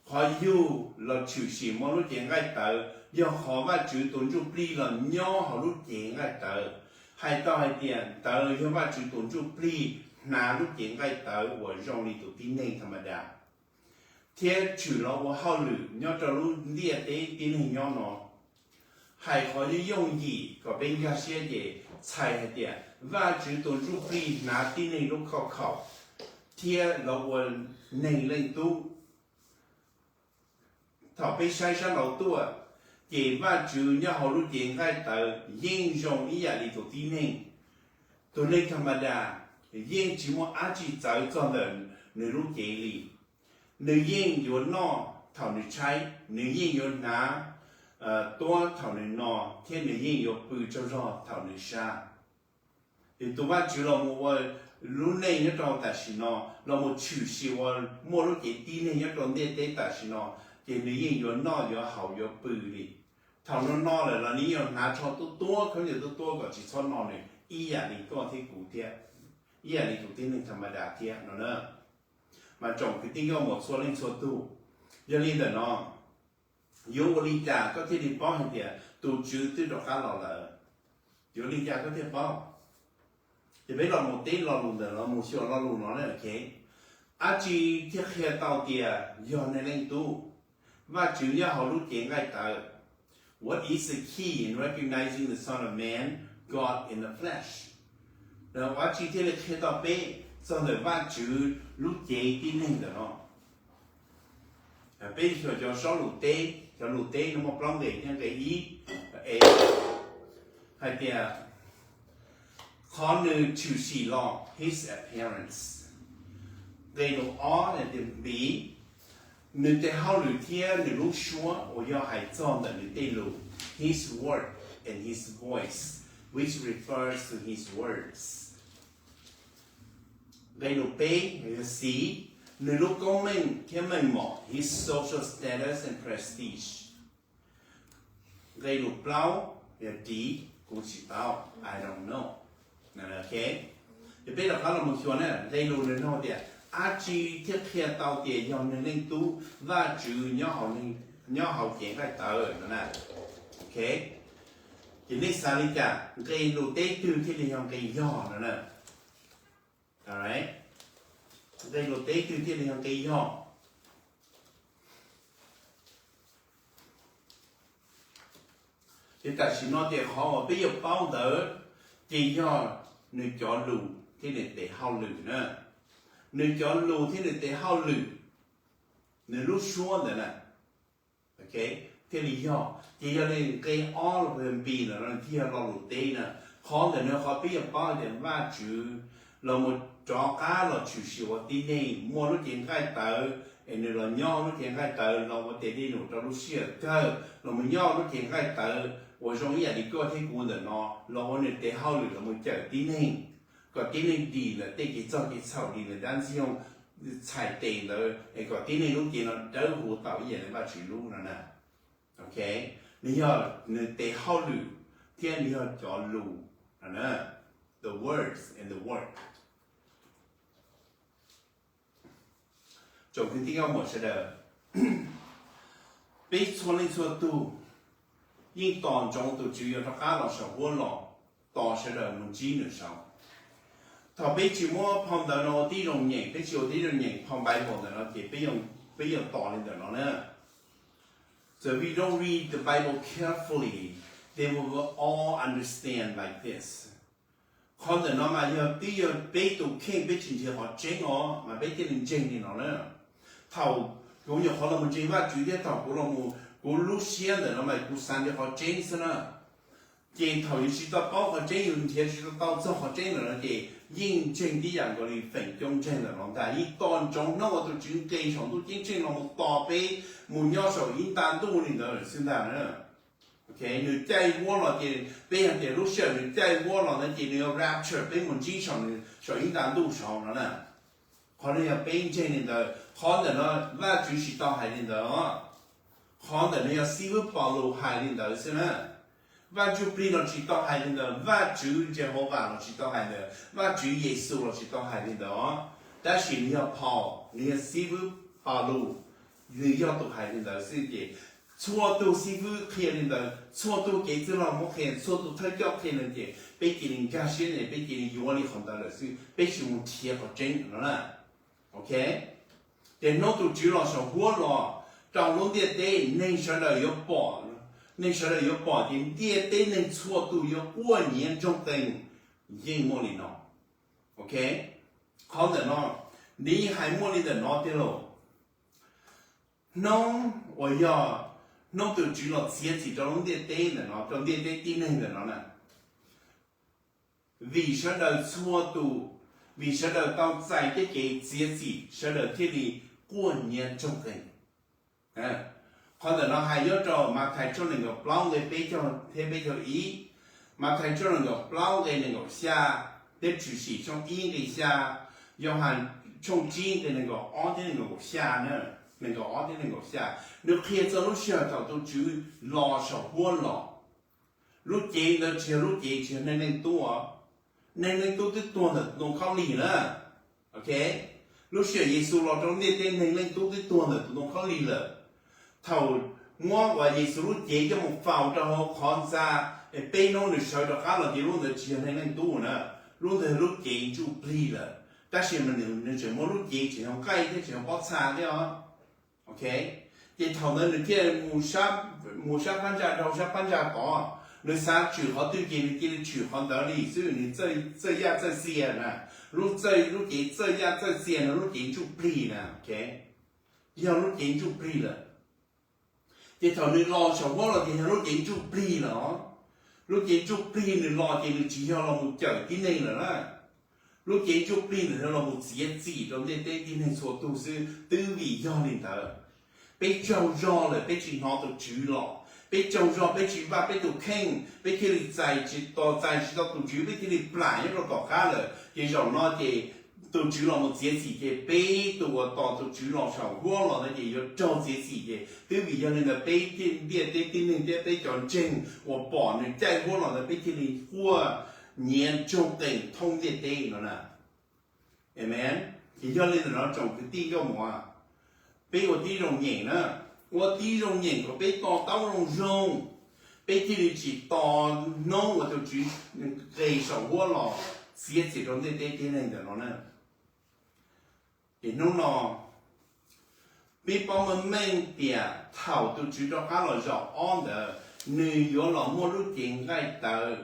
qhov yug los tshwm sim muaj lub cev nqaij tawv yog qhov Vajtswv tus ntsuj plig los nyob hauv lub cev nqaij tawv. Hais tau hais tias ntawd yog Vajtswv tus ntsuj plig hnav lub cev nqaij tawv uas zoo li tus tib neeg tha ma da, thiab tshwm los ua hauj lwm nyob rau lub ntiaj teb tib neeg nyob no. Hais qhov yooj yooj yim kom peb nkag siab ces txhais hais tias Vajtswv tus ntsuj plig hnav tib neeg lub khauj khaum thiab los ua neeg leej tub. Thaum peb saib sab nraud tuaj, ces Vajtswv nyob hauv lub cev nqaij tawv yeej zoo ib yam li tus tib neeg. Tus neeg tha ma da yeej tsis muaj dab tsi txawv txog ntawm nws lub cev li. Nws yeej yuav noj thaum nws tshaib, nws yeej yuav hnav tuab thaum nws no, thiab nws yeej yuav pw tsaug zog thaum nws sab. Ces tus Vajtswv los mus ua lub neej nyob rau tam sim no, los mus tshwm sim ua muaj lub cev tib neeg nyob rau ntiaj teb tam sim no, ces nws yeej yuav noj yuav haus yuav pw li. Thaum no no lawm los nws yeej yuav hnav tsho tuab tuab, khaub ncaws tuab tuab kom tsis txhob no nws ib yam li koj thiab kuv thiab, ib yam li tus tib neeg tha ma da thiab no na. Mas tsoom kwv tij nkauj muam txhua leej txhua tug, yog li ntawm no, yuav ua li cas koj thiaj li paub hais tias tus Tswv twb rov qab los lawm? Yuav ua li cas koj thiaj paub? Ces peb los mus teb lo lus ntawm no, mus xyuas lo lus no ne, ok. Dab tsi thiaj qhia tau tias yog neeg leej tub? Vajtswv nyob hauv lub cev nqaij tawv. What is the key in recognizing the Son of Man, God in the flesh? Dab tsi thiaj li qhia tau peb txog ntawm Vajtswv lub cev tib neeg ntawm no? Peb xyuas cov saub lus teb, cov lus teb no muaj plaub nqe thiab, nqe ib, hais tias qhov nws tshwm sim los, his appearance. Nqe lus ob hais tias npiv, nws tes hauj lwm thiab nws lub suab uas yog hais txog ntawm nws tej lus, his work and his voice, which refers to his words. Nqe lus peb, xi, nws lub koob meej thiab meej mom, his social status and prestige. Nqe lus plaub, yog di, kuv tsis paub, I don't know. Ces peb rov qab los mus xyuas na, nqe lus nws nug tias dab tsi thiaj qhia tau tias yog neeg leej tub Vajtswv nyob hauv cev nqaij tawv no na. Ces nej xav li cas, nqe lus teb twg thiaj li yog nqe yog no na? Nqe lus teb twg thiaj li yog nqe yog? Ces tam sim no ces qhov uas peb yuav paub ntawd ces yog nws cov lus thiab nws tes hauj lwm na. Nws cov lus thiab nws tes hauj lwm, nws lub suab ntawd na, thiaj li yog. Ces yog li nqe ob los npi ntawm no thiaj yog lo lus teb na. Qhov ntawm no qhov peb yuav paub tias Vajtswv los mus rov qab los tshwm sim ua tib neeg, muaj lub cev nqaij tawv, es nws los nyob lub cev nqaij tawv los ua tes dej num rau lub sij hawm kawg, los mus nyob lub cev nqaij tawv uas zoo ib yam li koj thiab kuv ntawm no, los ua nws tes hauj lwm los mus cawm tib neeg, kom tib neeg dim ntawm tej kev txog kev txhaum, dim ntawm dab ntxwg nyoog txhais tes ntawd, es kom tib neeg lub cev no dawb huv tau ib yam li Vajtswv lub no na. Nws yog nws tes hauj lwm thiab nws yog cov lus, the words and the work. Tsoom kwv tij nkauj muam sawv daws, peb txhua leej txhua tug yeej tos ntsoov tus Tswv yuav rov qab los saum huab los. tos sawv daws mus ntsib nws saud. Thaum peb tsis muab phau ntawv no ua tib zoo nyeem, peb tsis ua tib zoo nyeem phau Bible ntawm no ces peb yuav tos li ntawm no na. So if we don't read the Bible carefully, then we will all understand like this. Qhov ntawm no mas yog twb yog peb tus kheej peb tsis nrhiav qhov tseeb os mas peb thiaj li ntseeg li no na. Thaum kuv nyuam qhuav los mus ntseeg Vajtswv thiab thaum kuv los mus kuv lub siab ntawm no mas kuv xav nrhiav qhov tseeb xwb na. Ces thaum yus tsis tau paub qhov tseeb, yus nrhiav tsis tau txog qhov tseeb ntawm no ces yeej ntseeg tib yam nkaus li feem coob ntseeg ntawm no ntag. Yeej tos ntsoov hnub uas tus Tswv nqes saum ntuj ceeb tsheej los mus tos peb mus nyob saum ib nta ntuj li ntawd lawm xwb ntag na. Nws caij huab los ces peb hais tias lub sij hawm nws caij huab los ntawd ces nws yuav rapture peb mus ntsib saum, saum ib nta ntuj saud no na. Qhov no yog peb ntseeg li ntawd, qhov ntawm no Vajtswv tsis tau hais li ntawd. Qhov ntawm no yog xib hwb Paulus hais li ntawd xwb na. Vaj Ntsuj Plig los tsis tau hais li ntawd, Vajtswv Jehovas los tsis tau hais ntawd, Vajtswv Yexus los tsis tau hais li ntawd. Tab sis nws yog Paul, nws yog xib hwb Paulus, nws yog tus hais li ntawd xwb ces txhua tus xib hwb qhia li ntawd, txhua tus kev txwj laug muab qhia, txhua tus thawj coj qhia li ces peb cia li nkag siab ces peb cia li yuav li qhov ntawd lawm xwb, peb tsis mus nrhiav qhov tseeb no na. Ok, ces hnub tus Tswv los saum huab los rau lub ntiaj teb, neeg sawv daws yuav pom, neeg sawv daws yuav pom ces ntiaj teb neeg txhua tus yuav quaj nyiav ntsoog qees. Yeej muaj li no. Ok, qhov ntawm no nws yeej hais muaj li ntawm no tiag lauj. Hnub uas yog hnub tus Tswv los txiav txim rau lub ntiaj teb ntawm no, rau ntiaj teb tib neeg ntawm no na, vim sawv daws txhua tus, vim sawv daws tau txais tej kev txiav txim sawv daws thiaj li quaj nyiav ntsoog qees. Qhov ntawm no hais nyob rau Mathais tshooj nees nkaum plaub nqe peb caug thiab peb caug ib, Mathais tshooj nees nkaum plaub nqe nees nkaum xya, thiab Tshwm Sim tshooj ib nqe xya, Yauhas tshooj tsib nqe nees nkaum ob thiab nees nkaum xya na, nees nkaum ob thiab nees nkaum xya. Nws qhia txog lub sij hawm thaum tus Tswv los saum huab los. Lub cev ntawd tsis yog lub cev tsis yog Neeg Leej Tub os. Neeg Leej Tub twb tuag ntawm tus ntoo khaub lig na. Ok, lub sij hawm Yexus los rau ntiaj teb Neeg Leej Tub twb tuag ntawm tus ntoo khaub lig lawm. Thaum muab uas Yexus lub cev coj mus faus rau hauv qhov ntxa, es peb hnub nws sawv rov qab los ces lub ntawd tsis yog Neeg Leej Tub na, lub ntawd lub cev ntsuj plig lawm. Tab sis mas nws tseem muaj lub cev tseem yog nqaij thiab tseem yog pob txha thiab os. Ok, ces thaum ntawd nws thiaj mus sab phab ntsa rau sab phab ntsa tod, nws xav tshwm qhov twg ces nws cia li tshwm qhov ntawd li xwb, nws txawj yaj txawj txias na. Lub txawj, lub cev txawj yaj txawj txias no lub cev ntsuj plig na. Ok, yog lub cev ntsuj plig lawm. Ces thaum nws los saum huab los ces yog lub cev ntsuj plig lawm. Lub cev ntsuj plig nws los ces nws tsis yog los mus cawm tib neeg lawm na. Lub cev ntsuj plig nws yog los mus txiav txim rau ntiaj teb tib neeg txhua tus xwb. Twb vim yog li ntawd, peb tsaug zog lawm peb tsis hnov tus Tswv los, peb tsaug zog peb tsis npaj peb tus kheej, peb thiaj li txais tsis tau, txais tsis tau tus Tswv, peb thiaj li plam nyob rau tom qab lawm. Ces zaum no ces tus Tswv los mus txiav txim ces peb tus uas tos tus Tswv los saum huab los ntawd ces yuav raug txiav txim. Ces twb vim yog li ntawd peb thiaj, ntiaj teb tib neeg thiab peb cov ntseeg uas pom nws caij huab los ntawd peb thiaj li quaj nyiav ntsoog qees thoob ntiaj teb no na. Amen. Ces yog li ntawm no tsoom kwv tij nkauj muam, peb ua tib zoo nyeem na, ua tib zoo nyeem kom peb to taub zoo zoo, peb thiaj li tsis tos hnub uas tus Tswv nqes saum huab los txiav txim rau ntiaj teb tib neeg ntawm no na. Ces hnub no peb paub meej meej tias thaum tus Tswv rov qab los zaum ob ntawd, nws yuav los muaj lub cev nqaij tawv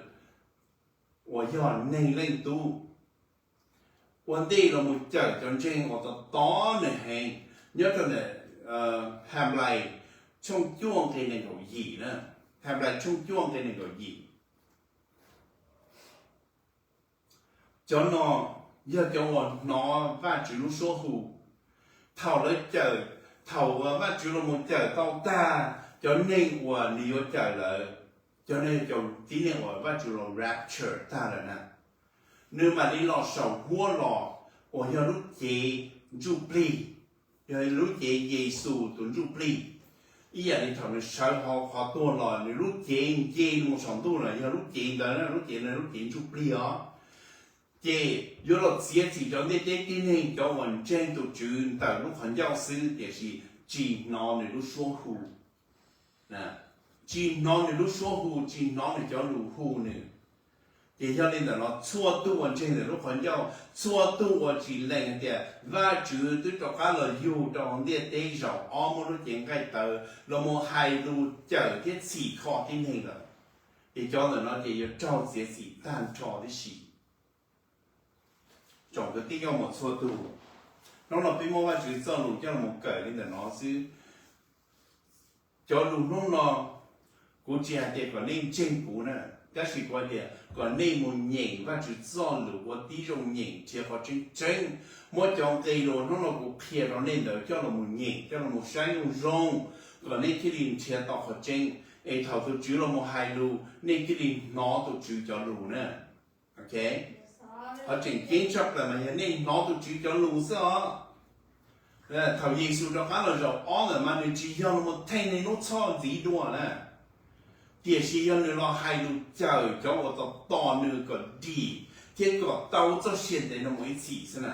uas yog Neeg Leej Tub ua ntej los mus cawm cov ntseeg uas tod tod nws heev. Nyob rau ntawm Henplais tshooj cuaj nqe nees nkaum yim na, Henplais tshooj cuaj nqe nees nkaum yim. Cov no yog cov uas hnov Vajtswv lub suab hu. Thaum lawv cawm, thaum uas Vajtswv los mus cawm tau tag cov neeg uas nws yuav cawm lawm, cov no yog cov tib neeg uas Vajtswv los rapture tag lawm na, nws mam li los saum huab los uas yog lub cev ntsuj plig, yog lub cev Yexus tus ntsuj plig. Ib yam li thaum nws sawv hauv qhov tuag los nws lub cev nce mus saum ntuj los yog lub cev ntawd na, lub cev ntawd lub cev ntsuj plig os. Ces yuav los txiav txim rau ntiaj teb tib neeg cov uas ntseeg tus Tswv ntawm lub qhov ncauj xwb tiam sis tsis hnov nws lub suab hu. Tsis hnov nws lub suab hu, tsis hnov nws cov lus hu nws. Ces yog li ntawm no txhua tug uas ntseeg ntawm lub qhov ncauj, txhua tug uas tsis lees hais tias Vajtswv twb rov qab los yug rau hauv ntiaj teb zaum ob muab lub cev nqaij tawv los mus hais lus cawm thiab txhim kho tib neeg lawm, ces cov ntawm no ces yuav raug txiav txim tag nrho tib si. Tsoom kwv tij nkauj muam txhua tus, hnub no peb muab Vajtswv txoj lus coj los kawm li ntawm no xwb. Cov lus hnub no, kuv tsis hais tias kom nej ntseeg kuv na, tab sis kuv hais tias kom nej mus nyeem Vajtswv txoj lus ua tib zoo nyeem nrhiav qhov tseeb tseeb. Muab cov nqe lus hnub no kuv qhia rau nej ntawd coj los mus nyeem, coj los mus saib zoo zoo, kom nej thiaj li nrhiav tau qhov tseeb, es thaum tus Tswv los mus hais lus nej thiaj li hnov tus Tswv cov lus na. Qhov tseem ceeb tshaj plaws mas yog nej hnov tus Tswv cov lus xwb os. Thaum Yexus rov qab los zaum ob ntawm mas nws tsis yog los mus theej neeg lub txhoj ntxiv dua na, tiam sis yog nws los hais lus cawm cov uas tos tos nws kom dim thiab kom tau txoj sia ntev no mus ib txhis xwb na.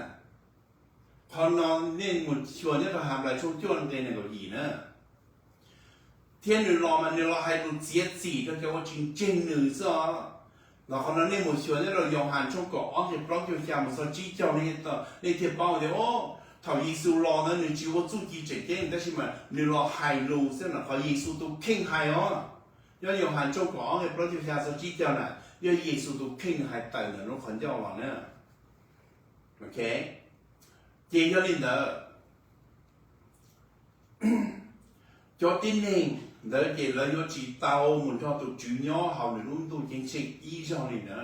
Qhov no nej mus xyuas nyob rau Henplais tshooj cuaj nqe nees nkaum yim na. Thiab nws los mas nws los hais lus txiav txim rau cov uas tsis ntseeg nws xwb os. Los qhov no nej mus xyuas nyob rau Yauhas tshooj kaum ob nqe plaub caug xya mus txog tsib caug, nej thiaj paub tias, o, thaum Yexus los ntawd nws tsis ua txuj ci tseem ceeb tab sis mas nws los hais lus xwb no, qhov Yexus tus kheej hais os. Nyob Yauhas tshooj kaum ob nqe plaub caug xya txog tsib caug na, yog Yexus tus kheej hais tawm ntawm lub qhov ncauj los na. Ces yog li ntawd, cov tib neeg ntawd ces lawv yuav tsis tau mus nrog tus Tswv nyob hauv nws lub ntuj ceeb tsheej ib zaug li na.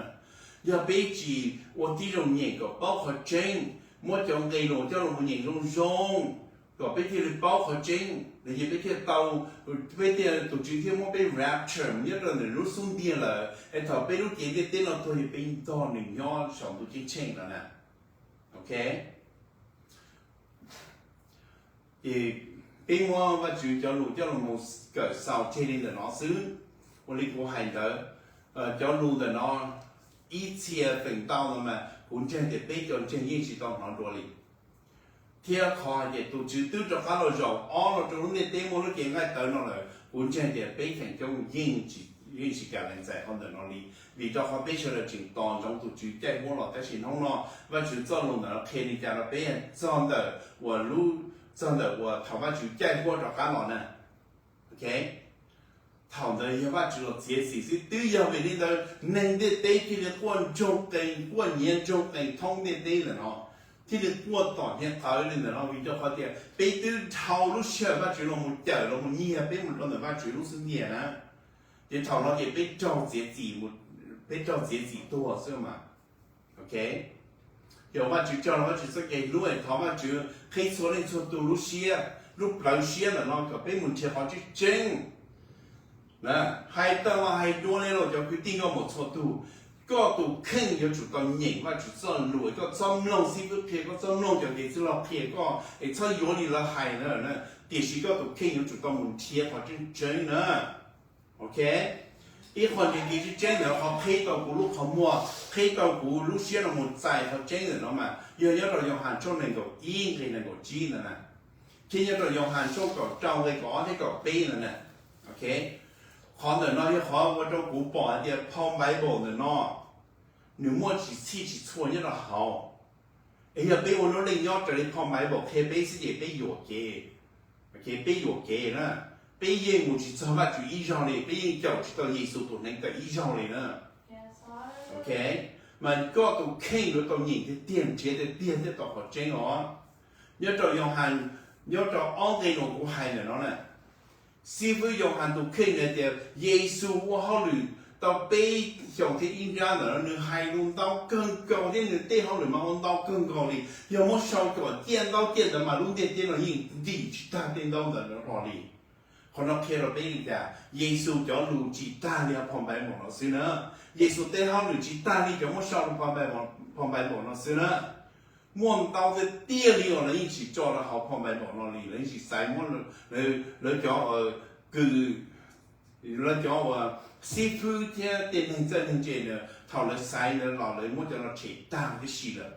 Yog peb tsis ua tib zoo nyeem kom paub qhov tseeb, muab cov nqe lus coj los mus nyeem zoo zoo, kom peb thiaj li paub qhov tseeb, ces peb thiaj tau, peb thiaj, tus Tswv thiaj muab peb rapture nyob rau ntawm lub xub ntiag lawm, es thaum peb lub cev ntiaj teb no tuag ces peb ntog nws nyob saum ntuj ceeb tsheej lawm na. Ok, ces peb muab Vajtswv cov lus coj los mus kawm xaus tseg li ntawm no xwb. Ua li kuv hais ntawd, cov lus ntawm no ib txhia feem ntau no mas kuv ntseeg tias peb cov ntseeg yeej tsis tau hnov dua li. Thiab qhov hais tias tus Tswv twb rov qab los zaum ob los rau lub ntiaj teb muaj lub cev nqaij tawv no lawm, kuv ntseeg tias peb feem coob yeej tsis, yeej tsis kam lees txais qhov ntawm no li, vim rau qhov peb sawv daws tseem tos ntsoov tus Tswv caij huab los. Tab sis hnub no Vajtswv txoj lus ntawm no qhia li cas rau peb txog ntawm uas lub, txog ntawm uas thaum Vajtswv caij huab rov qab los na? Ok, thaum ntawd yog Vajtswv los txiav txim xwb. Twb yog vim li ntawd neeg ntiaj teb thiaj li quaj ntsoog qees, quaj nyiav ntsoog qees thoob ntiaj teb ntawm no, thiaj li quaj tom hniav qawv li ntawm no, vim rau qhov tias peb twb dhau lub sij hawm Vajtswv los mus cawm los mus nyiag peb mus rau ntawm Vajtswv lub xub ntiag na. Ces thaum no ces peb raug txiav txim, peb raug txiav txim tuag xwb mas. Ok, ces Vajtswv tso los Vajtswv txoj kev hlub es thov Vajtswv qhib txhua leej txhua tus lub siab, lub plawv siab ntawm no kom peb mus nrhiav qhov tseeb tseeb. Hais tawm los hais dua li los cov kwv tij nkauj muam txhua tus, koj tus kheej yuav tsum tau nyeem Vajtswv txoj lus, koj txhob mloog xib fwb qhia, koj txhob mloog cov kev txwj laug qhia koj es txhob yuav li lawv hais na, tiam sis koj tus kheej yuav tsum tau mus nrhiav qhov tseeb tseeb na. Ok, ib qho ntseeg kev tseeb tseeb ntawd qhov qhib tau kuv lub qhov muag, qhib tau kuv lub siab no mus txais qhov tseeb ntawm no mas yog nyob rau Yauhas tshooj nees nkaum ib nqe nees nkaum tsib ntawd na, thiab nyob rau Yauhas tshooj kaum rau nqe kaum ob thiab kaum peb ntawd na. Ok, qhov ntawm no yog qhov ua rau kuv pom hais tias phau Npaiv Npaum ntawm no nws muaj tsis txhij tsis txhua nyob rau hauv. Es yog peb ua lub neej nyob raws li phau Npaiv Npaum qhia peb xwb ces peb yuam kev, peb yuam kev na. Peb yeej mus tsis txog Vajtswv ib zaug li, peb yeej caum tsis tau Yexus tus hneev tawm ib zaug li na. Ok, mas koj tus kheej yuav tau nyeem tiag tiag, nrhiav tiag tiag thiaj tau qhov tseeb os. Nyob rau Yauhas, nyob rau ob nqe no kuv hais ntawm no na, xib fwb Yauhas tus kheej hais tias Yexus ua hauj lwm tau peb xyoos thiab ib nrab ntawm no nws hais lus ntau kawg nkaus thiab nws tej hauj lwm mas ua ntau kawg nkaus li. Yog muab sau kom ciaj ntaub ciaj ntawv mas lub ntiaj teb no yeej ntim tsis tag tej ntaub ntawv ntawd hlo li. Qhov no qhia rau peb li cas? Yexus cov lus tsis tag li phau Npaiv Npaum no xwb na. Yexus tej hauj lwm tsis tag li cov muab sau rau phau Npaiv Npaum no xwb na. Muaj ntau tiag tiag li uas lawv yeej tsis tso rau hauv phau Npaiv Npaum no li, lawv yeej tsis xaiv muab lawv cov kws, lawv cov uas xib fwb thiab tej neeg txawj neeg ntse ntawd thaum lawv xaiv ntawd los lawv muab cov no tshem tag tib si lawm.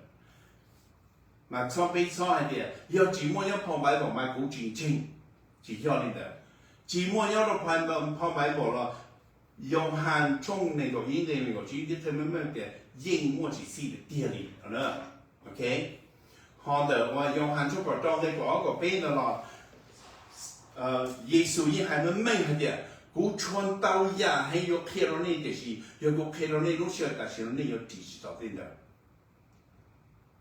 Mas txhob, peb txhob hais tias yog tsis muaj nyob phau Npaiv Npaum mas kuv tsis ntseeg. Tsis yog li ntawd. Tsis muaj nyob rau phau Npaiv Npaum los Yauhas tshooj nees nkaum ib nqe nees nkaum tsib thiab thawj meej meej tias yeej muaj tsis txhij tiag tiag li no na. Ok, ho ntawm uas Yauhas tshooj kaum rau nqe kaum ob kaum peb ntawd los Yexus yeej hais meej meej hais tias kuv tshuav ntau yam heev yuav qhia rau nej, tiam sis yog kuv qhia rau nej lub sij hawm tam sim no nej yuav ris tsis tau tej ntawd.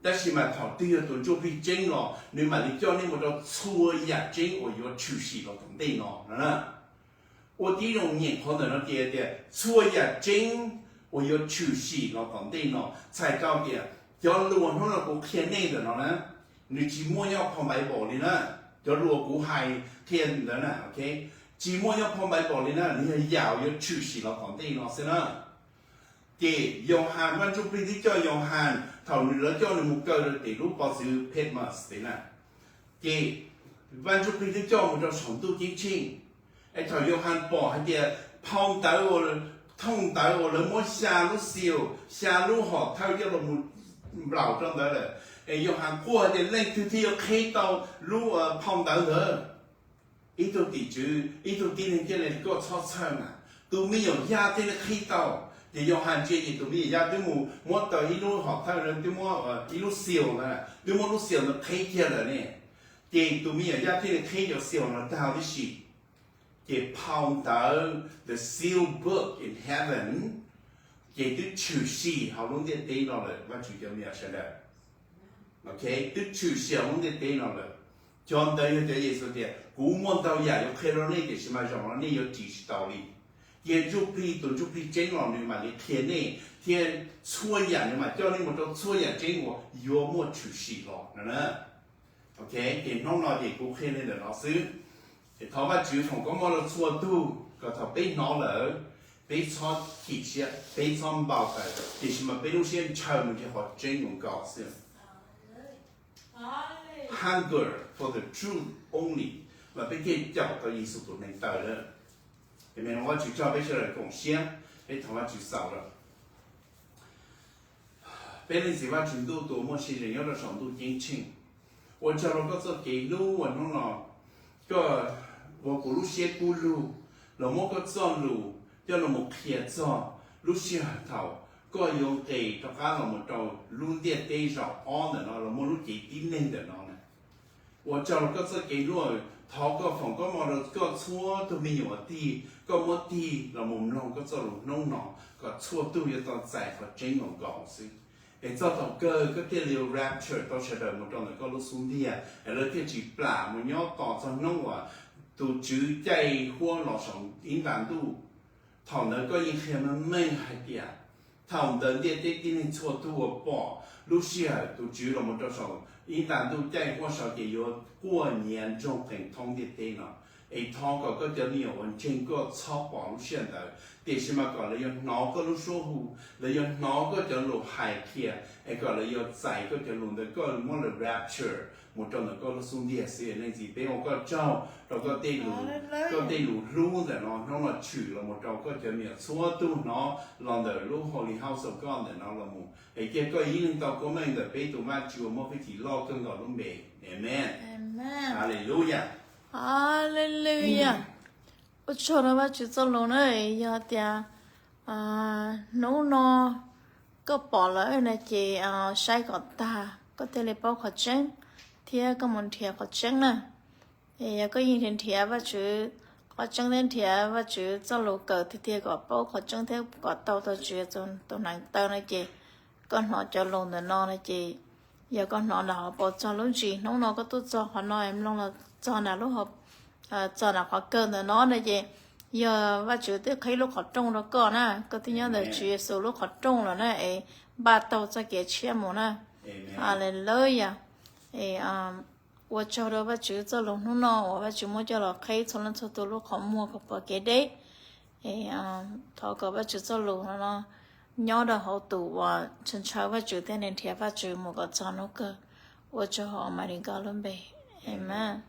Tab sis mas thaum twg yog tus ntsuj plig tseeb los nws mam li coj nej mus rau txhua yam tseeb uas yuav tshwm sim los tom ntej no no na. Ua tib zoo nyeem qhov ntawm no tias, tias txhua yam tseeb uas yuav tshwm sim los tom ntej no, txhais tau tias cov lus hnub no kuv qhia nej ntawm no na, nws tsis muaj nyob phau Npaiv Npaum li na. Cov lus kuv hais qhia ntawd na, tsis muaj nyob phau Npaiv Npaum li na, nws yog yam uas yuav tshwm sim los tom ntej no xwb na. Ces Yauhas, Vaj Ntsuj Plig twb coj Yauhas thaum nws lawv coj nws mus kaw rau tim lub pov txwv Patmos tid na. Ces Vaj Ntsuj Plig twb coj mus rau saum ntuj ceeb tsheej. Es thaum Yauhas pom hais tias phau ntawv uas, thooj ntawv uas lawv muab xya lub xils, xya lub hom thawj coj los mus nplaum rau ntawd lawm, es Yauhas quaj hais tias leej twg thiaj yuav qheb tau lub phau ntawv ntawd? Ib tug tim tswv, ib tug tib neeg thiaj li, koj txhob txhawj mas, tus me nyuam yaj thiaj li qhib tau. Ces Yauhas ntsia ces tus me nyuam yaj twb mus muab tau ib lub hom thawj, twb muab ib lub xils ntawd, twb muab lub xils ntawd qheb kiag lawm ne. Ces tus me nyuam yaj thiaj li qheb cov xils no tag huv tib si. Ces phau ntawv, the seal book in heaven, ces twb tshwm sim hauv lub ntiaj teb no lawm, Vajtswv cov me nyuam sawv daws. Ok, twb tshwm sim hauv lub ntiaj teb no lawm. Cov ntawd yog cov Yexus tias kuv muaj ntau yam yuav qhia rau nej, tiam sis mas zaum no nej yuav ris tsis tau li. Cia Ntsuj Plig, tus Ntsuj Plig tseeb los nws mam li qhia nej, thiab txhua yam nws mam coj nej mus rau txhua yam tseeb uas yuav muaj tshwm sim los no na. Ok, ces hnub no ces kuv qhia li ntawm no xwb. Ces thov Vajtswv foom koob hmoov rau txhua tug kom thaum peb hnov lawm, peb txhob chim siab, peb txhob npau taws, tiam sis mas peb lub siab ntshaw mus nrhiav qhov tseeb mus nkaus xwb. Hunger for the truth only, mas peb thiaj caum tau Yexus tus hneev taw lawm. Amen. Ua Vajtswv tsaug, peb sawv daws koom siab, peb thov Vajtswv xaus lawm. Peb Leej Txiv Vajtswv Ntuj tus uas muaj sij hawm nyob rau saum ntuj ceeb tsheej, ua tsaug rau koj txoj kev hlub uas hnub no koj ua kuv lub siab kub lug los muab koj txoj lus coj los mus qhia txog lub sij hawm thaum koj yuav nqes rov qab los mus rau lub ntiaj teb zaum ob ntawm no los muaj lub cev tib neeg ntawm no na. Ua tsaug rau koj txoj kev hlub, thov koj foom koob hmoov rau koj txhua tug me nyuam uas tig, koj muab tig los mus mloog koj txoj lus hnub no, kom txhua tug yuav tau txais qhov tseeb nkaus nkaus xwb. Es txog thaum kawg koj thiaj li rapture tau sawv daws mus rau ntawm koj lub xub ntiag, es lawv thiaj tsis plam mus nyob tos txog hnub uas tus Tswv caij huab los saum ib nta ntuj. Thaum ntawd koj yeej qhia meej meej hais tias thaum ntawd ntiaj teb tib neeg txhua tug uas pom lub sij hawm tus Tswv los mus rau saum ib nta ntuj caij huab saud ces yuav quaj nyiav ntsoog qees thoob ntiaj teb no. Es thov kom koj cov me nyuam uas ntseeg koj txhob pom lub sij hawm ntawd, tiam sis mas kom lawv yuav hnov koj lub suab hu, lawv yuav hnov koj cov lus hais qhia, es kom lawv yuav txais koj cov lus ntawd koj muab lawv rapture mus rau ntawm koj lub xub ntiag xwb. Leej Txiv, peb ua koj tsaug rau koj tej lus, koj tej lus hlub ntawm no hnub no tshwm los mus rau koj cov me nyuam txhua tug hnov los ntawm lub Holy House of God ntawm no los mus, es cia koj ib leeg tau koob meej ntawm peb tus Vajtswv uas muaj hwj chim loj kawg nkaus lub npe. Amen. Hallelujah. Hallelujah. Ua tsaug rau Vajtswv txoj lus na. Yog tias hnub no koj pom lawm na ces saib kom tag koj thiaj li paub qhov tseeb, thiab koj mus nrhiav qhov tseeb na. Es yog koj yeej nrhiav Vajtswv qhov tseeb thiab nrhiav Vajtswv txoj lus kawm tiag tiag kom paub qhov tseeb thiab kom tau tau Tswv tus hneev taw no ces koj hnov cov lus ntawm no no ces yog koj hnov nram hauv paus txog lub ntsis hnub no koj tuaj txog qhov no es mloog los txog nram lub, txog nram qhov kawg ntawm no no ces yog Vajtswv twb qhib lub qhov rooj rau koj na, koj twb nyob ntawm Tswv Yexus lub qhov rooj lawm na es npaj tau txoj kev tshiab mus na. Hallelujah. Es ua tsaug rau Vajtswv txoj lus hnub no uas Vajtswv muab coj los qhib txhua leej txhua tus lub qhov muag kom pom kev deb. Es thov kom Vajtswv txoj lus no nyob rau hauv tus uas ntshaw ntshaw Vajtswv thiab nws nrhiav Vajtswv mus kom txog hnub kawg. Ua tsaug hauv Amelikas lub npe. Amen.